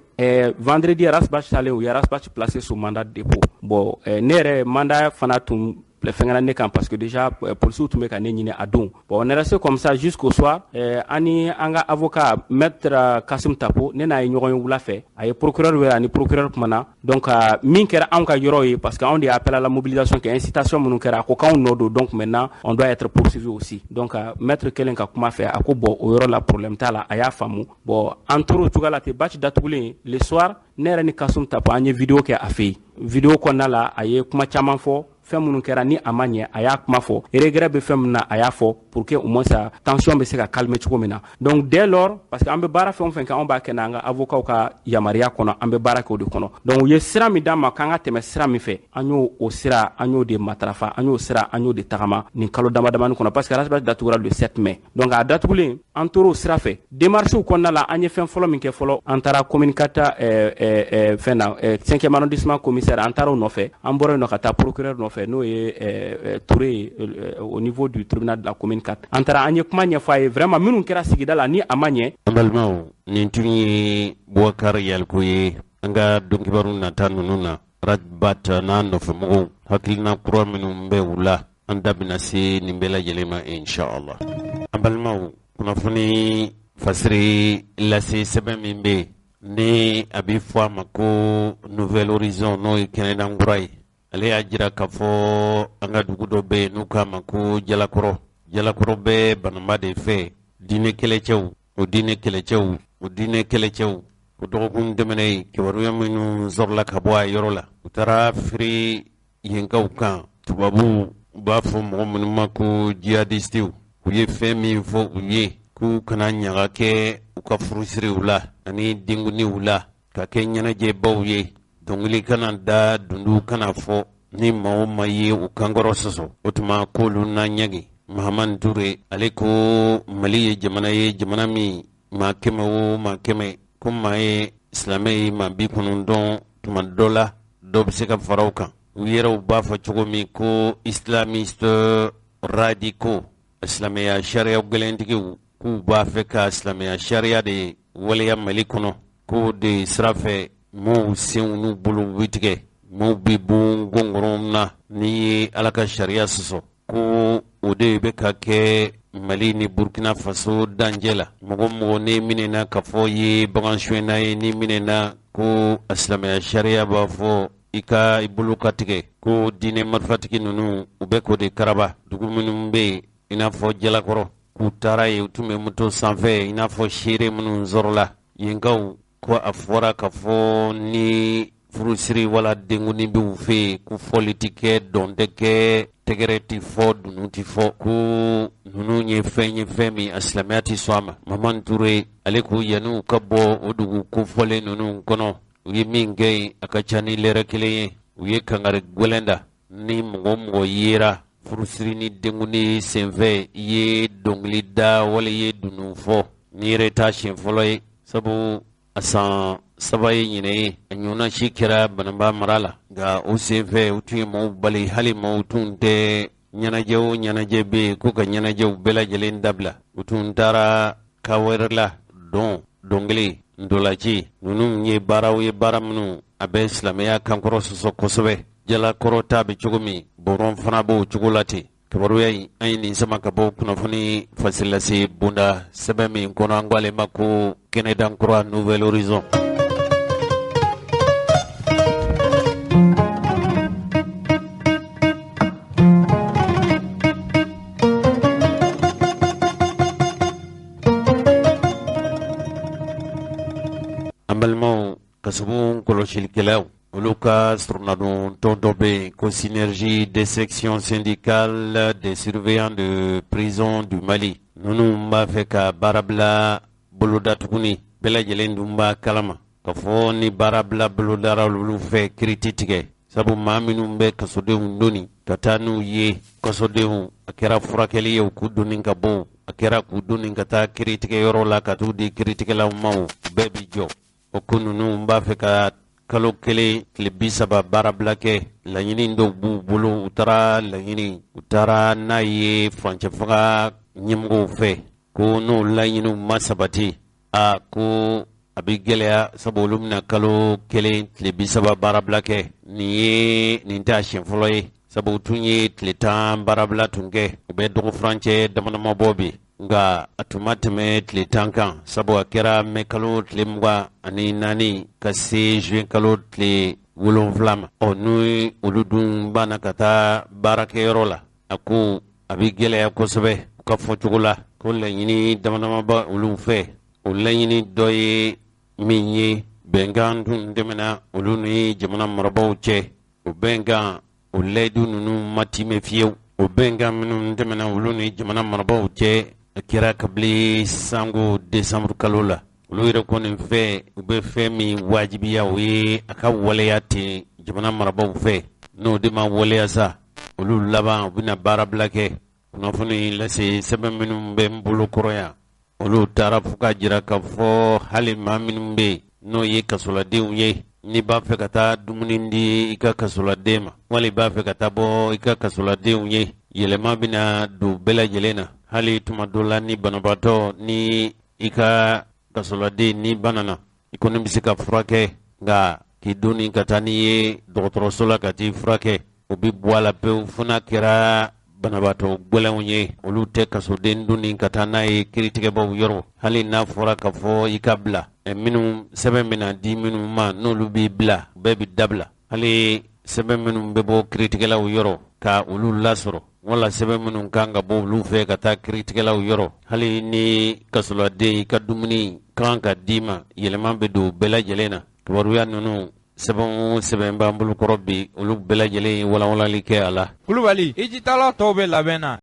vendredi, Ras Bath talen, u ye Ras Bath placé sous mandat de dépôt. Bon, ne yɛrɛ, mandat fana tun fɛngɛna ne kan, parce que déjà policiers tun bɛ ka ne ɲini a don. Bon, on est resté comme ça jusqu'au soir. An ni an ka avocat maître Kassim Tapo, ne n'a ye ɲɔgɔn ye wula fɛ. A ye procureur wele, ani procureur kumana. Donc min kɛra anw ka yɔrɔ ye, parce que anw de ye appel à la mobilisation kɛ, incitation minnu kɛra, a ko k'anw nɔ don, donc maintenant on doit être poursuivi aussi. Donc maître kɛlen ka kuma fɛ, a ko bon, o yɔrɔ la, problème t'a la, a y'a faamu. Bon, an tor'o cogoya la ten. Bath datugulen, le soir, ne yɛrɛ ni Kasum Tapo, an ye vidéo kɛ a fɛ yen. Vidéo kɔnɔna la, a ye kuma caman fɔ. Fɛn minnu kɛra ni a ma ɲɛ, a y'a kuma fɔ. Regret bɛ fɛn min na, a y'a fɔ, pour que au moins sa tension bɛ se ka calmer cogo min na. Donc dès lors, parce que an bɛ baara fɛn o fɛn kɛ, anw b'a kɛ n'an ka avocat ka yamaruya kɔnɔ, an bɛ baara kɛ o de kɔnɔ. Donc u ye sira min d'an ma k'an ka tɛmɛ sira min fɛ, an y'o o sira, an y'o de matarafa, an y'o sira, an y'o de tagama nin kalo dama damani kɔnɔ, parce que Ras Bath datugura le 7 mai. Donc a datugulen, an tor'o sira fɛ. Démarches kɔnɔna la, an ye fɛn fɔlɔ min kɛ fɔlɔ, an taara commune 4 fɛn na, 5e arrondissement commissaire, an taara o nɔfɛ. An bɔra yen nɔ ka taa procureur nɔfɛ, n'o ye Touré ye, au niveau du tribunal de la commune 4. An taara, an ye kuma ɲɛfɔ a ye, vraiment minnu kɛra sigida la ni a ma ɲɛ. An balimaw, nin tun ye Bubakari Yaliko ye. An ka donkibaru nata ninnu na, Ras Bath n'a nɔfɛmɔgɔw, hakilina kura minnu bɛ u la, an da bɛna se nin bɛɛ lajɛlen ma, inshallah. An balimaw, kunnafoni fasiri lase sɛbɛn min bɛ yen ni a bɛ fɔ a ma ko Nouvel Horizon, n'o ye kɛnɛdan kura ye, ale y'a jira k'a fɔ an ka dugu dɔ bɛ yen n'u k'a ma ko Jalakɔrɔ. Jalakɔrɔ bɛ Banamba de fɛ. Diinɛ kɛlɛcɛw, o diinɛ kɛlɛcɛw, o diinɛ kɛlɛcɛw ko dɔgɔkun tɛmɛnen, kibaruya minnu sɔrɔla ka bɔ a yɔrɔ la, u taara firi yenkaw kan. Tubabuw u b'a fɔ mɔgɔ minnu ma ko jihadistew, u ye fɛn min fɔ u ye, k'u kana ɲaga kɛ u ka furusiriw la ani denkundiw la, ka kɛ ɲɛnajɛbaw ye, dɔnkili kana da, dundu kana fɔ, ni maa o maa ye u kankɔrɔ sɔsɔ, o tuma k'olu na ɲɛgi. Mahamani Ture, ale ko Mali ye jamana ye, jamana min maa 100 o maa 100, ko maa ye silamɛ ye maa 90, tuma dɔ la dɔ bɛ se ka fara o kan. U yɛrɛw b'a fɔ cogo min ko islamistes radicaux, silamɛya sariya gɛlɛntigiw, k'u b'a fɛ ka silamɛya sariya de waleya Mali kɔnɔ, k'o de sira fɛ maaw senw n'u bolow bɛ tigɛ, maaw bɛ bon gɔngɔrɔn na n'i ye Ala ka sariya sɔsɔ, ko o de bɛ ka kɛ Mali ni Burkina Faso dancɛ la. Mɔgɔ mɔgɔ ne minɛna k'a fɔ ye bagan suyɛnna ye, ni minɛna ko a silamɛya sariya b'a fɔ i ka i bolo ka tigɛ, ko diinɛ marifatigi ninnu, u bɛ k'o de karaba dugu minnu bɛ yen, i n'a fɔ Jalakɔrɔ. K'u taara yen, u tun bɛ moto sanfɛ, i n'a fɔ seere minnu sɔrɔla yenkaw ko a fɔra k'a fɔ ni furusiri wala denkundi b'u fɛ yen, ko fɔli tɛ kɛ, dɔn tɛ kɛ, tɛgɛrɛ tɛ fɔ, dunun tɛ fɔ, ko ninnu ye fɛn ye, fɛn min a silamɛya tɛ sɔn a ma. Mamani Ture, ale ko yanniw ka bɔ o dugu kofɔlen ninnu kɔnɔ, u ye min kɛ yen, a ka ca ni lɛrɛ kelen ye. U ye kangari gɛlɛn da ni mɔgɔ o mɔgɔ yera furusiri ni denkundi senfɛ, i ye dɔnkili da wala i ye dunun fɔ, n'i yɛrɛ t'a siɲɛ fɔlɔ ye, sabu A san 3 ye ɲinɛ ye. A ɲɔgɔnna si kɛra Bananba mara la, nka o senfɛ u tun ye maaw bali, hali maaw tun tɛ ɲɛnajɛ o ɲɛnajɛ bɛ yen ko ka ɲɛnajɛw bɛɛ lajɛlen dabila. U tun taara ka wɛrɛ la, dɔn, dɔnkili, ntolaci ninnu ye baaraw ye, baara minnu a bɛ silamɛya kankɔrɔ sɔsɔ kosɛbɛ. Jalakɔrɔ ta bɛ cogo min, bɔrɔn fana b'o cogo la ten. Kibaruya in, an ye nin sama ka bɔ kunnafoni fasilase bonda sɛbɛn min kɔnɔ, an ko ale ma ko Kɛnɛdankura, Nouvel Horizon. An balimaw, kasobon kɔlɔsilikɛlaw, olu ka soronadon tɔn dɔ bɛ yen ko Synergie des sections syndicales des surveillants de prison du Mali, ninnu b'a fɛ ka baarabila boloda tuguni. Bɛɛ lajɛlen dun b'a kalama k'a fɔ ni baarabila bolodara olu fɛ, kiri tɛ tigɛ, sabu maa minnu bɛ kasodenw doni ka taa n'u ye, kasodenw, a kɛra furakɛli ye u k'u doni ka bɔ, a kɛra k'u doni ka taa kiritigɛyɔrɔ la ka t'u di kiritigɛlaw ma, o bɛɛ bi jɔ. O ko ninnu b'a fɛ ka kalo 1 tile 30 baarabila kɛ. Laɲini dɔw b'u bolo, u taara laɲini, u taara n'a ye furancɛ fanga ɲɛmɔgɔw fɛ, ko n'o laɲiniw ma sabati, a ko a bɛ gɛlɛya, sabu olu bɛna kalo 1 tile 30 baarabila kɛ. Nin ye nin t'a siɲɛ fɔlɔ ye, sabu u tun ye tile 10 baarabila tun kɛ, u bɛ dɔgɔ furancɛ damadama bɔ bi, nka a tun ma tɛmɛ tile 10 kan, sabu a kɛra mɛ kalo tile 24 ka se juin kalo tile 7 ma. Ɔ, n'u olu dun banna ka taa baarakɛyɔrɔ la, a ko a bɛ gɛlɛya kosɛbɛ. U ka fɔcogo la, ko laɲini damadama bɛ olu fɛ. O laɲini dɔ ye min ye, bɛnkan tun tɛmɛna olu ni jamana marabaaw cɛ. O bɛnkan, o layidu ninnu ma timɛ fiyewu. O bɛnkan minnu tɛmɛna olu ni jamana marabaaw cɛ, a kɛra kabini sango desanburu kalo la. Olu yɛrɛ kɔni fɛ, u bɛ fɛn min wajibiya, o ye a ka waleya ten jamana marabaaw fɛ. N'o de ma waleya sa, olu laban u bɛna baarabila kɛ. Kunnafoni lase sɛbɛn minnu bɛ n bolo kɔrɔ yan, olu taara fo k'a jira k'a fɔ hali maa minnu bɛ yen n'o ye kasoladenw ye, n'i b'a fɛ ka taa dumuni di i ka kasoladen ma, wali i b'a fɛ ka taa bɔ i ka kasoladenw ye, yɛlɛma bɛna don bɛɛ lajɛlen na. Hali tuma dɔ la, ni banabaatɔ, ni i ka kasoladen ni banana, i kɔni bɛ se ka furakɛ, nka k'i doni ka taa n'i ye dɔgɔtɔrɔso la ka t'i furakɛ, o bɛ bɔ a la pewu, fo n'a kɛra banabaatɔ gɛlɛnw ye, olu tɛ kasoden doni ka taa n'a ye kiritigɛbaw yɔrɔ. Hali n'a fɔra k'a fɔ i ka bila, minnu sɛbɛn bɛna di minnu ma, n'olu b'i bila, bɛɛ bɛ dabila. Hali sɛbɛn minnu bɛ bɔ kiritigɛlaw yɔrɔ ka olu lasɔrɔ, wala sɛbɛn minnu kan ka bɔ olu fɛ ka taa kiritigɛlaw yɔrɔ, hali ni kasoladen i ka dumuni kan ka d'i ma, yɛlɛma bɛ don bɛɛ lajɛlen na. Kibaruya ninnu, sɛbɛn o sɛbɛn b'an bolo kɔrɔ bi, olu bɛɛ lajɛlen ye walawalali kɛ a la. Kulubali, i jitala tɔw bɛ labɛn na.